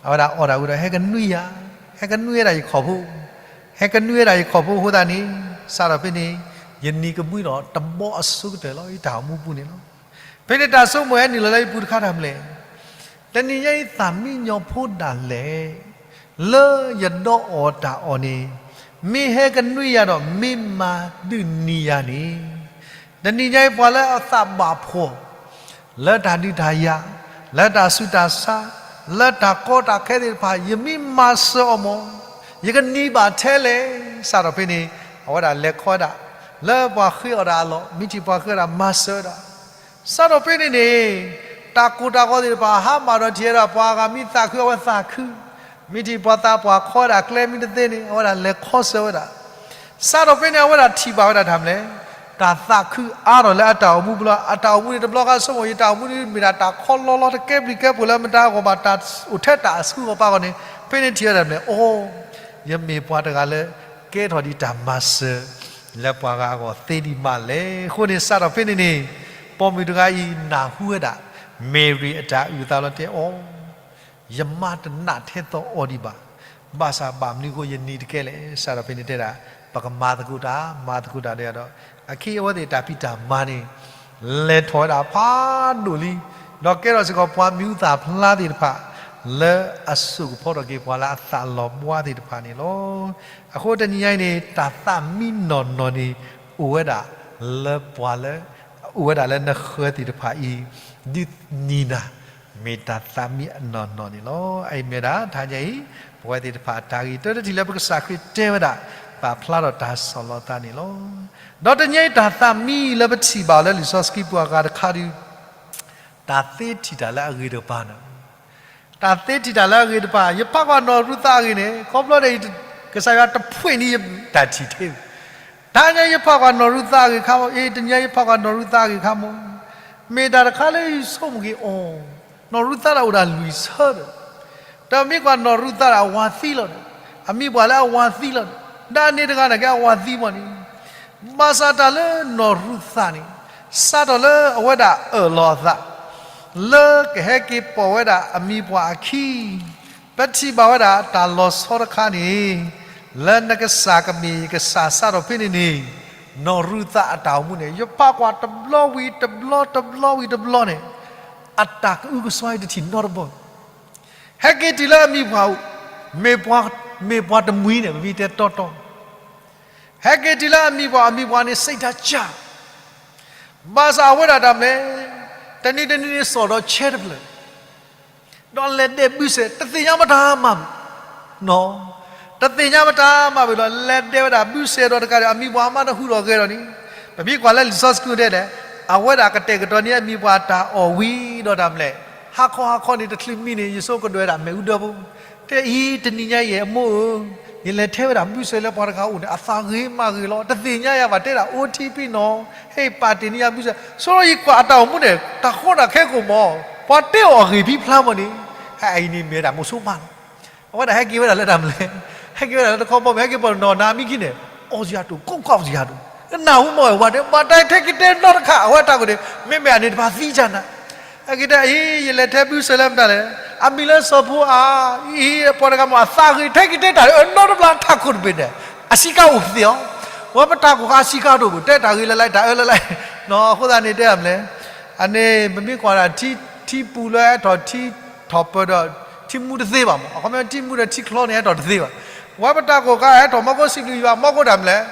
အဝဲဒၣ်အီၣ်တၢ်ဝံၤဒီး ဟဲကနွံယၤ, ဟဲကနွံဝဲဒၣ်ယခီၣ်ဖိ, ဟဲကနွံဝဲဒၣ်ယခီၣ်ဖိအဃိသတးန့ၣ်, စးထီၣ်ဖဲန့ၣ် ယနံၤကဘှံးဒီးတဘီအဆိကတၢၢ်လီၤ ယတၢ်အိၣ်မူပူၤန့ၣ်လီၤ. ဖဲန့ၣ်တၢ်ဆိကမိၣ်ဟဲနုာ်လီၤလၢယပူၤတခါတၢ်မနုၤလဲၣ်. တနံၤညါအံၤသးမံညီၤဖိဒၣ်လဲာ် လၢယဒီးအီၣ်တၢ်အီၣ်န့ၣ်, မ့ၢ်ဟဲကနွံယၤဒီးမ့ၢ်မၤဒုးနံၤယၤန့ၣ်, တနံၤညါအံၤပှၤလၢအသးဘၣ်ဖှီၣ် လၢတၢ်ဒုးတၢ်ယၤ, လၢတၢ်ဆူးတၢ်ဆါ, လၢတၢ်ကီတၢ်ခဲသ့ၣ်တဖၣ် ယမ့ၢ်မၤစၢၤအီၤမး, ယကနံၤဘၣ်ထဲလဲၣ်. စးထီၣ်ဖဲန့ၣ် အဝဲဒၣ်လဲၤခီဝဲဒၣ် လၢပှၤဃ့အီၣ်ဒၣ်အလီၢ်, မ့ၢ်ထံၣ်ပှၤဃ့အီၣ်ဒၣ်မၤစၢၤဝဲဒၣ်. စးထီၣ်ဖဲန့ၣ်န့ၣ် တၢ်ကိၢ်တၢ်ဂီၤသ့ၣ်တဖၣ် ဟါမၢ်ဒီးထံၣ်ဝဲဒၣ် ပှၤဂၤမ့ၢ်သးခုအဝဲသးခု, မ့ၢ်ထံၣ်ပှၤသးပှၢ်ခီဝဲဒၣ်ကျဲမ့ၢ်တသ့န့ၣ် အဝဲဒၣ်လဲၤခီဆၢဝဲဒၣ်. စးထီၣ်ဖဲန့ၣ် အဝဲဒၣ်ထံၣ်ဘၣ်ဝဲဒၣ်တၢ်မနုၤလဲၣ်, တၢ်သးခုအါထီၣ်လၢအတၢ်အိၣ်မူပူၤလီၤ. အတၢ်အိၣ်မူန့ၣ်တဘျီဃီဆိကမိၣ် ယတၢ်အိၣ်မူန့ၣ်မ့ၢ်ဒၣ်တၢ်ခီလီလီၤ တကဲဘျုးကဲဖှိၣ်လၢမတၤအဂီၢ်ဘၣ် တၢ်အိၣ်ထဲတၢ်အဆှုအဂီၢ်ဘၣ်အဂီၢ်န့ၣ်, ဖဲန့ၣ်ထံၣ်ဝဲဒၣ်တၢ်မနုၤလဲၣ်, အိ, ယမ့ၢ်ပှၤတဂၤလၢ ကဲထီၣ်ဒံးတၢ်မၤစၢၤ လၢပှၤဂၤအဂီၢ်သ့ဒံးမးလဲၣ်. အဃိန့ၣ် စးထီၣ်ဖဲန့ၣ်န့ၣ် ပိာ်မုၣ်တဂၤအံၤနၢ်ဟူဝဲဒၣ် မ့ၤရံၤအတၢ်အုၣ်အသးလီၤ တဲအီၤ, ယမါတနာ်ထဲသိးအီၤဒံးဘၣ်. ဘၣ်ဆၣ်ဘၣ်မနုၤအဃိယနံၤတကဲလဲၣ်. စးထီၣ်ဖဲန့ၣ်တဲဒၣ် ပကမၤသကိးတၢ်, မၤသကိးတၢ်ဒီးယၤဒီး အခ့အဝဲသ့ၣ်တၢ်ဖံးတၢ်မၤန့ၣ် လဲၤထီၣ်ဝဲဒၣ်ဖးဒိၣ်လံ, ဒီးကဲထီၣ်စ့ၢ်ကီးပှၤမံၤဟူသၣ်ဖျါသ့ၣ်တဖၣ် လၢအစိာ်ကဖီထီၣ်က့ၤပှၤလၢအသးလီၤဘှါသ့ၣ်တဖၣ်န့ၣ်လီၤ. အဃိတနံၤညါအံၤန့ၣ် တၢ်သးမံနီၢ်နီၢ်န့ၣ် အိၣ်ဝဲဒၣ်လၢပှၤလၢ အိၣ်ဝဲဒၣ်လၢနဃၢၤသ့ၣ်တဖၣ်အံၤ ဒုးနံၤနၤ မ့ၢ်တၢ်သးမံအနီၢ်နီၢ်န့ၣ်လီၤ. အအံၤမ့ၢ်ဒၣ်တဟါညါအံၤ ပဝဲသ့ၣ်တဖၣ်အတၢ်ဂ့ၢ် တၢ်တထံၣ်လၢပကစၢ်ခရံာ်တဲဝဲဒၣ် ပာ်ဖျါထီၣ်တၢ်ဆီၣ်လီၤသးန့ၣ်လီၤ. ဒီးတနံၤညါအံၤတၢ်သးမံလၢပထံၣ်ဘၣ်အီၤလၢလံာ်စီဆှံပူၤအဂၤတခါဒီး တၢ်သ့ထံၣ်တၢ်လၢအဂ့ၤတကပၤန့ၣ်, တၢ်သ့ထံၣ်တၢ်လၢအဂ့ၤတကပၤ, ယဖးကွၢ်နီၢ်ရူၤသးအဂ့ၢ်န့ၣ် ခီဖျိဒ်အံၤ ကစၢ်ယွၤတဖှ့ၣ်န့ၢ်ယတၢ်ထံၣ်ထဲ, တဟါညါယဖးကွၢ်နီၢ်ရူၤသးအဂ့ၢ်ခါမး, အ့ တနံၤညါယဖးကွၢ်နီၢ်ရူၤသးအဂ့ၢ်ခါမး, မ့ၢ်တၢ်တခါလၢယဆိကမိၣ်က့ၤအီၤ, နီၢ်ရူၤသးဒၣ်အိၣ်ဒၣ်လွံၢ်ဆၢဒီး တမ့ၢ်ကွၢ်နီၢ်ရူၤသးဒၣ်အဝၤသံလီၤဒီး, အမံၤပှၢ်လၢအဝၤသံလီၤဒီး, ဒၣ်န့ၣ်တဂၤန့ၣ်က့ အဝၤသံမီၢ်န့ၣ်, ဘၣ်ဆၣ်တၢ်လၢနီၢ်ရူၤသးန့ၣ် စးထီၣ်လၢအဝဲဒၣ်အၢၣ်လီၤအသး လၢကဟဲက့ၤပိာ်ဝဲဒၣ်အမံၤပှၢ်အခံ, ပထံၣ်ဘၣ်ဝဲဒၣ်တၢ်လီၤဆီတခါန့ၣ်, လၢနကစၢ်ကမ့ၢ်ယကစၢ်စးထီၣ်ဖဲန့ၣ်န့ၣ်, နီၢ်ရူၤသးအတၢ်အိၣ်မူန့ၣ် ယဖးကွၢ်တဘျီဝံၤတဘျီ တဘျီဝံၤတဘျီန့ၣ်, အတၢ်ကအုကစွါအံၤတထံၣ်နီတဘီ ဟဲက့ၤတုၤလၢအမံၤပှၢ်အိၣ်, မ့ၢ်ပှၤ, မ့ၢ်ပှၤတမှံၤန့ၣ် ပမ့ၢ်တဲတီတီ, ဟဲက့ၤတုၤလၢအမံၤပှၢ်, အမံၤပှၢ်န့ၣ် စိတ်ဓာတ်ကျ, ဘၣ်ဆၣ်အဝဲဒၣ်တၢ်မနုၤလဲၣ်, တနံၤတနံၤန့ၣ် စိာ်ဒီးဆဲတဖျၢၣ်, ဒီးလဲၤဒဲးဘုစဲး, တသ့ၣ်ညါမတၤမး, နီၢ်, တသ့ၣ်ညါမတၤမးဘၣ်ဒီး လဲၤဒဲးဝဲဒၣ်ဘုစဲးဒီးတကးဒံး အမံၤပှၢ်မးတဟူးထီၣ်ဂဲၤထီၣ်န့ၣ်, ပမ့ၢ်ကွၢ်လၢလံာ်စီဆှံတဲဒၣ်, အဝဲဒၣ်ကတဲာ်ကတီၤန့ၢ်အမံၤပှၢ်တၢ်အီၣ်ဝံၤဒီးတၢ်မနုၤလဲၣ်, ဟါခီဟါခီန့ၣ် တချုးမံန့ၣ် ယဆိကမိၣ်ကဒွဲဒၣ်မ့ၣ်အူဒၢဖိ တဲအံၤ တနံၤညါအံၤ အမိၢ်ဧၢ, ယလဲၤထဲဝဲဒၣ်ဘုစဲးလၢပှၤတဂၤအိၣ်န့ၣ် အသးဂ့ၤမးဂ့ၤလီၤ, တသ့ၣ်ညါယၤဘၣ် တဲဒၣ် အိၣ်ထံဖံနီၤ, ဟဲပာ်တ့ၢ်န့ၢ်ယၤဘုစဲး, ဆိဒီးယကွၢ်အတၢ်အိၣ်မူန့ၣ် တၢ်ဃီတၢ်ခဲကိၣ်မး, ပှၤတဲအီၤအဂ့ၢ်ဖံဖျါမးန့ၣ်, ဟဲအံၤန့ၣ်မ့ၢ်ဝဲဒၣ်မိၢ်ဆိမးလီၤ, အဝဲဒၣ်ဟဲက့ၤဝဲဒၣ်လၢတၢ်မနုၤလဲၣ်, ဟဲက့ၤဝဲဒၣ်လၢတခီဘီမုၢ် ဟဲက့ၤပိာ်နီၢ်နၤမံခံန့ၣ်, အီၣ်စယၤဒိၣ် ကိးကီၢ်စယၤဒိၣ်, နနၢ်ဟူမးဝဲတဲ ဘၣ်တၢ်ထဲက့ၤတဲနီတခါ အဝဲတၢ်ကိၣ်န့ၣ် မ့မ့ၢ်အန့ၣ်တဖၣ်သံကနၤ ဟဲက့ၤတဲအံၤ ယလဲၤထဲဘုစဲးလၢမတၤလဲၣ်, အမံၤလၢစီၤဖိဧါ, အံၤ ပှၤတဂၤမးအသးဂ့ၤ ထဲက့ၤတဲတၢ်အနီတဘျီထးခိၣ်တဘ့ၣ်န့ၣ်, အဆံးကါအိၣ်သ့ၣ်အီၤ, ဝဲပတၢ်ကိၣ်ဃာ်အဆံးကါဒိၣ်ဘၣ် တဲတၢ်ဂ့ၤလၢ်လၢ် တၢ်အၢလၢ်လၢ်, အဃိသတးန့ၣ်တဲမနုၤလဲၣ်, အန့ၣ် ပမ့ၢ်ကွၢ်ဒၣ် ထံပူၤလၢအဲၣ်ထီၣ်ထံထီၣ်ပၢၢ်ဒီး ထံမူတသ့ဘၣ်မး, အခီပညီထံမူဒီးထံချီန့ၣ် အဲၣ်ထီၣ်တသ့ဘၣ်, ဝဲပတၢ်ကိၣ်ဃာ်အဲၣ်ထီၣ်မီၢ်ကိၢ်စံးဘျုးယွၤ မီၢ်ကိၢ်တၢ်မနုၤလဲၣ်,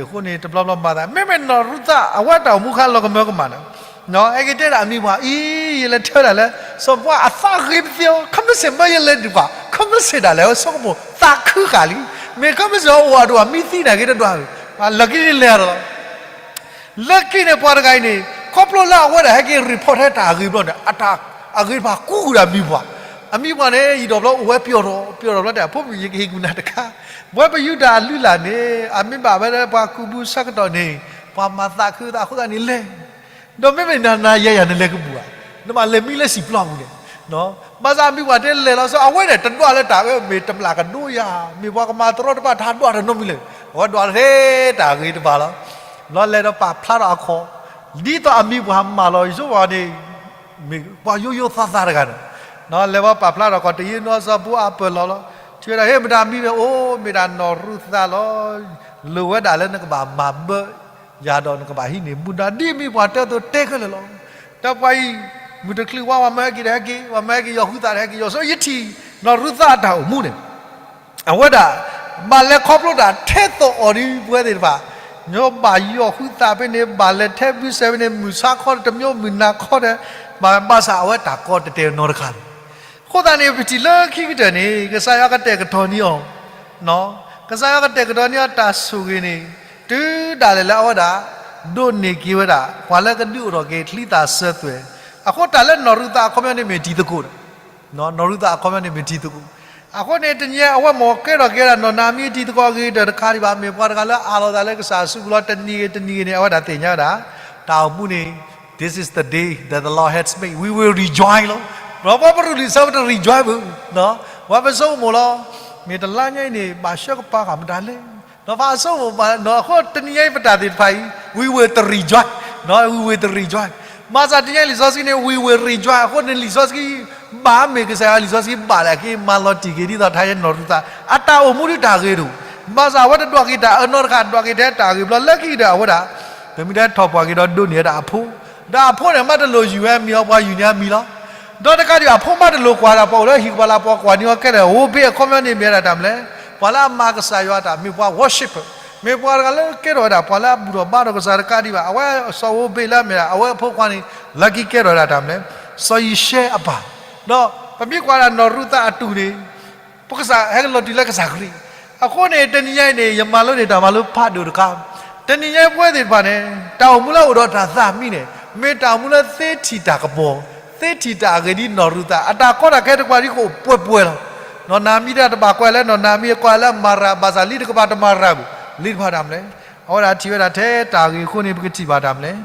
အဃိန့ၣ် တဘျီဘျီမၤသး မ့မ့ၢ်နီၢ်ရူၤသး အဝဲတၢ်အိၣ်မူခါလီၤကမၢကမၣ်န့ၣ် ဟဲက့ၤတဲဒၣ်အမံၤပှၢ်အံၤ ယလဲၤထၢဒၣ်လၢ စီၤပှၢ်အသးဂ့ၤပသ့အီၤ ခမ့ၢ်စ့ၢ်မၢယလဲၤဒံးပှၤ ခမ့ၢ်စ့ၢ်ဒၣ်လဲာ် ဆိကမိၣ်သးခုဃာ်လံ, မ့ၢ်ခမ့ၢ်စ့ၢ်အအိၣ်အဒိၣ်အမံသံန့ၣ်က့ၤတဒွးဧၢ, လၢခံန့ၣ်လဲၤဒီးလီၤ လၢခံန့ၣ်ပှၤတဂၤအံၤန့ၣ် ခီဖျိလၢအဝဲဒၣ်ဟဲက့ၤ report ထဲတၢ်အဂ့ၤဘျီန့ၣ် အတၢ်အဂ့ၤတဖၣ်ကူးဃုာ်ဒီးအမံၤပှၢ်, အမံၤပှၢ်န့ၣ် ယံာ်ဒီးဘျီအိၣ်ဝဲပယီၤထီၣ် ပယီၤထီၣ်ဘျီတဲ အဖိမုၣ်ယကဟ့ၣ်ကူၣ်နၤတခါ, ပဝဲပယူဒၤအလုၢ်အလၢ်န့ၣ် အမ့ၢ်ဘၣ်ဝဲလၢပှၤကူးဘုဆၢကတီၢ်န့ၣ် ပှၤမၤသးခုသးအဃိသတးန့ၣ်လဲၣ် ဒီးမ့မ့ၢ်နၤနၤယၤယၤနလဲၤကဘူၣ်ဧါ, နဘၣ်လဲၤမံလၢစံာ်ပျီပူၤန့ၣ်, ဘၣ်ဆၣ်အမံၤပှၢ်တဲလဲၤလီၤဆီ အဝဲန့ၣ်တဒွးလၢတၢ်အၢ မ့ၢ်တမျၢ်ကဒိယၤ မ့ၢ်ပှၤကမၤတရီတပါတၢ်ဒွးတနီတမံၤလဲၣ်, အဝဲဒွးထဲတၢ်ဂ့ၤတဘၣ်လီၤ, လီၤလဲၤဒီးပာ်ဖျါထီၣ်အခီၣ်, ဒ်သိးအမံၤပှၢ်မၢလီၤယိဝဲန့ၣ် မ့ၢ်ပှၤယိယိသးသးတဂၤန့ၣ်, လၢပှၤပာ်ဖျါထီၣ်ခီၣ်တယံာ်နီၢ်စီၤပူၤအပၢၢ်လီၤလီၤ, ထံၣ်ဝဲဒၣ်ဟ့ၣ်မတၤမံၤမ့ၢ်အိၣ် မ့ၢ်ဒၣ်နီၢ်ရူၤသးလီၤ, လိၣ်ဝဲဒၣ်လၢနကဘၣ်မၤဘၢ ယၤဒီးနကဘၣ်ဟံးန့ၢ်မူဒါ ဒ်မံၤပှၢ်တဲအသိးတဲခဲလၢာ်လီၤ. ဒီးပှၤအံၤ မုၢ်တချုးဝါ ပှၤမၢဟဲက့ၤဒီးဟဲက့ၤ ပှၤမၢဟဲက့ၤယီၢ်ဃုသးဒီးဟဲက့ၤယီၢ် ဆိယထံၣ် နီၢ်ရူၤသးအတၢ်အိၣ်မူန့ၣ် အဝဲဒၣ် ဘၣ်လဲၤခီဖျိတၢ်ထဲသိးအီၤဒ်ပဝဲသ့ၣ်တဖၣ်, ညီဘၣ်ယီၢ်ဃုသးဖဲန့ၣ် ဘၣ်လဲၤထဲဘုစဲးဖဲန့ၣ် မုၢ်ဆါခီတမံၤ မုၢ်နၤခီဒီး ဘၣ်ဆၣ်အဝဲတၢ်ကီတတဲာ်နီတခါလီၤ. အဃိသတးန့ၣ် ပထံၣ်လၢခံကတၢၢ်န့ၣ် ကစၢ်ယွၤကတဲာ်ကတီၤန့ၢ်အီၤ ကစၢ်ယွၤကတဲာ်ကတီၤန့ၢ်အီၤတၢ်ဆိၣ်ဂ့ၤန့ၣ် တုၤဒၣ်လဲာ်လၢအဝဲဒၣ် ဒိးန့ၢ်က့ၤဝဲဒၣ် ပှၤလၢကဒုးအိၣ်ထီၣ်က့ၤချံသၣ်စၢၤသွဲၣ်, အဃိတၢ်လၢနီၢ်ရူၤသးအခီပညီန့ၣ်မ့ၢ်တံၤသကိး, နီၢ်ရူၤသးအခီပညီန့ၣ်မ့ၢ်တံၤသကိး, အဃိန့ၣ် တနံၤအံၤအဝဲမ့ၢ်ကဲထီၣ်က့ၤဝဲဒၣ် နီၢ်နၤမံၤတံၤသကိးအဂ့ၤကတၢၢ်တခါဒံးဘၣ် မ့ၢ်ပှၤတဂၤလၢအးလီၤသးလၢကစၢ်အစုပူၤလီၤ တနံၤဂ့ၤတနံၤဂ့ၤန့ၣ် အဝဲဒၣ်သ့ၣ်ညါဝဲဒၣ် တၢ်အိၣ်မူန့ၣ် This is the day that the Lord has made, we will rejoice လီၤ. ဒီးပှၤပရူၢ်လံာ်စီဆှံပတ rejoice ဘၣ်, ပှၤပဆိကမိၣ်လီၤ, မ့ၢ်တလါညါအံၤန့ၣ် ဘၣ်ဆှၢကပၤဃာ်မတၤလဲၣ်, ဒီးပှၤဆိကမိၣ်ဘၣ် အဃိတနံၤညါအံၤပတၢ်သ့ၣ်တဖၣ်အံၤ we will rejoice, နီၢ် we will rejoice, ဘၣ်ဆၣ်တနံၤညါအံၤလံာ်စီဆှံန့ၣ် we will rejoice အဃိန့ၣ်လံာ်စီဆှံ ဘၣ်မ့ၢ်ကစၢ်ယွၤလံာ်စီဆှံဘၣ်လဲၣ်က့ၤ မၤလီၤတံၢ်က့ၤဒ်သိးထါယဲနီၢ်ရူၤသး အတၢ်အိၣ်မူဒ်တၢ်ဂ့ၤတအိၣ်, ဘၣ်ဆၣ်အဝဲတဒွးက့ၤတၢ်အၢနီတခါ ဒွးက့ၤထဲတၢ်ဂ့ၤဘျီလၢခံကတၢၢ်အဝဲဒၣ် ပမ့ၢ်တဲထီၣ်ပှၤက့ၤဒီးဒိးန့ၢ်ဝဲဒၣ်အဖိ, ဒီးအဖိန့ၣ် မ့ၢ်တလိၣ်ယုၢ်ဝဲအမံၤအီၤ ပှၤယုၢ်န့ၢ်အမံၤလီၤ. ဒီးတကးဒံးဘၣ် အဖိမ့ၢ်တလိၣ်ကွၢ်ဒၣ်ပှၤအိၣ်လၢဟံၣ်ကပၤလၢပှၤကွၢ်န့ၢ်အီၤကဲထီၣ် ဝိဘ့ၣ်အခီပညီန့ၣ်မ့ၢ်ဝဲဒၣ်တၢ်မနုၤလဲၣ်, ပှၤလၢအမၤကစၢ်ယွၤတၢ် မ့ၢ်ပှၤ worship မ့ၢ်ပှၤတဂၤလၢကဲထီၣ်ဝဲဒၣ် ပှၤလၢအဘူၣ်ထီၣ်ဘါထီၣ်ကစၢ်တကးဒံးဘၣ် အဝဲစီၤဝိဘ့ၣ်လၢအမ့ၢ်ဒၣ် အဝဲအဖိခွါန့ၣ် လၢခံကဲထီၣ်ဝဲဒၣ်တၢ်မနုၤလဲၣ်, စီၤယံၤၡဲအပၢ်, ဒီးပမ့ၢ်ကွၢ်ဒၣ်နီၢ်ရူၤသးအတူၢ်န့ၣ် ပကစၢ်ဟဲကလီၤတုၤလၢကစၢ်ခရံာ်, အဃိန့ၣ် တနံၤညါအံၤန့ၣ် ယမၤလိန့ၢ်တၢ်မၤလိဖးဒိၣ်တခါ, တနံၤညါပဝဲသ့ၣ်တဖၣ်န့ၣ် တၢ်အိၣ်မူလၢအိၣ်ဒီးတၢ်သးမံန့ၣ် မ့ၢ်တၢ်အိၣ်မူလၢသ့ထံၣ်တၢ်ကပီၤ, သ့ထံၣ်တၢ်အဂ့ၤဒ်နီၢ်ရူၤသး အတၢ်ကီတၢ်ခဲတကွၢ်ဒ်ကအိၣ်ပှဲၤပှဲၤလီၤ. နီၢ်နၤမံၤတၢ်တဘၣ်ကွၢ်လၢ နီၢ်နၤမံၤကွၢ်လၢမၤရၤ ဘၣ်ဆၣ်လံတကပၤတမၤရၤဘၣ်, လံတဖၣ်တၢ်မနုၤလဲၣ်, အဝဲဒၣ်ထံၣ်ဝဲဒၣ်ထဲတၢ်ဂ့ၤအဃိန့ၣ် ပကထံၣ်ဘၣ်တၢ်မနုၤလဲၣ်,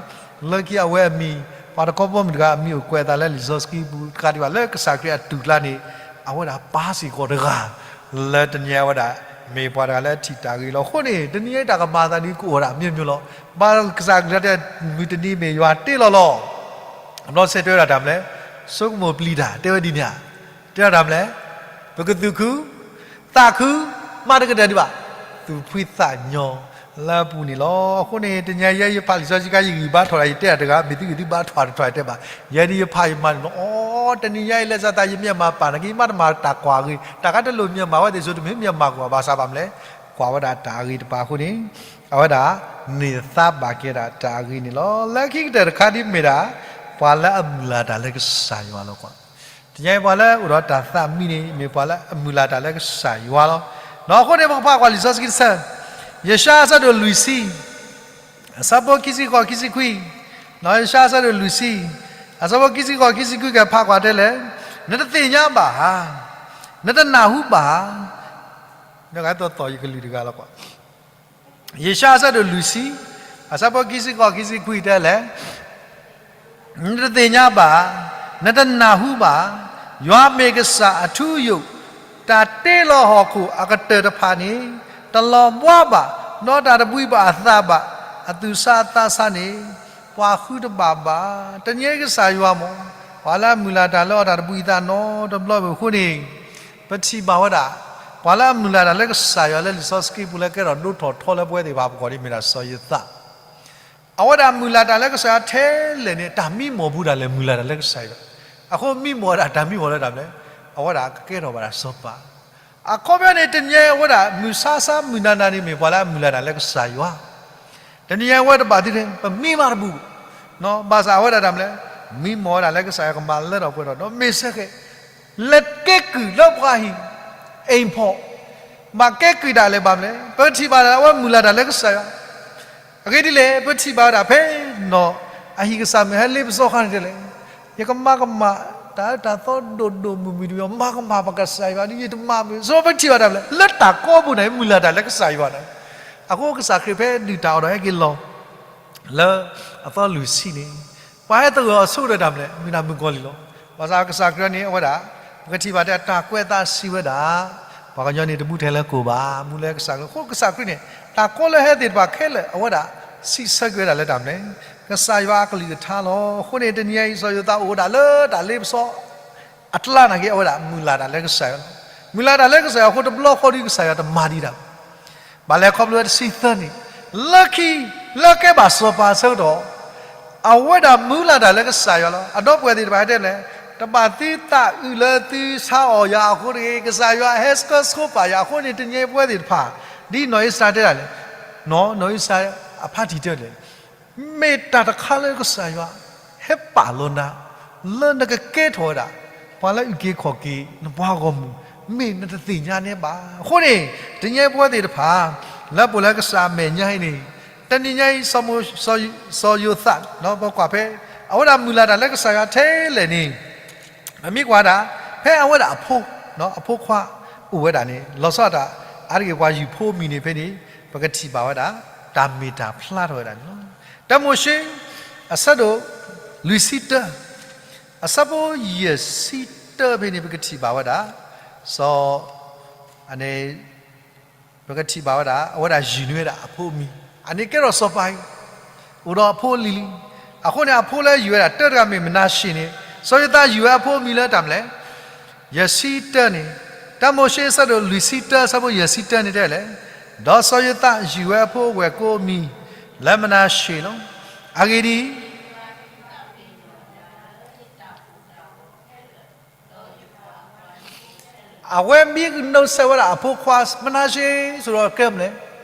လၢခံအဝဲအမံၤ ပှၤတခီဘီမုၢ်တဂၤအမံၤအိၣ်ကွဲးအသးလၢလံာ်စီဆှံပူၤတကးဒံးဘၣ် လၢကစၢ်ခရံာ်အတူၢ်ကျါန့ၣ် အဝဲဒၣ်ပၢ်စ့ၢ်ကီးတဂၤ လၢတနံၤအံၤဝဲဒၣ် မ့ၢ်ပှၤတဂၤလၢထံၣ်တၢ်ဂ့ၤလီၤ. အဃိန့ၣ် တနံၤအံၤတၢ်ကမၤအသးဒ်ကအိၣ်ဝဲဒၣ် မျိုးမျိုးလီၤ. ဘၣ်ကစၢ်ကလုၢ်တဲ မုၢ်တနံၤမ့ၢ်ယွၤတ့လီၤလီၤ. ဘျီစဲးတဲဝဲဒၣ်တၢ်မနုၤလဲၣ်, ဆိကမိၣ်ပျံၤတၢ် တဲဝဲဒ်န့ၣ်ဧါ, တဲဒၣ်တၢ်မနုၤလဲၣ်, ပကသူၣ်ခု သးခု မၤတကတၢၢ်ဒံးဘၣ်, သူၣ်ဖှံသးညီ လၢအပူၤန့ၣ်လီၤ. အဃိန့ၣ် တနံၤအံၤယဲယဖးလံာ်စီဆှံခါ ယဂံၢ်ဘါထီၣ်ဒၣ် ယတဲတၢ်တဂၤ မ့ၢ်သုဂံၢ်သုဘါထီၣ်တထီၣ်ယတဲဘၣ်, ယဲဒ်ယဖးယမၤန့ၣ်လီၤ. အိ တနံၤညါအံၤ လဲၤစးသး ယမ့ၢ်မၤပာ်နာ်က့ ယမ့ၢ်တမၤတၢ်ကွၢ်အဂ့ၤ တၢ်ခါတလိၣ်မ့ၢ်မၤဝဲသ့ၣ်စိၤတမ့ၢ် မ့ၢ်မၤကွၢ်ဘၣ်ဆၣ်ဘၣ်မနုၤလဲၣ်, ကွၢ်ဝဲဒၣ်တၢ်အဂ့ၤတပၤအဃိန့ၣ် အဝဲဒၣ် န့ၢ်သါဘၣ်က့ၤဒၣ်တၢ်အဂ့ၤန့ၣ်လီၤ. လၢခံကတၢၢ်တခါဒ်မ့ၢ်ဒၣ် ပှၤလၢအမုၢ်လၢ်တၢ်လၢကစၢ်ယွၤလီၤကွၢ်. တနံၤအံၤပှၤလၢအိၣ်ဒီးတၢ်သးမံန့ၣ် မ့ၢ်ပှၤလၢအမုၢ်လၢ်တၢ်လၢကစၢ်ယွၤလီၤ. နီၢ်အဃိန့ၣ် ပကဖးကွၢ်လံာ်စီဆှံတဆၢ, ယၡါယၤအဆၢဒိၣ်လွံၢ်ဆံ အဆၢဖိခံဆံဃိး ခံဆံခွံ, ယၡါယၤအဆၢဒိၣ်လွံၢ်ဆံ အဆၢဖိခံဆံဃိး ခံဆံခွံ ကဖးကွၢ်တဲလဲၣ်, နတသ့ၣ်ညါဘၣ်ဧါ, နတနၢ်ဟူဘၣ်ဧါ, နဂၤသိးသိးယကလုၢ်တဂၤလီၤကွၢ်. ယၡါယၤအဆၢဒိၣ်လွံၢ်ဆံ အဆၢဖိခံဆံဃိး ခံဆံခွံတဲလဲၣ်, နတသ့ၣ်ညါဘၣ်, နတနၢ်ဟူဘၣ်, ယွၤမ့ၢ်ကစၢ်အထူအယိာ်, တၢ်တ့လီၤဟီၣ်ခိၣ်အကတၢၢ်တဖၣ်န့ၣ်, တလီၤဘှါဘၣ်, ဒီးတၢ်တဘှံးဘၣ်အသးဘၣ်, အသူၣ်ဆါအသးဆါန့ၣ်, ပှၤဃုတဘၣ်ဘၣ်. တနံၤအံၤကစၢ်ယွၤမ့ၢ် ပှၤလၢအမုၢ်လၢ်တၢ်လၢအီၤတၢ်တဘှံးအသးနီတဘျီဘၣ်အဃိန့ၣ် ပထံၣ်ဘၣ်ဝဲဒၣ် ပှၤလၢအမုၢ်လၢ်တၢ်လၢကစၢ်ယွၤလၢလံာ်စီဆှံပူၤလၢကဲထီၣ်ဒိၣ်ထီၣ်ထီလၢပဝဲသ့ၣ်တဖၣ်အပူၤန့ၣ် မ့ၢ်ဒၣ်စီၤယိၤသး, အဝဲဒၣ်မုၢ်လၢ်တၢ်လၢကစၢ်ယွၤထဲလဲၣ်န့ၣ် တၢ်မံမီၢ်ဘူးဒၣ်လဲာ်မုၢ်လၢ်တၢ်လၢကစၢ်ယွၤ, အဃိမံမီၢ်ဝဲဒၣ်တၢ်မံမီၢ်လၢတၢ်မနုၤလဲၣ်, အဝဲဒၣ်ကကဲထီၣ်ဘၣ်ဒၣ်စီၤပၤ, အခီပညီန့ၣ် တနံၤအံၤအဝဲဒၣ်မုၢ်ဆါဆါမုၢ်နၤနၤန့ၣ်မ့ၢ်ပှၤလၢအမုၢ်လၢ်တၢ်လၢကစၢ်ယွၤ တနံၤအံၤဝဲတဘၣ်သုထဲ ပမံမးတဘူး, ဘၣ်ဆၣ်အဝဲဒၣ်တၢ်မနုၤလဲၣ်, မံမီၢ်ဝဲဒၣ်လၢကစၢ်ယွၤကမၤလၢထီၣ်ပှဲၤထီၣ်ဒီးမ့ၢ်စ့ၢ်ကီး လဲၤကဲကုၢ်လၢပှၤဟံၣ် အိမ်ဖောက်, ဘၣ်ကဲကုၢ်ဒၣ်လဲာ်ဘၣ်မနုၤလဲၣ်, ပထံၣ်ဘၣ်ဒၣ်အဝဲမုၢ်လၢ်တၢ်လၢကစၢ်ယွၤ အဂ့ၢ်ဒ်လဲၣ်, ပထံၣ်ဘၣ်ဝဲဒၣ်ဖဲနီၢ်အဟံၣ်ကစၢ်မုၢ်ဟဲလ့ပစီခါန့ၣ်တဲလဲၣ်, ယကမၤကမၣ်တၢ်အၢတၢ်သီဒိၣ်ဒိၣ်မုၢ်မုၢ်ဒ်ယမၤကမၣ်ပကစၢ်ယွၤဒ်ယတမၤမုၢ်, ဆိပထံၣ်ဘၣ်တၢ်မနုၤလဲၣ်, လၢတၢ်ကီပူၤန့ၣ် မုၢ်လၢ်တၢ်လၢကစၢ်ယွၤန့ၣ်, အဃိကစၢ်ခရံာ်ဖဲဒုၣ်တၢ်အီၣ်ဒီးဟဲက့ၤလီၤ လၢအသီလွံၢ်ဆံန့ၣ်, ပှၤဟဲသဂၢၢ်အီၤဆိကတၢၢ်တၢ်မနုၤလဲၣ်, မ့ၢ်ဒၣ်မုၣ်ကီၤလံၢ်လီၤ. ဘၣ်ဆၣ်ကစၢ်ခရံာ်န့ၣ် အဝဲဒၣ် ပကထံၣ်ဘၣ်တဲတၢ်ကွဲးအသးစံးဝဲဒၣ်, ပှၤကညီန့ၣ်တမူထဲလၢကိၣ်ဘၣ်, မူလၢကစၢ်ခရံာ်, အဃိကစၢ်ခရံာ်န့ၣ် တၢ်ကီလၢဟဲသ့ၣ်တဖၣ်ခဲလၢာ် အဝဲဒၣ်စံးဆၢက့ၤဝဲဒၣ်လၢတၢ်မနုၤလဲၣ်, ကစၢ်ယွၤအကလုၢ်ကထါလီၤ. အဃိန့ၣ် တနံၤညါအံၤ စီၤယိၤသးအိၣ်ဝဲဒၣ်လၢတၢ်လ့ပစီ အကျါနာ်က့ အဝဲဒၣ်မုၢ်လၢ်တၢ်လၢကစၢ်ယွၤလီၤ. မုၢ်လၢ်တၢ်လၢကစၢ်ယွၤအဃိ တဘျီဃီဒီးကစၢ်ယွၤတမၤဒံးတၢ်ဘၣ်. ဘၣ်လဲၤခီဖျိဝဲတဆံသၢနံၣ်, လၢခံ လၢကဲဘၣ်စီၤပၤအဆၢကတီၢ်, အဝဲဒၣ်မုၢ်လၢ်တၢ်လၢကစၢ်ယွၤလီၤ. အဒီပုၢ်ဝဲၢ်သ့ၣ်တဖၣ်ဟဲတဲလဲၣ်, တဘၣ်သုသးအုးလၢသုဆါအီၣ်ယၤအဃိတဂ့ၤ, ကစၢ်ယွၤဟဲဆှၢဆိပာ်ယၤအဃိန့ၣ် တနံၤညါအံၤပဝဲသ့ၣ်တဖၣ် ဒ်နီၢ်အ့စတၢၤတဲဒၣ်လဲၣ်, နီၢ်အ့စတၢၤအဖါတံၢ်တဲလဲၣ် မ့ၢ်တၢ်တခါလၢကစၢ်ယွၤ ဟဲပာ်လီၤနၤ လၢနကကဲထီၣ်ဝဲဒၣ် ပှၤလၢအုၣ်က့ၤခီၣ်က့ၤ နပှၤဂီၢ်မုၢ် မ့ၢ်နတသ့ၣ်ညါန့ၣ်ဘၣ်. အဃိန့ၣ် တနံၤညါအံၤပဝဲသ့ၣ်တဖၣ် လၢပအိၣ်လၢကစၢ်အမဲာ်ညါအံၤန့ၣ် တနံၤညါအံၤ စီၤမိၤ စီၤ စီၤယိၤသး ပကွၢ်ဖဲ အဝဲဒၣ်မုၢ်လၢ်တၢ်လၢကစၢ်ယွၤထဲလဲၣ်န့ၣ် ပမ့ၢ်ကွၢ်ဒၣ် ဖဲအဝဲဒၣ်အဖိ အဖိခွါအိၣ်ဝဲဒၣ်န့ၣ် လီၤဆီဒၣ်တၢ် အါတက့ၢ်ပှၤယုၢ်ဖိမံၤန့ၣ်ဖဲန့ၣ် ပကထံၣ်ဘၣ်ဝဲဒၣ် တၢ်မ့ၢ်တၢ်ဖျါထီၣ်ဝဲဒၣ်န့ၣ်လီၤ. တၢမိၤၡ့ အဆၢဒိၣ် လွံၢ်ဆံတၢ အဆၢဖိယဲၢ်ဆံတၢဖဲန့ၣ် ပကထံၣ်ဘၣ်ဝဲဒၣ် စီၤ န့ၣ် ပကထံၣ်ဘၣ်ဝဲဒၣ် အဝဲဒၣ်ယုၢ်န့ၢ်ဝဲဒၣ်အဖိအမံၤ အန့ၣ်ကဲထီၣ်စီၤပၤအံၤ အိၣ်ဒီးအဖိလံၤလံၤ အဃိန့ၣ် အဖိလၢယုၢ်ဝဲဒၣ်တၢတဂၤမ့ၢ်မနၤၡ့န့ၣ် စီၤယိၤသးယုၢ်ဝဲအဖိအမံၤလၢတၢ်မနုၤလဲၣ် ယဲၢ်ဆံတၢန့ၣ် တၢမိၤၡ့အဆၢဒိၣ်လွံၢ်ဆံတၢ အဆၢဖိယဲၢ်ဆံတၢန့ၣ်တဲလဲၣ်, ဒီးစီၤယိၤသးယုၢ်ဝဲအဖိဝဲၢ်ကိအမံၤ လၢမနၤၡ့လီၤ. အဂ့ၢ်ဒ်အံၤ အဝဲမ့ၢ်ကနိးစဲးဝဲဒၣ်အဖိခွါမနၤၡ့ ဆိဒီးကဲမနုၤလဲၣ်,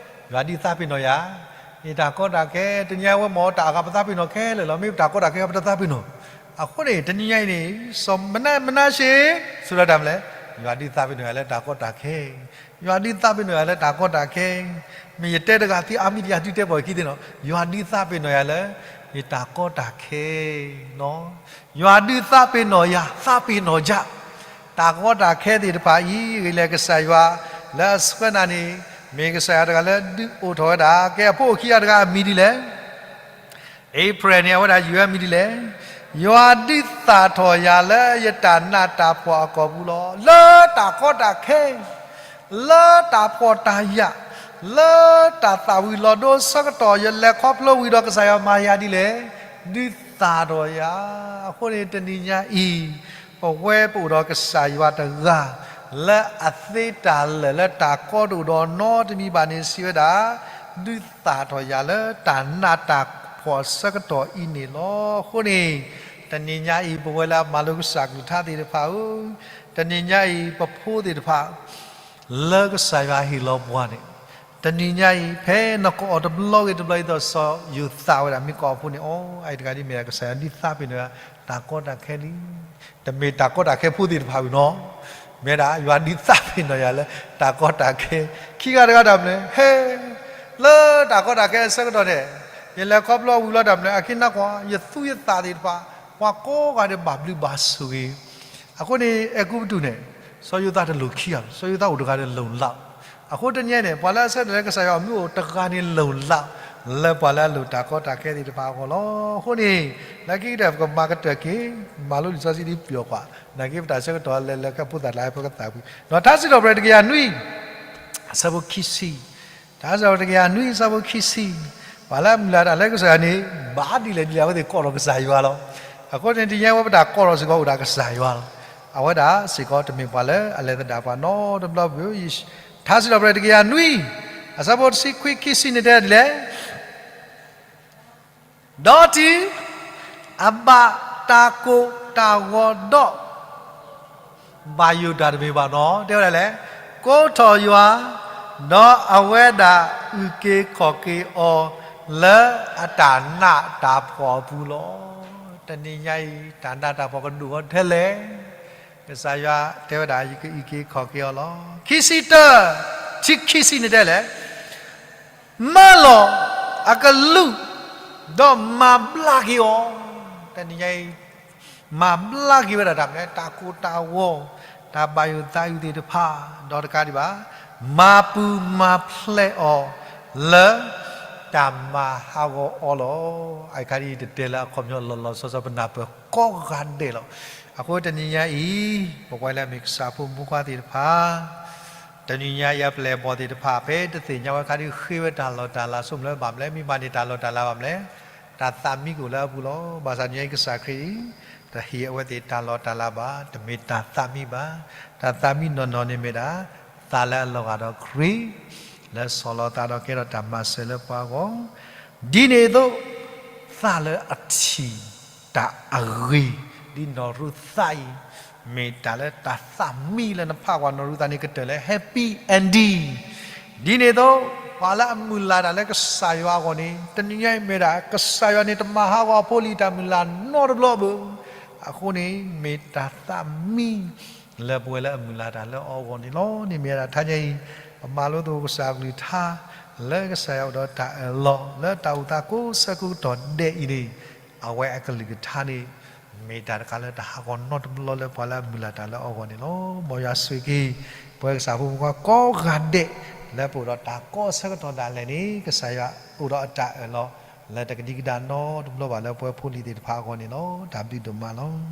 ယွၤဒုးသးပ့ၤနီၣ်ယၤ, ယတၢ်ကီတၢ်ခဲ, တနံၤအံၤဝဲမ့ၢ်တၢ်အဂၤ ပသးပ့ၤနီၣ်ခဲလၢာ်လီၤ. မ့ၢ်တၢ်ကီတၢ်ခဲ ပတသးပ့ၤနီၣ်. အဃိန့ၣ် တနံၤညါအံၤန့ၣ် မနၤၡ့ ဆိဒီးတၢ်မနုၤလဲၣ်, ယွၤဒုးသးပ့ၤနီၣ်ယၤလၢတၢ်ကီတၢ်ခဲ, ယွၤဒုးသးပ့ၤနီၣ်ယၤလၢတၢ်ကီတၢ်ခဲ, မ့ၢ်ယတဲတဂၤသံအါမံၤတယၤ သုတဲဘၣ်အခံသ့ၣ်နီၤ, ယွၤဒုးသးပ့ၤနီၣ်ယၤလၢ ယတၢ်ကီတၢ်ခဲ ယွၤဒုးသးပ့ၤနီၣ်ယၤ သးပ့ၤနီၣ်ယၤ, တၢ်ကီတၢ်ခဲသ့ၣ်တဖၣ်အံၤ ဂ့ၤလဲၣ်ကစၢ်ယွၤ လၢအဆှၢနၤန့ၣ် မ့ၢ်ကစၢ်ယွၤတဂၤလၢဒုးအိၣ်ထီၣ်ဝဲဒၣ်, ကဲအဖိအခံဂၤတဂၤအမံၤဒ်လဲၣ်, အ့ဖြဲၣ်န့ၣ် အဝဲဒၣ်ယုၢ်ဝဲမံၤဒ်လဲၣ်, ယွၤဒုးသၣ်ထီၣ်ယၤလၢယတၢ်နးတၢ်ဖှီၣ်အကီၢ်ပူၤလီၤ. လၢတၢ်ကီတၢ်ခဲ လၢတၢ်ဖှီၣ်တၢ်ယာ်, လၢတၢ်သၣ်ဝံၤလီၤဒိဆၢကတီၢ် ယလဲၤခီဖျိဝံၤဒီးကစၢ်ယွၤမၤယၤဒ်လဲၣ်, ဒုးသၣ်ထီၣ်ယၤ. အဃိန့ၣ်တနံၤညါအံၤ ပဝဲပအိၣ်ဒီးကစၢ်ယွၤတဂၤ လၢအသ့တၢ်လၢာ်လၢတၢ်ကီတအိၣ်ဒီးနီတမံၤဘၣ်န့ၣ် စံးဝဲဒၣ် ဒုးသၣ်ထီၣ်ယၤလၢတၢ်နးတၢ်ဖှီၣ်အဆၢကတီၢ်အံၤန့ၣ်လီၤ. အဃိန့ၣ် တနံၤညါအံၤ ပဝဲလၢအမၤလိကစၢ်ကလုၢ်ကထါသ့ၣ်တဖၣ်ဧၢ, တနံၤညါအံၤ ပဖိသ့ၣ်တဖၣ် လၢကစၢ်ယွၤဟ့ၣ်လီၤပှၤန့ၣ်, တနံၤညါအံၤ ဖဲနကအီၣ်တဘျီဂ့ၤတဘျီအံၤဒီး စီၤယိၤသးဝဲဒၣ်မ့ၢ်ကအီၣ်ဖိန့ၣ် အီ အအံၤတဂၤဒ်မ့ၢ်ဒၣ်ကစၢ်ယွၤဒုးသးပ့ၤနီၣ်ယၤ တၢ်ကီတၢ်ခဲလံ. တမ့ၢ်တၢ်ကီတၢ်ခဲဖိသ့ၣ်တဖၣ်ဝံၤနီၤ, မ့ၢ်ဒၣ်ယွၤဒုးသးပ့ၤနီၣ်ယၤလၢတၢ်ကီတၢ်ခဲ, ခံဂၤတဂၤတၢ်မနုၤလဲၣ်, ဟဲ လၢတၢ်ကီတၢ်ခဲအဆၢကတီၢ်န့ၣ် ယလဲၤခီဖျိဝံၤလီၤတၢ်မနုၤလဲၣ်, အခံနါကွၢ် ယသူယသးသ့ၣ်တဖၣ် ပှၤကိးဂၤဒဲးဘၣ်ဘျုးဘၣ်ဆိၣ်ဂ့ၤ အဃိန့ၣ် အဲၤကူပတူးန့ၣ် စီၤယိၤသးတလိၣ်ခံဂၤဘၣ်, စီၤယိၤသးအိၣ်တဂၤဒီး လုံလောက်. အဃိတနံၤအံၤန့ၣ် ပှၤလၢအဆၢထၢၣ်လၢကစၢ်ယွၤအမူအိၣ်တဂၤန့ၣ် လုံလောက် လၢပှၤလၢအလိၣ်တၢ်ကီတၢ်ခဲသ့ၣ်တဖၣ်အဂီၢ်လီၤ. အဃိန့ၣ် လၢခံကတၢၢ် ပကမၤကတၢၢ်က့ၤ မၤလိလံာ်စီဆှံဒ်ပျီၤကွၢ် နာ်က့ပတၢ်ဆၢကတီၢ်လၢလၢကဲဖိသၣ်တၢ်လၢပကသးကွံာ် ဒီးထါစံးထီၣ်ပတြၢၤတကယၤနွံ အဆၢဖိခံဆံ ထါစံးထီၣ်ပတြၢၤတကယၤနွံ အဆၢဖိခံဆံ, ပှၤလၢအမုၢ်လၢ်တၢ်လၢကစၢ်ယွၤန့ၣ် ဘၣ်ဒ်လဲၣ်ဒ်လဲၣ် အဝဲသ့ၣ်ကိးထီၣ်ကစၢ်ယွၤလီၤ. အဃိန့ၣ် တနံၤအံၤဝဲပတၢ်ကိးထီၣ်စ့ၢ်ကီးအိၣ်ဒၣ်ကစၢ်ယွၤလီၤ. အဝဲဒၣ်စ့ၢ်ကီးတမ့ၢ်ပှၤလၢအလဲၤသဒၣ်ပှၤနီတဘျီဘၣ်. ထါစံးထီၣ်ပတြၢၤတကယၤနွံ အဆၢဖိတဆံခွံ ခံဆံန့ၣ်တဲဒ်လဲၣ် ဒီးတုၤအဘၣ်တၢ်ကိၢ်တၢ်ဂီၤဒီး ဘၣ်ယိၣ်တၢ်တမ့ၢ်ဘၣ်နီၤ တဲဝဲဒၣ်လဲၣ်, ကိးထီၣ်ယွၤ, ဒီးအဝဲဒၣ်အုၣ်က့ၤခီၣ်က့ၤအီၤ လၢအတၢ်နးတၢ်ဖှီၣ်အပူၤလီၤ. တနံၤညါအံၤ တၢ်နးတၢ်ဖှီၣ်ကဒိၣ်အီၤထဲလဲၣ်. ကစၢ်ယွၤတဲဝဲဒၣ် ယကအံးက့ၤခီၣ်က့ၤအီၤလီၤ. ခံဆံတၢ, ထံခံဆံန့ၣ်တဲလဲၣ်, မၢလီၤအကလူး, ဒီးမၤဘျါက့ၤအီၤ. တနံၤညါအံၤ မၤဘျါက့ၤဝဲဒၣ်တၢ်မနုၤလဲၣ်, တၢ်ကိၢ်တၢ်ဂီၤ, တၢ်ဘၣ်ယိၣ်သးအုးသ့ၣ်တဖၣ်, ဒီးတကးဒံးဘၣ်, မၤပူၤမၤဖျဲးအီၤလၢ တၢ်မၤဟးဂီၤအီၤလီၤ. အအံၤခါဒ်အံၤ တတဲလၢအခီပညီလီၤလီၤဆီဆီ ပနၢ်ပၢၢ်ကိးဂၤဒဲးလီၤ. အဃိတနံၤညါအံၤ ပဝဲလၢအမ့ၢ်ကစၢ်ဖိမုၣ်ဖိခွါသ့ၣ်တဖၣ် တနံၤညါအံၤအပျဲၢ်အဘီၣ်သ့ၣ်တဖၣ် ဖဲတသ့ၣ်ညါဝဲခါဒ် ဃ့ဝဲတၢ်လီၢ်တၢ်လၤဆိကမိၣ်လၢဘၣ်မလဲၣ်, မ့ၢ်ဘၣ်န့ၢ်တၢ်လီၢ်တၢ်လၤဘၣ်မလဲၣ်, တၢ်သးမံကအိၣ်လၢအပူၤလီၤ. ဘၣ်ဆၣ်တနံၤညါအံၤကစၢ်ခရံာ်အံၤ တဟ့ၣ်အဝဲသ့ၣ်တၢ်လီၢ်တၢ်လၤဘၣ်, တမ့ၢ်တၢ်သးမံဘၣ်. တၢ်သးမံနီၢ်နီၢ်န့ၣ်မ့ၢ်ဒၣ် သးလၢအလီၤဂာ်ဒီးခရံာ်, လၢဆီၣ်လီၤသးဒီးကဲထီၣ်တၢ်မၤစၢၤလၢပှၤအဂီၢ်, ဒ်န့ၣ်အသိး သးလၢအထံၣ်တၢ်အဂ့ၤ ဒ်နီၢ်ရူသးအံၤ, မ့ၢ်တၢ်လၢတၢ်သးမံလၢနဖးကွၢ်နီၢ်ရူသးန့ၣ် ကတၢၢ်လၢ happy ending. ဒ်န့ၣ်အသိး ပှၤလၢအမုၢ်လၢ်တၢ်လၢကစၢ်ယွၤအဂီၢ်န့ၣ် တနံၤညါအံၤမ့ၢ်ဒၣ် ကစၢ်ယွၤန့ၣ် တမၤဟးဂီၤအဖိလံၤတၢ်မုၢ်လၢ်နီတဘျီဘၣ်. အဃိန့ၣ် မ့ၢ်တၢ်သးမံ လၢပဝဲလၢအမုၢ်လၢ်တၢ်လၢအီၤအဂီၢ်န့ၣ်လီၤ. န့ၣ်မ့ၢ်ဒၣ်တနံၤညါအံၤ ပမၤလိသကိးကစၢ်အကလုၢ်ကထါ လၢကစၢ်ယွၤအိၣ်ဒီးတၢ်အၢၣ်လီၤ လၢတၢ်အိၣ်သးကိးဆၢကိးကတီၢ်ဒဲးအံၤန့ၣ် အဝဲအကလုၢ်ကထါန့ၣ် မ့ၢ်တၢ်တခါလၢတဟးဂီၤနီတဘျီလၢပှၤလၢအမုၢ်လၢ်တၢ်လၢအီၤအဂီၢ်န့ၣ်လီၤ. မ်ယွၤဆိၣ်ဂ့ၤက့ၤ ပဝဲကစၢ်ဖိမုၣ်ဖိခွါကိးဂၤဒဲး လၢပအိၣ်ဒီးတၢ်ကီဆၢကတီၢ်ဒၣ်လဲာ်န့ၣ် ကစၢ်ယွၤအိၣ်ဒီးအတၢ်အၢၣ်လီၤ လၢတကဒံကဒါနီတဘျီဘၣ်လၢပဝဲဖိလံၤသ့ၣ်တဖၣ်အဂီၢ်န့ၣ်လီၤ. တၢ်ဘျုးဒိၣ်မးလီၤ.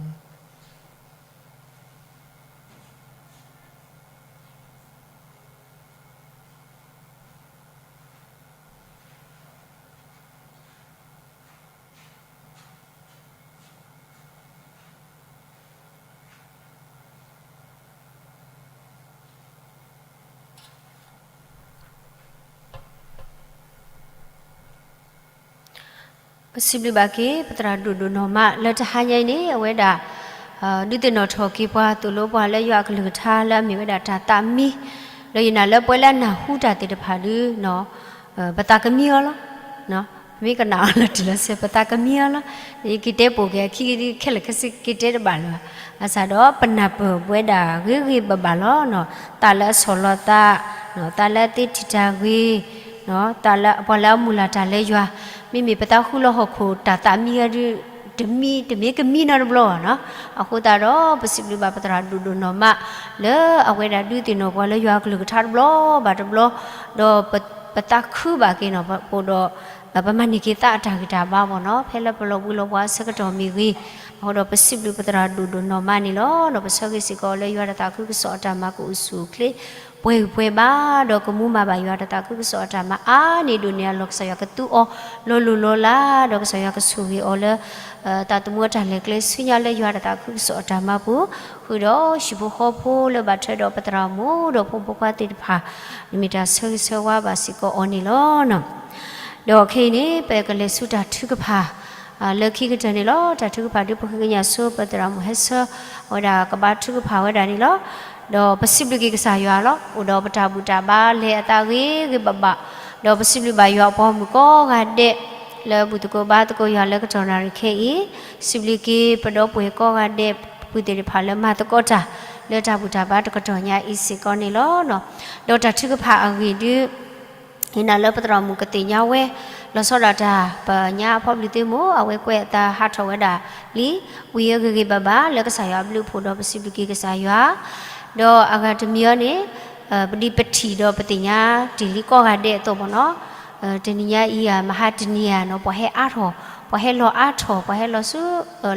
ပစံးဘျုးဘၣ်က့ၤ ပသရၣ်ဒိၣ်ဒိၣ်နီၢ်မး လၢတဟါညါအံၤန့ၣ် အဝဲဒၣ် ဒုးသ့ၣ်နီၣ်ထီၣ်က့ၤပှၤသိၣ်လိပှၤလၢယွၤအကလုၢ်ကထါလၢအမ့ၢ်ဝဲဒၣ်တၢ်သးမံ ဒီးယနာ်လၢပဝဲလၢအနၢ်ဟူတၢ်သ့ၣ်တဖၣ်ဒုး ပသးကမံအီၤလီၤ. မ့ၢ်ကနၣ်အီၤလီၤတံၢ်လီၤဆဲး ပသးကမံအီၤလီၤ. ယက့ၤတဲပိာ်က့ၤအခံက့ၤဒ်ခဲလၢာ်ခဲဆ့က့ၤတဲတဘၣ်လၢၤဘၣ်. ဘၣ်ဆၣ်ဒီးပနၢ်ပၢၢ်ပဝဲဒၣ်ဂ့ၤဂ့ၤဘၣ်ဘၣ်လီၤ. သးလၢအဆီၣ်လီၤသး, သးလၢအသ့ထံၣ်တၢ်ဂ့ၤ, သးလၢပှၤလၢအမုၢ်လၢ်တၢ်လၢယွၤ, မ့မ့ၢ်ပသးဃုလီၤဟီၣ်ခိၣ်တၢ်သးမံအံၤဒုး တမံ တမ့ၢ်ကမံနီတဘျီဘၣ်နီၤ. အဃိသတးဒီး ပစံးဘျုးဘၣ်ပသရၣ်ဒိၣ်ဒိၣ်နီၢ်မး လၢအဝဲဒၣ်ဒုးသ့ၣ်နီၣ်ပှၤလၢယွၤအကလုၢ်ကထါတဘျီဘၣ်တဘျီ, ဒီးပသးခုဘၣ်က့ၤနီၤ ပအိၣ်ဒီး ပမၤန့ၢ်က့ၤသးအတၢ်ဂံၢ်တၢ်ဘါဘၣ်နီၤ ဖဲလၢပလီၤဘှံးလီၤဘှါအဆၢကတီၢ်မ့ၢ်ဂ့ၤ, အဃိဒီးပစံးဘျုးပသရၣ်ဒိၣ်ဒိၣ်နီၢ်မးန့ၣ်လီၤ. ဒီးပဆၢဂ့ၤစ့ၢ်ကီးလၢယွၤတၢ်သးခုကစီၣ်အတၢ်မၤကအိၣ်ဆူၣ်အိၣ်ချ့ ပှဲၤဂံၢ်ပှဲၤဘါ, ဒီးကမူမၤဘၣ်ယွၤတၢ်သးခုကစီၣ်အတၢ်မၤအါန့ၢ်ဒိၣ်န့ၢ်အလီၢ် ကစၢ်ယွၤကသူအီၤလီၤလိၢ်လီၤလး, ဒီးကစၢ်ယွၤကဆိၣ်ဂ့ၤအီၤလၢ သးသမူအတၢ်လဲၤကျဲဆူညါလၢယွၤတၢ်သးခုကစီၣ်အတၢ်မၤပူၤ, ဃုာ်ဒီးဟံၣ်ဖိဃီဖိလၢဘၣ်ထွဲဒီးပသရၣ်မုၣ်ဒီးဖိမုၣ်ဖိခွါသ့ၣ်တဖၣ်, မ့ၢ်တၢ်ဆၢဂ့ၤဆၢဝါဘၣ်စ့ၢ်ကီးအီၤန့ၣ်လီၤ. ဒီးခဲအံၤန့ၣ် ပကလဲၤဆူတၢ်ထုကဖၣ် လၢခံကတၢၢ်န့ၣ်လီၤ. တၢ်ထုကဖၣ်ဒုးပဃ့ကညးဆူပသရၣ်မုၣ်ဟဲဆၢ အဝဲဒၣ်ကဘါထုကဖၣ်ဝဲဒၣ်န့ၣ်လီၤ. ဒီးပစံးဘျုးက့ၤကစၢ်ယွၤလီၤ. အိၣ်ဒီးပတၢ်ဘူၣ်တၢ်ဘါလဲၤအသးဂ့ၤဂ့ၤဘၣ်ဘၣ်, ဒီးပစံးဘျုးဘၣ်ယွၤအပှၤဂီၢ်မုၢ်ကိးဂၤဒဲး လၢဘူၣ်သကိးဘါသကိးယွၤလၢကတီၢ်နၣ်ရံၣ်ခဲအံၤ, စံးဘျုးက့ၤပဒီပုၢ်ဝဲၢ်ကိးဂၤဒဲး ပပုၢ်သ့ၣ်တဖၣ်လၢမၤသကိးတၢ် လၢတၢ်ဘူၣ်တၢ်ဘါတကတီၢ်ညါအံၤစ့ၢ်ကီးန့ၣ်လီၤ. ဒီးတၢ်ထုကဖၣ်အဂ့ၢ်ဒုး ယနာ်လၢပသရၣ်မုၣ်ကသ့ၣ်ညါဝဲ လီၤဆီဒၣ်တၢ် ပညါအဖီဘျုးသ့ၣ်မိၢ် အဝဲကွဲးအသးဟးထီၣ်ဝဲဒၣ်လံ, ဝံၤအဂ့ၤဂ့ၤဘၣ်ဘၣ်လၢကစၢ်ယွၤအဘျုးအဖှိၣ်ဒီးပစံးဘျုးက့ၤကစၢ်ယွၤ, ဒီးအဂၤတမံၤအံၤန့ၣ် ပဒံးပထံၣ်ဒီးပသ့ၣ်ညါတ့ၢ်လံကိးဂၤဒဲးအသိးဘၣ်နီၤ, တနံၤညါအံၤဧါ မဟါတနံၤဧါနီၤ ပှၤဟဲအါထီၣ်, ပှၤဟဲလီၤအါထီၣ် ပှၤဟဲလီၤဆူ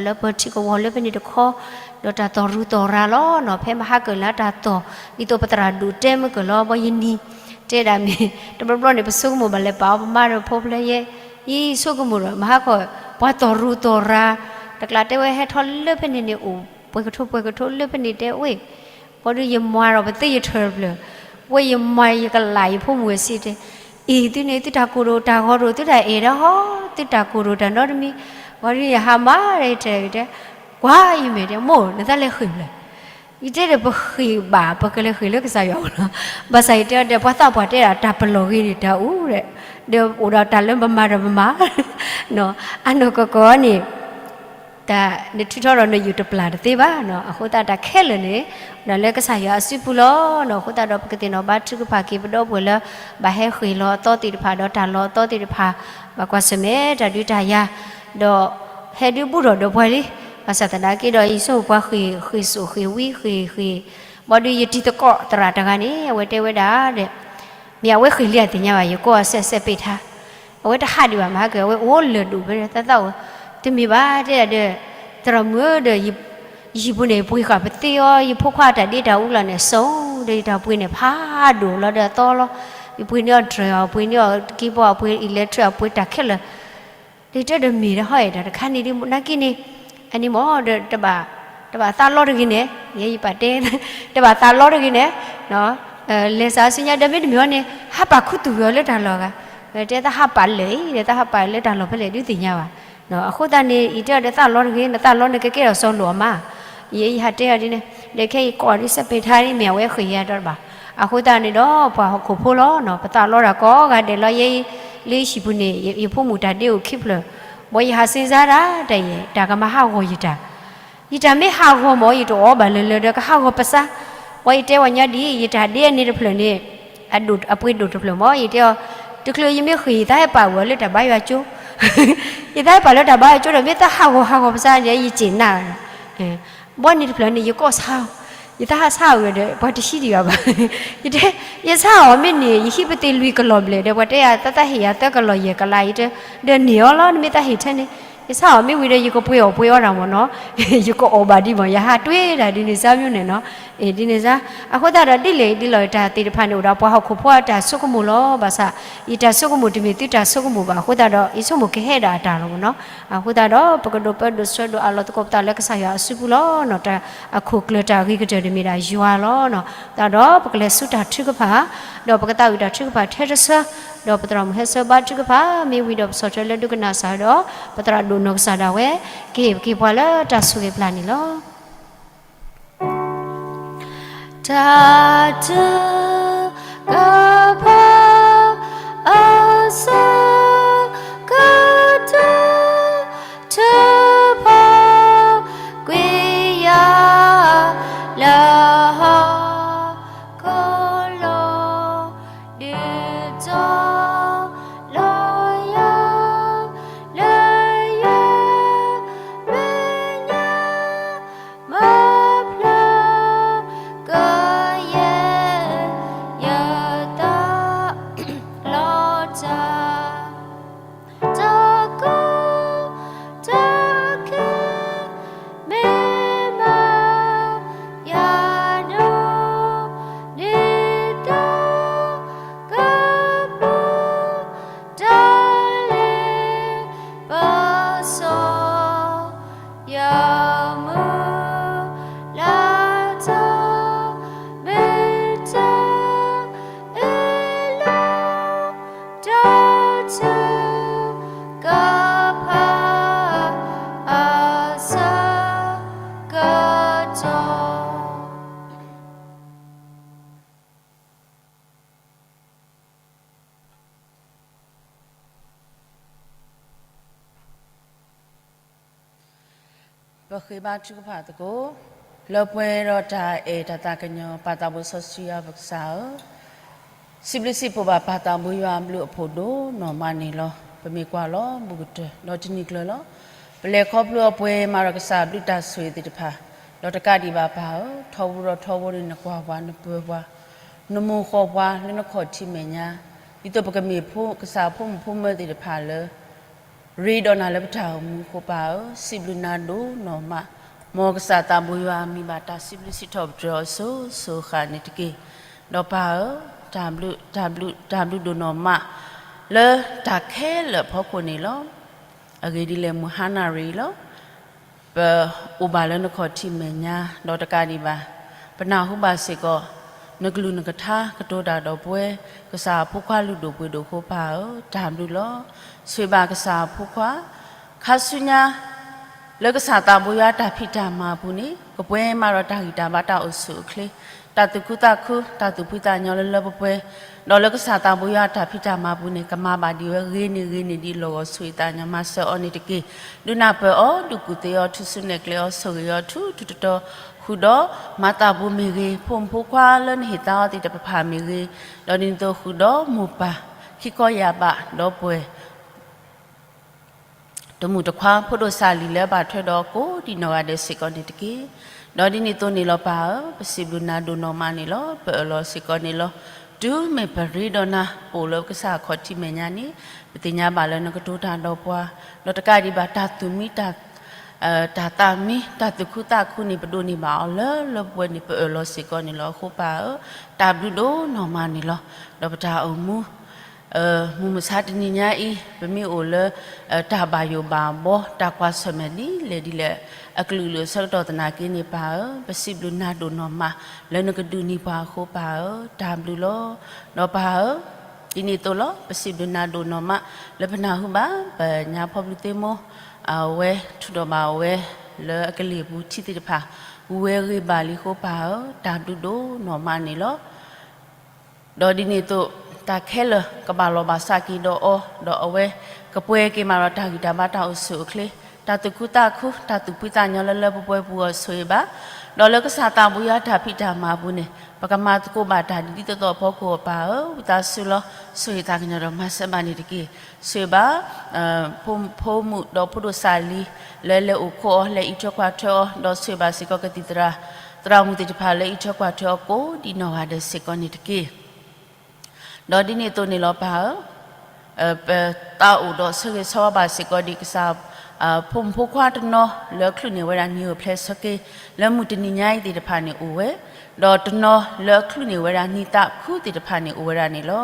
လၢပထံကဝီၤလၢဖဲန့ၣ်တခီ, ဒီးတၢ်သီၣ်ရူသီၣ်ရၤလီၤနီၤ ဖဲမဟါကၢၢ်လၢတၢ်သီၣ်, ဒ်သိးပသရၣ်ဒိၣ်တဲမုၢ်ကၢၢ်လီၤ ဘီယနံၤ တဲဒၣ်မ့ၢ် တဘျီဘျီန့ၣ် ပဆိကမိၣ်ဘၣ်လဲၤပာ်အီၤ ပမါဒီးဖိဖျဲၣ်ယဲ, ယဆိကမိၣ်ဒီး မဟါခီ ပှၤသီၣ်ရူသီၣ်ရၤ, တကျးတဲဝဲဟဲထီၣ်လၢဖဲန့ၣ်န့ၣ်အိၣ် ပှဲၤကထိပှဲၤကထိလၢဖဲန့ၣ်တဲဝဲ, ဘၣ်ဒီးယမၤဒီးပသ့ယထၢၣ်တဖျၢၣ်, ဝဲယမၤယကလးယဖိမုၣ်ဝဲစံးတဲ, အံၤသုန့ၣ် သုတၢ်ကိၢ်ဒိၣ်တၢ်ဂီၤဒိၣ် သုတၢ်အဲၣ်ဒိးဟီ, သုတၢ်ကိၢ်ဒိၣ်တၢ်နီတမံၤ, ဘၣ်ဒီးယဟးမၤဒီးယထၢၣ်တဲ, ကွၢ်ယမဲာ်တဲ မိၢ် နသးလဲၤဃ့ၢ်ဖျၢၣ် ယတဲဒီးပဃ့ၢ်ဘၣ် ပကလဲၤဃ့ၢ်လၢကစၢ်ယွၤအအိၣ်လီၤ. ဘၣ်ဆၣ်ယတဲအီၤဒီး ပှၤသးပှၢ်တဲဒၣ် တၢ်ပလီၢ်ဂ့ၤန့ၣ်တၢ်အိၣ်ဒီး, ဒီးအိၣ်ဒီးတၢ်လၢပမၤဒီးပမၤ, အနီၢ်ကီၢ်ကီၢ်န့ၣ် တၢ်နထုးထီၣ်ဒီးနယူၢ်တပျၢ်တသ့ဘၣ်နီၤ. အဃိသတးတၢ်ခဲလၢာ်န့ၣ် ဒီးလၢကစၢ်ယွၤအစုပူၤလီၤနီၤ. အဃိသတးဒီးပကသ့ၣ်နီၣ်ဘါထုကဖၣ်က့ၤပဒီပုၢ်ဝဲၢ်လၢ ဘၣ်ဟဲဃ့ၢ်လီၤအသီသ့ၣ်တဖၣ် ဒီးတၢ်လီၤအသီသ့ၣ်တဖၣ်, ဘၣ်ကွၢ်ဆၢၣ်မဲာ်တၢ်ဒုးတၢ်ယၤ, ဒီးဟဲဒုးဘူၣ်ထီၣ်ဒီးပှၤလံ. ဘၣ်ဆၣ်သနာ်က့ဒီး ယဆိကမိၣ်ပှၤဃ့ၢ်ဃ့ၢ်စိာ်ဃ့ၢ်ဝံဃ့ၢ်ဃ့ၢ်, ဘၣ်ဒီးယတံၤသကိးသရၣ်တဂၤန့ၣ် အဝဲတဲဝဲဒၣ်ဒီး မ့ၢ်အဝဲဃ့ၢ်လံအသ့ၣ်ညါဘၣ်, ယကိးအီၤစဲးစဲးပ့းထါ, အဝဲတဟးဒံးဘၣ်မးက့ၤ, အဝဲအိၣ်လၢာ်ဒိၣ်ဖဲန့ၣ် သးသးအိၣ်, တမ့ၢ်ဘၣ်တဲဒၣ်ဒီး သရၣ်မုၣ်ဧၢဒီး ယဟံၣ်ပူၤန့ၣ် ယပှ့ၤဃာ်ပသ့အီၤ, ယဖိခွါတၢ်ဒ့တၢ်အူလီၤန့ၣ် စိဒီးယတၢ်ပှ့ၤန့ၣ်ဖးဒိၣ်လီၤဒီးအသီလီၤ. ယပှ့ၤန့ၢ်အီၤတြဲၤအီၤ, ပှ့ၤန့ၢ်အီၤက့ဘီ, အပှ့ၤ electric, အပှ့ၤတၢ်ခဲလၢာ် ဒ်တဲဒီးမ့ၢ်တဟီၣ်အဲၣ်တၢ်တခါန့ၣ်ဒ်နာ်က့န့ၣ်, အန့ၣ်မ့ၢ်ဒီး တဘၣ်သးလီတဂ့ၤန့ၣ်, ယဲယပာ်တဲ, တဘၣ်သးလီတဂ့ၤန့ၣ်, လဲၤစးဆူညါဒီးမ့တမ့ၢ်အီၤန့ၣ် ဟးပာ်ခူသူၣ်ဝဲအီၤလၢတၢ်လီၢ်ဂၤ, တဲသးဟးပာ်လၢာ်အံၤဒီး သးဟးပာ်လၢတၢ်လီၢ်ဖဲလဲၣ်ဒုးသ့ၣ်ညါဘၣ်. အဃိသတးန့ၣ် ယတဲအီၤဒီးသးလီတဂ့ၤ, နသးလီနကကဲထီၣ်စီၤလိာ်အမါ, ယဲယဟးတဲအီၤဒ်န့ၣ်, ဒီးခဲအံၤကိးအီၤဒ်စဲးပ့းထါဒ်မ့ၢ်အဝဲဃ့ၢ်ယၤဒီးတဘၣ်. အဃိသတးန့ၣ်ဒီး ပှၤဟီၣ်ခိၣ်ဖိလီၤနီၤ, ပသးလီတၢ်ကိးဂၤဒဲးလီၤ. ယဲအံၤ လၢယဟံၣ်ပူၤန့ၣ် ယဖိမုၣ်တၢ်ဒ့အိၣ်ခံဖျၢၣ်, ဘၣ်ယဟးစ့စါဒၣ်တၢ်ယဲၢ် တၢ်ကမၤဟးဂီၤယတၢ်, ယတၢ်မ့ၢ်ဟးဂီၤမး ယတအီၣ်ဘၣ်လၢၤလၢၤဒီးကဟးဂီၤပစး, ဘၣ်ယတဲဝဲညါဒ် ယတၢ်ဒ့အန့ၣ်တဖျၢၣ်န့ၣ် အပှ့ၤဒိၣ်တဖျၢၣ်မး ယတဲအီၤ, တချုးယမ့ၢ်ဃ့ၢ် ယသးဟဲပာ်ဝဲလၢတၢ်ဘါယွၤကၠိ, ယသးဟဲပာ်လၢတၢ်ဘါယွၤကၠိဒီး မ့ၢ်သးဟးဂီၤဟးဂီၤပစးန့ၣ် ယစ့ၢ်နၤ, ဘၣ်န့ၣ်တဖျၢၣ်န့ၣ် ယကိးဆါအီၤ, ယသးဟးဆါအီၤဒီး ပှၤတဟံးဒံးဘၣ်ဘၣ်, ယတဲ, ယဆါအီၤမ့ၢ်န့ၣ် ယဟံးပသ့ၣ်လွံၢ်ကလီၢ်ဘျဲၣ်ဒီး ပှၤတဲယၤ သးသးဟ့ၣ်ယၤသၢကလီၢ်ယဲၢ်ကလး ယတဲ, ဒီးန့ၢ်အီၤလီၤ နမ့ၢ်သးဟ့ၣ်ထဲန့ၣ်, ယဆါအီၤမ့ၢ်ဝံၤဒီး ယကပှ့ၤအီၣ်ပှ့ၤအီတၢ်မ့ၢ်နီၤ, ယကအီၣ်ဘၣ်ဒ်မ့ၢ် ယဟးတွ့ဒၣ်ဒ်န့ၣ်စါမ့ၢ်န့ၣ်နီၤ, ဒ်န့ၣ်စါ, အဃိသတးဒီးဒ်လဲၣ်ဒ်လဲၣ်တၢ်သ့ၣ်တဖၣ်န့ၣ် အိၣ်ဒီးပှၤဟီၣ်ခိၣ်ဖိအတၢ်ဆိကမိၣ်လီၤ. ဘၣ်ဆၣ် ယတၢ်ဆိကမိၣ်တမ့ၢ်သုတၢ်ဆိကမိၣ်ဘၣ်အဃိသတးဒီး ယဆိကမိၣ်ကဟဲဒၣ်အတၢ်လီၤမ့ၢ်နီၤ, အဃိသတးဒီး ပကဒိးပၢဒိးဆှၢဒိးအးလီၤသကိးပသးလၢကစၢ်ယွၤအစုပူၤလီၤ. တၢ်အခိၣ်ကျၢၢ်တၢ်အဂ့ၤကတၢၢ်တမ့ၢ်ဒၣ်ယွၤလီၤနီၤ, သတးဒီးပကလဲၤဆူတၢ်ထုကဖၣ်, ဒီးပကသးဝံၣ်တၢ်ထုကဖၣ်ထဲတဆၢ, ဒီးပသရၣ်မုၣ်ဟဲဆၢဘါထုကဖၣ် မ့ၢ်ဝံၤဒီးပဆီၣ်ထွဲလၢဒိကနၣ်စၢ်ဒီး ပသရၣ်ဒိၣ်နီၢ်ကစၢ်ဒၣ်ဝဲ, ကဟ့ၣ်က့ၤပှၤလၢတၢ်ဆိၣ်ဂ့ၤပျၢ်န့ၣ်လီၤ. တၢ်ထုကဖၣ် အဆၢကတီၢ် ထုကဖၣ်ကွံာ်ယၤ လၢဟီၣ်ခိၣ်လီၤ, ဒုးတီၤလီၤယၤ လၢယမဲာ်ညါ မၤဖျါကယဲၢ် ယသးလီတၢ်, တၢ်ကီတၢ်ခဲ မ့ၢ်မၤယၤဒိၣ် ဒ်သိးကပူၤ တၢ်လ့ပစီ ယမုၢ်လၢ်တၢ် မ့ၢ်တၢ်အ့ၣ်လိာ် တၢ်ထုကဖၣ် အဆၢကတီၢ်. ပဃ့ဘါထုကဖၣ်သကိး, လၢပှဲၤဒီးတၢ်အဲၣ်တၢ်သးကညီၤ ပၢ်သးဘိစီဆှံယွၤပကစၢ်ဧၢ, စံးဘျုးစံးဖှိၣ်ဘၣ်ပၢ်သးဘိယွၤအဘျုးအဖှိၣ်ဒိၣ်နီၢ်မးန့ၣ်လီၤ. ပမ့ၢ်ကွၢ်လီၤဘူးကတၢၢ် ဒီးတနံၤကျၢၤလီၤ. ပလဲၤခီဖျိအပှဲၤမးဒီးကစၢ်ဘျုးတၢ်ဆိၣ်ဂ့ၤသ့ၣ်တဖၣ်, ဒီးတကးဒံးဘၣ်ပၢ်ဧၢ, ထီဘိဒီးထီဘိန့ၣ် နကွၢ်ပှၤ နပၢၤပှၤ နမိၢ်ဃီပှၤလၢနခီၣ်ထံးမဲာ်ညါ, ဒ်သိးပကမ့ၢ်ဖိ ကစၢ်ဖိမုၣ်ဖိမၢၤသ့ၣ်တဖၣ်လၢ ရ့ဒီးနၤလၢပတၢ်အိၣ်မူအဃိပၢ်ဧၢ, စံးဘျုးနၤဒိၣ်နီၢ်မး, မ်ကစၢ်သးဘိယွၤအမံၤဘၣ်တၢ်စံးဘျုးစံးထီၣ်ပတြၢၤအီၤစိၤစိၤဃၣ်န့ၣ်တက့ၢ်. ဒီးပၢ်ဧၢ, တၢ်ဘျုး တၢ်ဘျုး တၢ်ဘျုးဒိၣ်နီၢ်မး လၢတၢ်ခဲလၢာ်အဖီခိၣ်န့ၣ်လီၤ. အဂ့ၢ်ဒ်လဲၣ် မုၢ်ဟါနၣ်ရံၣ်လီၤ. ပအိၣ်ဘၣ်လၢနခီၣ်ထံးမဲာ်ညါ ဒီးတကးဒံးဘၣ်, ပနၢ်ဟူဘၣ်စ့ၢ်ကီး နကလုၢ်နကထါကတိၤတၢ်ဒီးပဝဲ ကစၢ်အဖိခွါလုၢ်ဒိၣ်ပှ့ၤဒိၣ်အဃိပၢ်ဧၢ, တၢ်ဘျုးလီၤ. ဆိၣ်ဂ့ၤဘၣ်ကစၢ်အဖိခွါ ခါဆူညါ လၢကစၢ်သးဘိယွၤတၢ်ဖံးတၢ်မၤအပူၤန့ၣ် ကပှဲၤမးဒီးတၢ်ဂံၢ်တၢ်ဘါတၢ်အိၣ်ဆူၣ်အိၣ်ချ့, တၢ်သူၣ်ခုသးခု တၢ်သူၣ်ဖှံသးညီလၢလၢပှဲၤပှဲၤ, ဒီးလၢကစၢ်သးဘိယွၤအတၢ်ဖံးတၢ်မၤပူၤန့ၣ် ကမၤဘၣ်ဒံးဝဲဂ့ၤန့ၢ်ဂ့ၤန့ၢ်ဒံးလီၤဂီၤ ဆိၣ်ဂ့ၤသးကညီၤမၤစၢၤအီၤန့ၣ်တက့ၢ်. ဒုးနၢ်ပၢၢ်အီၤ ဒုးကူၣ်သ့အီၤ ထူၣ်စုနဲၣ်ကျဲအီၤ ဆိၣ်ဂ့ၤအီၤထူထူတီတီ, ဃုာ်ဒီးမၤသးပူၤမ့ၢ်ဂ့ၤ, ဖိမုၣ်ဖိခွါလၢနဟ့ၣ်သါအီၤသ့ၣ်တဖၣ်မ့ၢ်ဂ့ၤ, ဒီးဒ်န့ၣ်အသိးဃုာ်ဒီးမိၢ်ပၢ် ခံခီယၢ်ဘး ဒီပုၢ်ဝဲၢ် တမုၣ်တခွါ ဖိဒိၣ်စၢ်လံၤလၢအဘၣ်ထွဲဒီးကိးဒံနီၢ်ဂၤဒဲးစ့ၢ်ကီးန့ၣ်တက့ၢ်. ဒီးဒ်န့ၣ်အသိးန့ၣ်လီၤပၢ်ဧၢ, ပစံးဘျုးနၤဒိၣ်နီၢ်မးန့ၣ်လီၤ. ပအၢၣ်လီၤစ့ၢ်ကီးန့ၣ်လီၤ. တုၤမ့ၢ်ပရ့ဒီးနၤ ပအိၣ်လၢပကစၢ်အခီၣ်ထံးမဲာ်ညါန့ၣ် ပသ့ၣ်ညါဘၣ်လၢနကတိၤတၢ်ဒီးပှၤ, ဒီးတကးဒံးဘၣ် တၢ်သူၣ်မံ တၢ်သးမံ တၢ်သူၣ်ခုသးခုန့ၣ် ပဒိးန့ၢ်ဘၣ်အီၤလၢလၢပှဲၤပှဲၤန့ၣ် ပအၢၣ်လီၤစ့ၢ်ကီးန့ၣ်လီၤ. အဃိပၢ်ဧၢ, တၢ်ဘျုးဒိၣ်နီၢ်မးန့ၣ်လီၤ. ဒီးပတၢ်အိၣ်မူ မုၢ်မဆါတနံၤညါအံၤ ပမ့ၢ်အိၣ်လၢ တၢ်ဘၣ်ယိၣ်ဘၣ်ဘီ တၢ်ကွၢ်ဆၢၣ်မဲာ်ဒ်လဲၣ်ဒ်လဲၣ် အကလုာ်ကလုာ်အဆၢကတီၢ်သနာ်က့န့ၣ် ပၢ်ဧၢ, ပစံးဘျုးနၤဒိၣ်နီၢ်မး လၢနကဒုးန့ၢ်ပှၤအဃိ ပၢ်ဧၢ, တၢ်ဘျုးလီၤ. ဒီးပၢ်ဧၢ, ဒ်န့ၣ်အသိးလီၤ. ပစံးဘျုးနၤဒိၣ်နီၢ်မး လၢပနၢ်ဟူဘၣ် ပညါဖီဘျုးသ့ၣ်မိၢ် အဝဲထုးထီၣ်ဘၣ်ဝဲ လၢအကလ့ၢ်ပူၤထံသ့ၣ်တဖၣ် ပူၤဝဲဂ့ၤဘၣ်လံအဃိ ပၢ်ဧၢ, တၢ်ဘျုးဒိၣ်နီၢ်မးန့ၣ်လီၤ. ဒီးဒ်န့ၣ်အသိး တၢ်ခဲလၢာ်ကဘၣ်လီၤဘၣ်စးက့ၤဒီးအီၤ, ဒီးအဝဲကပှဲၤက့ၤမးဒီးတၢ်ဂံၢ်တၢ်ဘါ တၢ်အိၣ်ဆူၣ်အိၣ်ချ့, တၢ်သူၣ်ခုသးခု, တၢ်သူၣ်ဖှံသးညီလၢလၢပှဲၤပှဲၤပူၤအီၤဆိၣ်ဂ့ၤဘၣ်, ဒီးလၢကစၢ်သးဘိယွၤတၢ်ဖံးတၢ်မၤပူၤန့ၣ် ပကမၤသကိးဘၣ်တၢ်ဒ်သိးသိးအဖီခိၣ်အပၢ်ဧၢ, ဝံသးစူၤလီၤ, ဆိၣ်ဂ့ၤသးကညီၤဒီးမၤစၢၤဘၣ်န့ၣ်တက့ၢ်. ဆိၣ်ဂ့ၤဘၣ် ဖိမုၣ်ဒီးဖိဒိၣ်စၢ်လံၤ လၢလဲၤအိၣ်ခိးအီၤ လဲၤအံးထွဲကွၢ်ထွဲအီၤ, ဒီးဆိၣ်ဂ့ၤဘၣ်စ့ၢ်ကီးကသံၣ်သရၣ် သရၣ်မုၣ်သ့ၣ်တဖၣ်လၢအံးထွဲကွၢ်ထွဲအီၤကိးဒံနီၢ်ဂၤဒဲးစ့ၢ်ကီးန့ၣ်တက့ၢ်. ဒီးဒ်န့ၣ်အသိးန့ၣ်လီၤပၢ်ဧၢ, ပသးအိၣ်ဒီးဆၢဂ့ၤဆၢဝါဘၣ်စ့ၢ်ကီးဒံးကစၢ် ဖိမုၣ်ဖိခွါတနီၤလၢချုးန့ၢ်ဝဲဒၣ်နံၣ်အိၣ်ဖျဲၣ်ဆၢက့ၤ လၢမုၢ်တနံၤညါအံၤသ့ၣ်တဖၣ်န့ၣ်အိၣ်ဝဲ, ဒီးတနီၤလၢချုးန့ၢ်ဝဲဒၣ်နံၣ်သးခုသ့ၣ်တဖၣ်န့ၣ်အိၣ်ဝဲဒၣ်န့ၣ်လီၤ.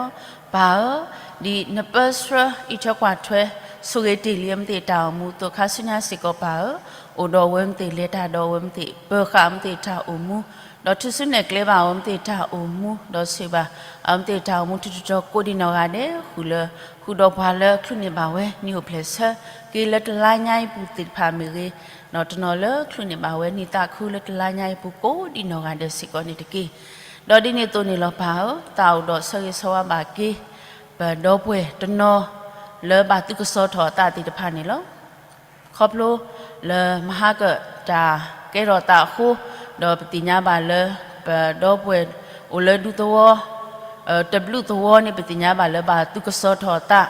ပၢ်ဧၢ, ဒ်နပၢဆှၢအံးထွဲကွၢ်ထွဲ ဆိၣ်ဂ့ၤတ့ၢ်လံအမ့ၢ်သ့ၣ်တၢ်အိၣ်မူ သိၣ်ခါဆူညါစ့ၢ်ကီးပၢ်ဧၢ, အိၣ်ဒီးအဝဲမ့ၢ်သ့ၣ် လဲၤတၢ်ဒီးအဝဲမ့ၢ်သ့ၣ် ပၢၤဃာ်အမ့ၢ်သ့ၣ်တၢ်အိၣ်မူ, ဒီးထုးစုနဲၣ်ကျဲဘၣ်အဝဲမ့ၢ်သ့ၣ်တၢ်အိၣ်မူ, ဒီးဆိၣ်ဂ့ၤဘၣ် အဝဲမ့ၢ်သ့ၣ်တၢ်အိၣ်မူထူထူတီတီကိးဒံနီၢ်ဂၤဒဲး ဃုာ်လၢ ဃုာ်ဒီးပှၤလၢချုးန့ၢ်ဘၣ်ဝဲ နံၣ်အိၣ်ဖျဲၣ်ဆၢက့ၤလၢတလါညါအံၤပူၤသ့ၣ်တဖၣ်မ့ၢ်ဂ့ၤ, ဒီးတနီၤလၢချုးန့ၢ်ဘၣ်ဝဲ နံၣ်သးခုလၢတလါညါအံၤပူၤကိးဒံနီၢ်ဂၤဒဲးစ့ၢ်ကီးန့ၣ်တက့ၢ်. ဒီးဒ်န့ၣ်အသိးန့ၣ်လီၤပၢ်ဧၢ, သးအိၣ်ဒီးဆၢဂ့ၤဆၢဝါဘၣ်က့ၤ ပဒီပုၢ်ဝဲၢ်တနီၤ လၢဘၣ်သုးကစီၤထီၣ်အသးသ့ၣ်တဖၣ်န့ၣ်လီၤ. ခီဖျိလၢမဟါကတၢၢ်ကဲထီၣ်သးအဃိ, ဒီးပသ့ၣ်ညါဘၣ်လၢ ပဒီပုၢ်ဝဲၢ်အိၣ်လၢဒူသဝီ တဘျုးသဝီန့ၣ် ပသ့ၣ်ညါဘၣ်လၢဘၣ်သုးကစီၤထီၣ်အသး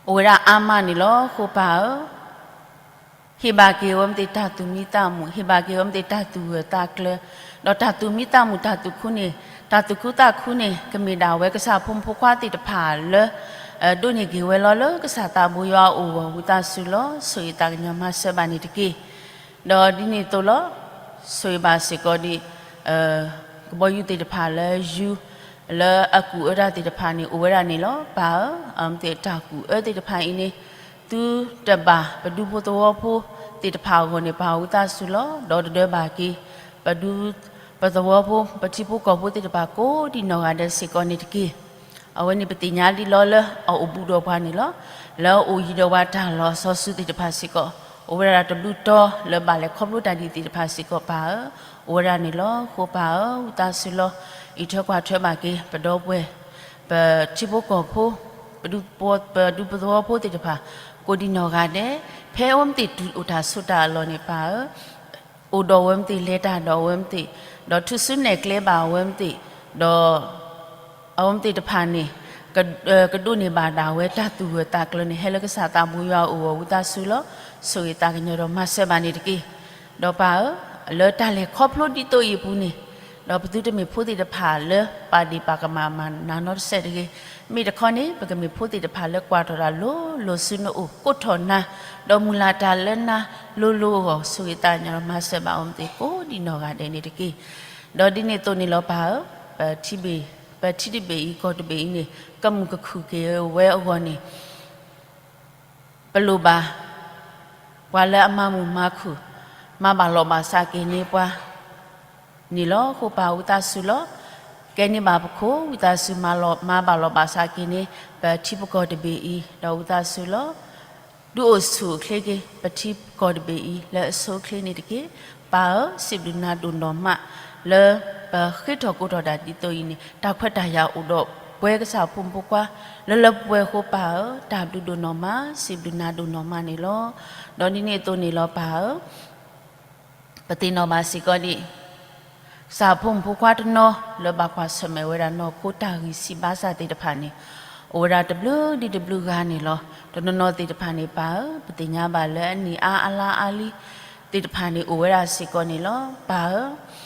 အိၣ်ဝဲဒၣ်အါမးန့ၣ်လီၤ. အဃိပၢ်ဧၢ, ဟ့ၣ်ဘၣ်က့ၤအဝဲမ့ၢ်သ့ၣ်တၢ်သူၣ်မံသးမုာ်, ဟ့ၣ်ဘၣ်က့ၤအဝဲမ့ၢ်သ့ၣ်တၢ်သူၣ်ဂၢၢ်သးကျၢၤ, ဒီးတၢ်သူၣ်မံသးမုာ် တၢ်သူၣ်ခုန့ၣ်, တၢ်သူၣ်ခုသးခုန့ၣ် ကမ့ၢ်ဒၣ်ဝဲကစၢ်ဖိမုၣ်ဖိခွါသ့ၣ်တဖၣ်လၢ ဒိးန့ၢ်က့ၤဝဲလီၤလၢကစၢ်သးဘိယွၤအအိၣ်အဂီၢ် ဝံသးစူၤလီၤ, ဆိၣ်ဂ့ၤသးကညီၤမၤစၢၤဘၣ်န့ၣ်တက့ၢ်. ဒီးဒ်န့ၣ်အသိးလီၤ, ဆိၣ်ဂ့ၤဘၣ်စ့ၢ်ကီးဒံး ကဘီယူၤသ့ၣ်တဖၣ်လၢယူၤ လၢအကူၣ်အၢတၢ်သ့ၣ်တဖၣ်န့ၣ် အိၣ်ဝဲဒၣ်န့ၣ်လီၤ. ပၢ်ဧၢ, အမ့ၢ်သ့ၣ်တၢ်ကူၣ်အၢသ့ၣ်တဖၣ်အံၤန့ၣ် သုတဘၣ်ပဒူဖိသဝီဖိသ့ၣ်တဖၣ်အဂီၢ်န့ၣ် ပၢ်ဝံသးစူၤလီၤ. ဒီးတဒၢဘၣ်က့ၤ ပဒူ ပသဝီဖိ ပထံဖိကီၢ်ဖိသ့ၣ်တဖၣ်ကိးဒံနီၢ်ဂၤဒဲးစ့ၢ်ကီးန့ၣ်တက့ၢ်. အဝဲန့ၣ်ပသ့ၣ်ညါလံလီၤလၢအအိၣ်ဘူးဒီးပှၤန့ၣ်လီၤ. လၢအအိၣ်ယံၤဒီးပှၤတၢ်လီၢ်စီဆှံသ့ၣ်တဖၣ်စ့ၢ်ကီး အိၣ်ဝဲဒၣ်တဘျုးတီၤ လၢဘၣ်လဲၤခီဖျိတၢ်ဒ်သ့ၣ်တဖၣ်စ့ၢ်ကီးပၢ်ဧၢ, အိၣ်ဝဲဒၣ်န့ၣ်လီၤ. အဃိပၢ်ဧၢ, ဝံသးစူၤလီၤ. အံးထွဲကွၢ်ထွဲဘၣ်က့ၤ ပဒီပုၢ်ဝဲၢ် ပထံဖိကီၢ်ဖိ ပဒူပသဝီဖိသ့ၣ်တဖၣ် ကိးဒံနီၢ်ဂၤဒဲး ဖဲအဝဲမ့ၢ်သ့ၣ်တုၤအိၣ်တၢ်ဆိးတၢ်အလီၢ်န့ၣ် ပၢ်ဧၢ အိၣ်ဒီးအဝဲမ့ၢ်သ့ၣ် လဲၤတၢ်ဒီးအဝဲမ့ၢ်သ့ၣ်, ဒီးထုးစုနဲၣ်ကျဲဘၣ်အဝဲမ့ၢ်သ့ၣ်, ဒီး အဝဲမ့ၢ်သ့ၣ်တဖၣ်န့ၣ် ကဒိးန့ၢ်ဘၣ်ဒၣ်ဝဲတၢ်သူၣ်ဂၢၢ်သးကျၢၤန့ၣ် ဟဲလၢကစၢ်သးဘိယွၤအအိၣ်အဂီၢ် ဝံသးစူၤလီၤ. ဆိၣ်ဂ့ၤသးကညီၤဒီးမၤစၢၤဘၣ်န့ၣ်တက့ၢ်. ဒီးပၢ်ဧၢ, လၢတၢ်လဲၤခီဖျိဒ်သိးအံၤအပူၤန့ၣ်, ဒီးပသုတမ့ၢ်ဖိသ့ၣ်တဖၣ်လၢပာ်ဒ့ၣ်ပာ်ကမၣ်မၤနးနီတစဲးတဂ့ၤ. မ့ၢ်တခီန့ၣ် ပကမ့ၢ်ဖိသ့ၣ်တဖၣ်လၢကွၢ်ထီၣ်တၢ်လိၤလိၤဆူနအိၣ် ကိးထီၣ်နၤ, ဒီးမုၢ်လၢ်တၢ်လၢနၤလိၤလိၤအဂီၢ် ဆိၣ်ဂ့ၤသးကညီၤဒီးမၤစၢၤဘၣ်အဝဲမ့ၢ်သ့ၣ် ကိးဒံနီၢ်ဂၤဒဲးန့ၣ်တက့ၢ်. ဒီးဒ်န့ၣ်အသိးန့ၣ်လီၤပၢ်ဧၢ, ပထံတဘ့ၣ်အံၤကီၢ်တဘ့ၣ်အံၤန့ၣ် ကမုာ်ကခုၣ်က့ၤဝဲအဂီၢ်န့ၣ် ပလိၣ်ဘၣ် ပှၤလၢအမၤမုာ်မၤခုၣ် မၤဘၣ်လီၢ်ဘၣ်စးက့ၤန့ၢ်ပှၤန့ၣ်လီၤ. အဃိပၢ်ဝံသးစူၤလီၤ. ကဲန့ၢ်ဘၣ်ပခိၣ် ဝံသးစူၤ မၤဘၣ်လီၢ်ဘၣ်စးက့ၤန့ၢ် ပထံပကီၢ်တဘ့ၣ်အံၤ ဒီးဝံသးစူၤလီၤ. ဒုးအိၣ်ဆူၣ်အိၣ်ချ့က့ၤ ပထံပကီၢ်တဘ့ၣ်အံၤ လၢအဆိအချ့န့ၣ်တက့ၢ်. ပၢ်ဧၢ, စံးဘျုးနၤဒိၣ်နီၢ်မး လၢပဃ့ထီၣ်ကိးထီၣ်တၢ်ဒ်သိးအံၤန့ၣ် တၢ်ခွဲးတၢ်ယာ်အိၣ်ဒီးပဝဲကစၢ်ဖိမုၣ်ဖိခွါ လၢလၢပှဲၤပှဲၤအဃိပၢ်ဧၢ, တၢ်ဘျုးဒိၣ်နီၢ်မး စံးဘျုးနၤဒိၣ်နီၢ်မးန့ၣ်လီၤ. ဒီးဒ်န့ၣ်အသိးန့ၣ်လီၤပၢ်ဧၢ, ပသ့ၣ်နီၣ်ဘၣ်စ့ၢ်ကီးဒံး ကစၢ်ဖိမုၣ်ဖိခွါတနီၤ လၢဘၣ်ကွၢ်ဆၢၣ်မဲာ်ဝဲဒၣ်နီၢ်ခိတၢ်ဂံၢ်ဆံးဘၣ်ဆၣ်သ့ၣ်တဖၣ်န့ၣ် အိၣ်ဝဲဒၣ်တဘျုးဒံးတဘျုးဂၤန့ၣ်လီၤ. တနီၤနီၤသ့ၣ်တဖၣ်န့ၣ်ပၢ်ဧၢ, ပသ့ၣ်ညါဘၣ်လၢအနံၣ်အါအလါအါလံ သ့ၣ်တဖၣ်န့ၣ်အိၣ်ဝဲဒၣ်စ့ၢ်ကီးန့ၣ်လီၤ. ပၢ်ဧၢ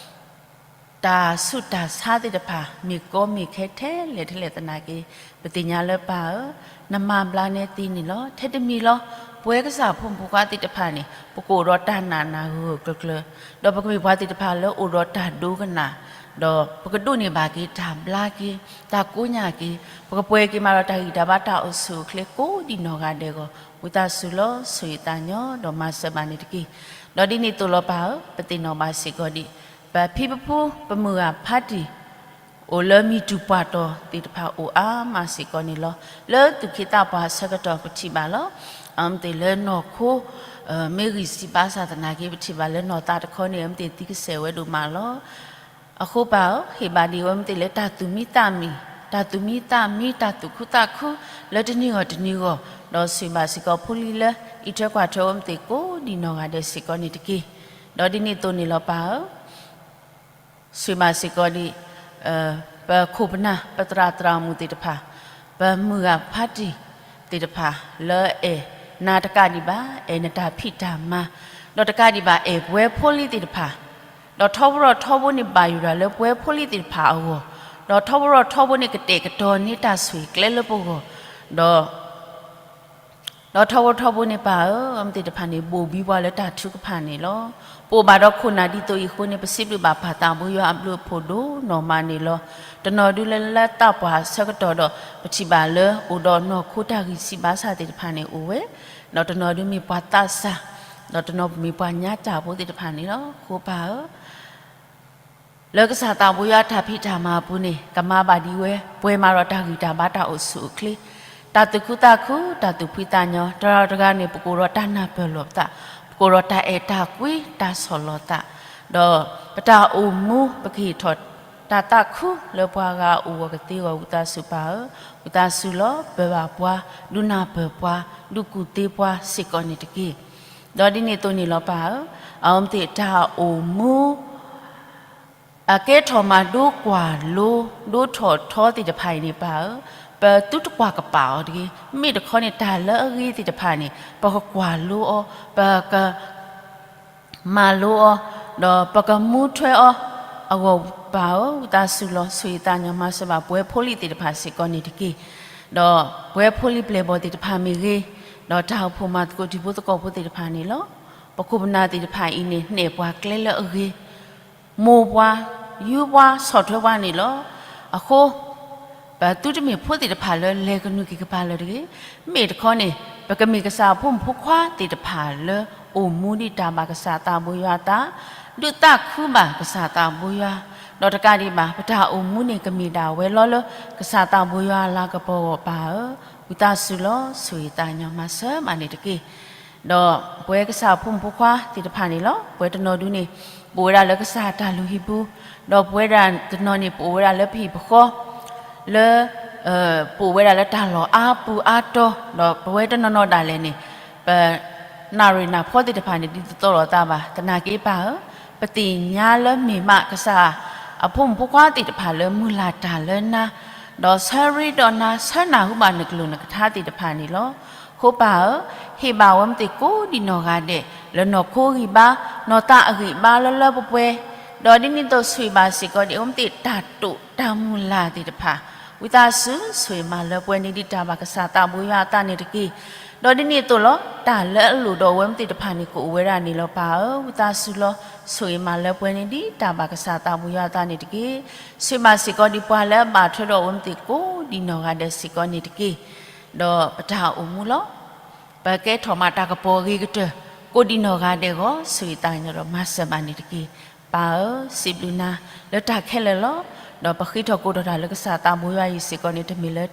တၢ်ဆူးတၢ်ဆါသ့ၣ်တဖၣ် မ့ၢ်ကီမ့ၢ်ခဲထဲလဲၣ်ထဲလဲၣ်သနာ်က့ ပသ့ၣ်ညါလၢပၢ်ဧၢ, နမၤဘျါနဲသ့န့ၣ်လီၤ. ထဲတမံၤလီၤ ပဝဲကစၢ်ဖိမုၣ်ဖိခွါသ့ၣ်တဖၣ်န့ၣ် ပကအိၣ်ဒီးတၢ်နာ်နၢ်ဂၢၢ်ဂၢၢ်ကျၢၤကျၢၤ, ဒီးပကမ့ၢ်ပှၤသ့ၣ်တဖၣ်လၢအိၣ်ဒီးတၢ်ဒိကနၣ်, ဒီးပကဒိးန့ၢ်ဘၣ်က့ၤတၢ်ဘျါက့ၤ, တၢ်ကိးညါက့ၤ, ပကပှဲၤက့ၤမးဒီးတၢ်ဂံၢ်တၢ်ဘါတၢ်အိၣ်ဆူၣ်အိၣ်ချ့ကိးဒံးနီၢ်ဂၤဒဲးအဂီၢ် ဝံသးစူၤလီၤ ဆိၣ်ဂ့ၤသးညီ ဒီးမၤစၢၤဘၣ်န့ၣ်တက့ၢ်. ဒီးဒ်န့ၣ်အသိးလီၤပၢ်ဧၢ, ပသ့ၣ်နီၣ်ဘၣ်စ့ၢ်ကီးဒံး ပဖံပဖု ပမုၢ်ဂၤဖါတံၢ် အိၣ်လၢမံၤတူၢ်ပှၢ်တီၤသ့ၣ်တဖၣ်အိၣ်အါမးစ့ၢ်ကီးန့ၣ်လီၤ. လၢသူၣ်က့သးပှၢ်အဆၢကတီၢ်ပထံၣ်ဘၣ်လီၤ. အမ့ၢ်သ့ၣ်လၢနီၢ်ခိ မ့ၢ်ဂံၢ်ဆံးဘၣ်ဆၣ်သနာ်က့ ပထံၣ်ဘၣ်လၢနီၢ်သးတခီန့ၣ် အမ့ၢ်သ့ၣ်သံကစဲာ်ဝဲဒိၣ်မးလီၤ. အဃိပၢ်ဧၢ, ဟ့ၣ်ဘၣ်ဒံးဝဲမ့ၢ်သ့ၣ်လၢတၢ်သူၣ်မံသးမံ, တၢ်သူၣ်မံသးမံ တၢ်သူၣ်ခုသးခု လၢတနံၤဂီၢ်တနံၤဂီၢ်, ဒီးဆိၣ်ဂ့ၤဘၣ်စ့ၢ်ကီးဖိလံၤလၢ အံးထွဲကွၢ်ထွဲဝဲမ့ၢ်သ့ၣ်ကိးဒံးနီၢ်ဂၤဒဲးစ့ၢ်ကီးန့ၣ်တက့ၢ်. ဒီးဒ်န့ၣ်အသိးန့ၣ်လီၤပၢ်ဧၢ ဆိၣ်ဂ့ၤဘၣ်စ့ၢ်ကီးဒံး ပခိၣ်ပနၢ် ပသရၣ်သရၣ်မုၣ်သ့ၣ်တဖၣ်, ပမုၢ်ဂၤဖါတံၢ်သ့ၣ်တဖၣ် လၢအဲၣ်နၤတကးဒံးဘၣ်, အဲၣ်နတၢ်ဖံးတၢ်မၤ, ဒီးတကးဒံးဘၣ် အဲၣ်ပဝဲဖိလံၤသ့ၣ်တဖၣ်, ဒီးထီဘိထီဘိန့ၣ်ဘၣ်ယိၣ်ဒၣ်လၢပဝဲဖိလံၤသ့ၣ်တဖၣ်အဂီၢ်, ဒီးထီဘိထီဘိန့ၣ် ကတဲာ်ကတီၤန့ၢ်တၢ်ဆိၣ်ဂ့ၤကျဲလၢပဂီၢ်, ဒီး ဒီးထီဘိထီဘိန့ၣ်ပၢ်ဧၢ, အမ့ၢ်သ့ၣ်တဖၣ်န့ၣ် ဘိၣ်ဘံပှၤလၢတၢ်ထုကဖၣ်န့ၣ်လီၤ. ပအိၣ်ဘၣ်ဒီးခိၣ်နၢ်ဒ်သိးအံၤအဃိန့ၣ် ပစံးဘျုးဘၣ်ပၢ်သးဘိယွၤအဘျုးအဖှိၣ်ဒိၣ်နီၢ်မးန့ၣ်လီၤ. တနီၤဒုလၢလၢသးပှၢ်အဆၢကတီၢ်ဒီး ပထံၣ်ဘၣ်လၢအိၣ်ဒီးနီၢ်ခိတၢ်ဂံၢ်ဆံးဘၣ်ဆၣ်သ့ၣ်တဖၣ်န့ၣ်အိၣ်ဝဲ, ဒီးတနီၤဒုမ့ၢ်ပှၤသးစၢ်, ဒီးတနီၤမ့ၢ်ပှၤညါတၢ်ဖိသ့ၣ်တဖၣ်န့ၣ်လီၤ. အဃိပၢ်ဧၢ လၢကစၢ်သးဘိယွၤအတၢ်ဖံးတၢ်မၤအပူၤန့ၣ် ကမၤဘၣ်ဒံးဝဲ ပှဲၤမးဒီးတၢ်ဂံၢ်တၢ်ဘါတၢ်အိၣ်ဆူၣ်အိၣ်ချ့, တၢ်သူၣ်ခုသးခု, တၢ်သူၣ်ဖှံသးညီ, တဂၤတဂၤန့ၣ် ပကအိၣ်ဒီးတၢ်နၢ်ပၢၢ်လိာ်ပသး, ပကအိၣ်ဒီးတၢ်အဲၣ်တၢ်ကွံတၢ်ဆီၣ်လီၤသး, ဒီးပတၢ်အိၣ်မူ ပကဟ့ၣ်ထီၣ်တၢ်သးခုလၢပှၤဂၤအဂီၢ်ကသ့အဂီၢ် ဝံသးစူၤပၢ်ဧၢ, ဝံသးစူၤလီၤ ပၢၤဘၣ်ပှၤ, ဒုးနၢ်ပၢၢ်ပှၤ, ဒုးကူၣ်သ့ပှၤစ့ၢ်ကီးန့ၣ်တက့ၢ်. ဒီးဒ်န့ၣ်အသိးန့ၣ်လီၤပၢ်ဧၢ, အဝဲမ့ၢ်သ့ၣ်တၢ်အိၣ်မူ အကဲထီၣ်မးဒိကွၢ်လိ ဒိထီၣ်ထီသ့ၣ်တဖၣ်အံၤန့ၣ်ပၢ်ဧၢ, ပသုတကွၢ်ကပာ်အီၤတဂ့ၤ. မ့ၢ်တခီန့ၣ် တၢ်လၢအဂ့ၤသ့ၣ်တဖၣ်န့ၣ် ပကကွၢ်လိအီၤ, ပက မၤလိအီၤ, ဒီးပကမူထွဲအီၤ, အဂီၢ်ပၢ်ဧၢ, ဝံသးစူၤလီၤ ဆိၣ်ဂ့ၤသးညီမၤစၢၤဘၣ် ပဝဲဖိလံၤသ့ၣ်တဖၣ်စ့ၢ်ကီးန့ၣ်တက့ၢ်. ဒီးပဝဲဖိလံၤပျဲၢ်ဘီၣ်သ့ၣ်တဖၣ်မ့ၢ်ဂ့ၤ, ဒီးတၢ်အိၣ်ဖှိၣ်မၤသကိးတံၤဖိသကိးဖိသ့ၣ်တဖၣ်န့ၣ်လီၤ. ပခိၣ်ပနၢ်သ့ၣ်တဖၣ်အံၤန့ၣ် နဲၣ်ပှၤကျဲလၢအဂ့ၤ မိၢ်ပှၤ, ယူပှၤ, ဆီၣ်ထွဲပှၤန့ၣ်လီၤ. အဃိ ပသုတမ့ၢ်ဖိသ့ၣ်တဖၣ်လၢလဲၤကနူၤက့ၤကပၤလၢၤတဂ့ၤ. မ့ၢ်တခီန့ၣ် ပကမ့ၢ်ကစၢ်အဖိမုၣ်ဖိခွါသ့ၣ်တဖၣ်လၢ အိၣ်မူဒံးတၢ်ဘၣ်ကစၢ်သးဘိယွၤအသး, ဒုးသးခုဘၣ်ကစၢ်သးဘိယွၤ, ဒီးတကးဒံးဘၣ် ပတၢ်အိၣ်မူန့ၣ်ကမ့ၢ်ဒၣ်ဝဲလီၤလၢ ကစၢ်သးဘိယွၤအလၤကပီၤအဂီၢ်ပၢ်ဧၢ, ဝံသးစူၤလီၤ ဆိၣ်ဂ့ၤသးညီမၤစၢၤမးန့ၣ်တက့ၢ်. ဒီးပဝဲကစၢ်အဖိမုၣ်ဖိခွါသ့ၣ်တဖၣ်န့ၣ်လီၤ. ပဝဲတနီၤဒုန့ၣ် ပအိၣ်ဝဲဒၣ်လၢကစၢ်တၢ်လုၢ်ဟံၣ်ပူၤ, ဒီးပဝဲဒၣ်တနီၤန့ၣ် ပအိၣ်ဝဲဒၣ်လၢပဟံၣ်ပဃီ, လၢ ပအိၣ်ဝဲဒၣ်လၢတၢ်လီၢ်အါပူၤအါတီၤ, ဒီးပဝဲတနီၤနီၤဒၣ်လဲာ်န့ၣ် ပ နၣ်ရံၣ်နၢ်ဖီသ့ၣ်တဖၣ်န့ၣ် ဒ်သိးသိးလိာ်သးဘၣ်. သနာ်က့ပၢ်ဧၢ, ပသ့ၣ်ညါလၢမ့ၢ်မးကစၢ်အဖိမုၣ်ဖိခွါသ့ၣ်တဖၣ်လၢမုၢ်လၢ်တၢ်လၢနၤ, ဒီးဆၢရ့ဒီးနၤ ဆၢနၢ်ဟူဘၣ်နကလုၢ်နကထါသ့ၣ်တဖၣ်န့ၣ်လီၤ. အဃိပၢ်ဧၢ, ဟ့ၣ်ဘၣ်ဝဲမ့ၢ်သ့ၣ်ကိးဒံးနီၢ်ဂၤဒဲး လၢနီၢ်ခိအဂံၢ်ဘါ, နီၢ်သးအဂံၢ်ဘါလၢလၢပှဲၤပှဲၤ, ဒီးဒ်န့ၣ်အသိးဆိၣ်ဂ့ၤဘၣ်စ့ၢ်ကီးဒံး အဝဲမ့ၢ်သ့ၣ်တၢ်တိာ်တၢ်မုၢ်လၢ်သ့ၣ်တဖၣ်, ဝံသးစူၤဆိၣ်ဂ့ၤမၤလၢပှဲၤန့ၢ်ဒံးတၢ်ဘၣ်ကစၢ်သးဘိယွၤအသးန့ၣ်တက့ၢ်. ဒီးဒ်န့ၣ်အသိးလီၤ, တၢ်လၢအလိၣ်ဒီးအဝဲမ့ၢ်သ့ၣ်တဖၣ်န့ၣ် ကအိၣ်ဝဲဒၣ်န့ၣ်လီၤပၢ်ဧၢ, ဝံသးစူၤလီၤ ဆိၣ်ဂ့ၤမၤလၢပှဲၤန့ၢ်ဒံးတၢ်ဘၣ်ကစၢ်သးဘိယွၤအသးန့ၣ်တက့ၢ်. ဆိၣ်ဂ့ၤဘၣ်စ့ၢ်ကီးဒံးပှၤလၢအဘၣ်ထွဲဒီးအဝဲမ့ၢ်သ့ၣ်ကိးဒံးနီၢ်ဂၤဒဲးစ့ၢ်ကီးန့ၣ်တက့ၢ်. ဒီးပတၢ်အိၣ်မူလီၤ. ပကဲထီၣ်မးတၢ်ကပီၤအဂ့ၤကတၢၢ် ကိးဒံးနီၢ်ဂၤဒဲးအဂီၢ် ဆိၣ်ဂ့ၤသးကညီၤဒီးမၤစၢၤဘၣ်န့ၣ်တက့ၢ်. ပၢ်ဧၢ, စံးဘျုးနၤလၢတၢ်ခဲလၢာ်လီၤ. ဒီးပဃ့ထီၣ်ကိးထီၣ်တၢ်လၢကစၢ်သးဘိယွၤအံၤစ့ၢ်ကီးန့ၣ် တမ့ၢ်လၢ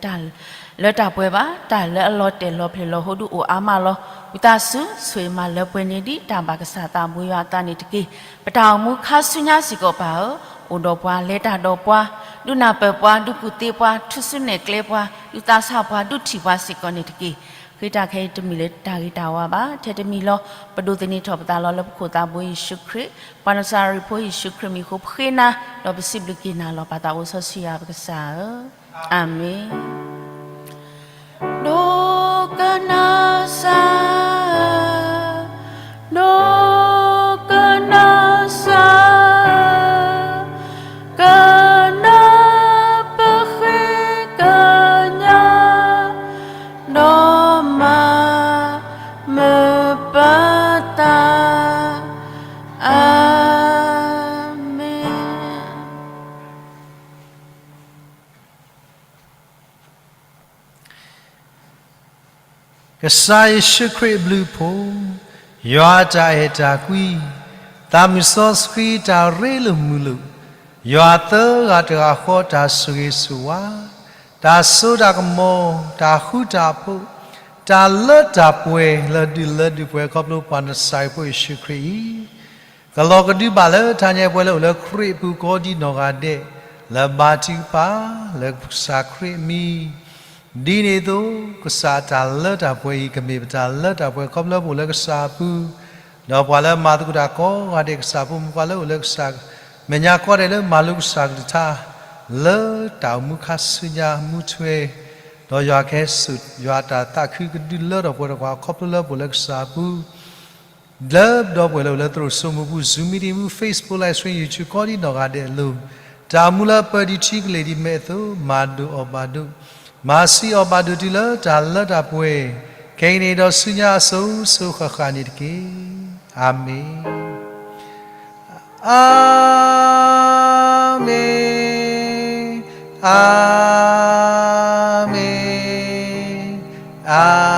လၢတၢ်ပှဲၤဘၣ်, တၢ်လၢအလီၤတဲာ်လီၤဖျဲၣ်လီၤဟိဒုးအိၣ်အါမးလီၤ. ဝံသးစူၤ ဆိၣ်ဂ့ၤမၤလၢပှဲၤန့ၢ်ဒံးတၢ်ဘၣ်ကစၢ်သးဘိယွၤအသးန့ၣ်တက့ၢ်. ပတၢ်အိၣ်မူခါဆူညါစ့ၢ်ကီးပၢ်ဧၢ, အိၣ်ဒီးပှၤ, လဲၤတၢ်ဒီးပှၤ, ဒုးနၢ်ပၢၢ်ပှၤ, ဒုးကူၣ်သ့ပှၤ, ထူၣ်စုနဲၣ်ကျဲပှၤ, ဒုးသးဆးပှၤ, ဒုးထံၣ်ပှၤစ့ၢ်ကီးန့ၣ်တက့ၢ်. ဃ့တၢ်ခဲအံၤတမ့ၢ်လၢတၢ်ဂ့ၤတၢ်ဝါဘၣ်. ထဲတမံၤလီၤ ပဒိးသန့ၤထီၣ်ပသးလီၤလၢပခိၣ်သးဘိယ့ၣ်ၡူးခရံာ်, ပှၤနစၤရ့းဖိယ့ၣ်ၡူးခရံာ်မံၤအဃိ ပဃ့နၤ, ဒီးပစံးဘျုးက့ၤနၤလီၤ. ပၢ်သးအိၣ်စီဆှံယွၤပကစၢ်ဧၢ, အၤမ့ၣ်. ဒိကနၣ်စၢ်, ဒိကနၣ်စၢ်, ကနၣ်ပဃ့ကညး, ဒီးမၤမုာ်ပသး, အၤမ့ၣ်. ကစၢ်ယ့ၣ်ၡူးခရံာ်အဘျုးအဖှိၣ်, ယွၤအတၢ်အဲၣ်တၢ်ကွံ, သးမုၢ်စီဆှံတၢ်ရ့လိာ်မုာ်လိာ်, ယွၤသၢဂၤတဂၤဃီတၢ်ဆိၣ်ဂ့ၤဆိၣ်ဝါ, တၢ်စိတၢ်ကမီၤ, တၢ်ဃူတၢ်ဖိး, တၢ်လၢတၢ်ပှဲၤလၢဒုၣ်လၢဒုၣ်ပှဲၤခီဖျိပှၤနစၤရ့းဖိယ့ၣ်ၡူးခရံာ်အံၤ ကလီၤကဒုဘၣ်လၢတၢ်ညါပှဲၤလၢအိၣ်လၢခရံာ်အပူၤကိးဒ်နီၢ်ဂၤဒဲး, လၢဘါထုကဖၣ်, လၢကစၢ်ခရံာ်အမံၤ, ဒ်န့ၣ်အသိး, ကစၢ်အတၢ်လၢတၢ်ပှဲၤအံၤ ကမ့ၢ်ပတၢ်လၢတၢ်ပှဲၤခီဖျိပအိၣ်လၢကစၢ်အပူၤ, ဒီးပှၤလၢအမၤသကိးတၢ်ကိးဂၤဒဲး ကစၢ်ဖိမုၣ်ဖိခွါလၢအိၣ်လၢကစၢ် မဲာ်ညါကိးဂၤဒဲးလၢမၤလိကစၢ်ကလုၢ်ကထါ, လၢတၢ်အိၣ်မူခါဆူညါမူထွဲ, ဒီးယွၤကဟဲစိာ် ယွၤအတၢ်သးခုကဒုးလၢထီၣ်ပှဲၤထီၣ်ပှၤခီဖျိလၢပအိၣ်လၢကစၢ်အပူၤ လၢပဒီပုၢ်ဝဲၢ်လၢအိၣ်လၢသရိာ်စိမိၤပူၤ Zoom meeting မူ Facebook live stream YouTube ကိးဒ်နီၢ်ဂၤဒဲးအလိၤ, တၢ်အိၣ်မူလၢအပၢဒံးထံကလဲၤဒံးမဲာ်အသိး မၤဒိၣ်အီၣ်ဘၣ်ဒိး, မၤဆံးအီၣ်ဘၣ်ဒိးတုၤလၢတၢ်လၢတၢ်ပှဲၤ, ခဲအံၤန့ၣ်ဒီးဆူညါအစိၤစိၤဃၣ်ဃၣ်န့ၣ်တက့ၢ်. အၤမ့ၣ်. အၤမ့ၣ်, အၤမ့ၣ်, အၤ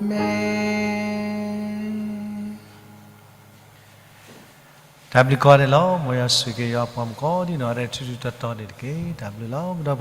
မ့ၣ်. တၢ်ဘျုးကိးဂၤဒဲးလီၤ. မ်ယွၤဆိၣ်ဂ့ၤက့ၤယွၤအပှၤမုၣ်ကိးဒ်နီၢ်ဂၤဒဲး ထူးထူးတီၤတီၤန့ၣ်တက့ၢ်. တၢ်ဘျုးလီၤ ပဒီပုၢ်ဝဲၢ်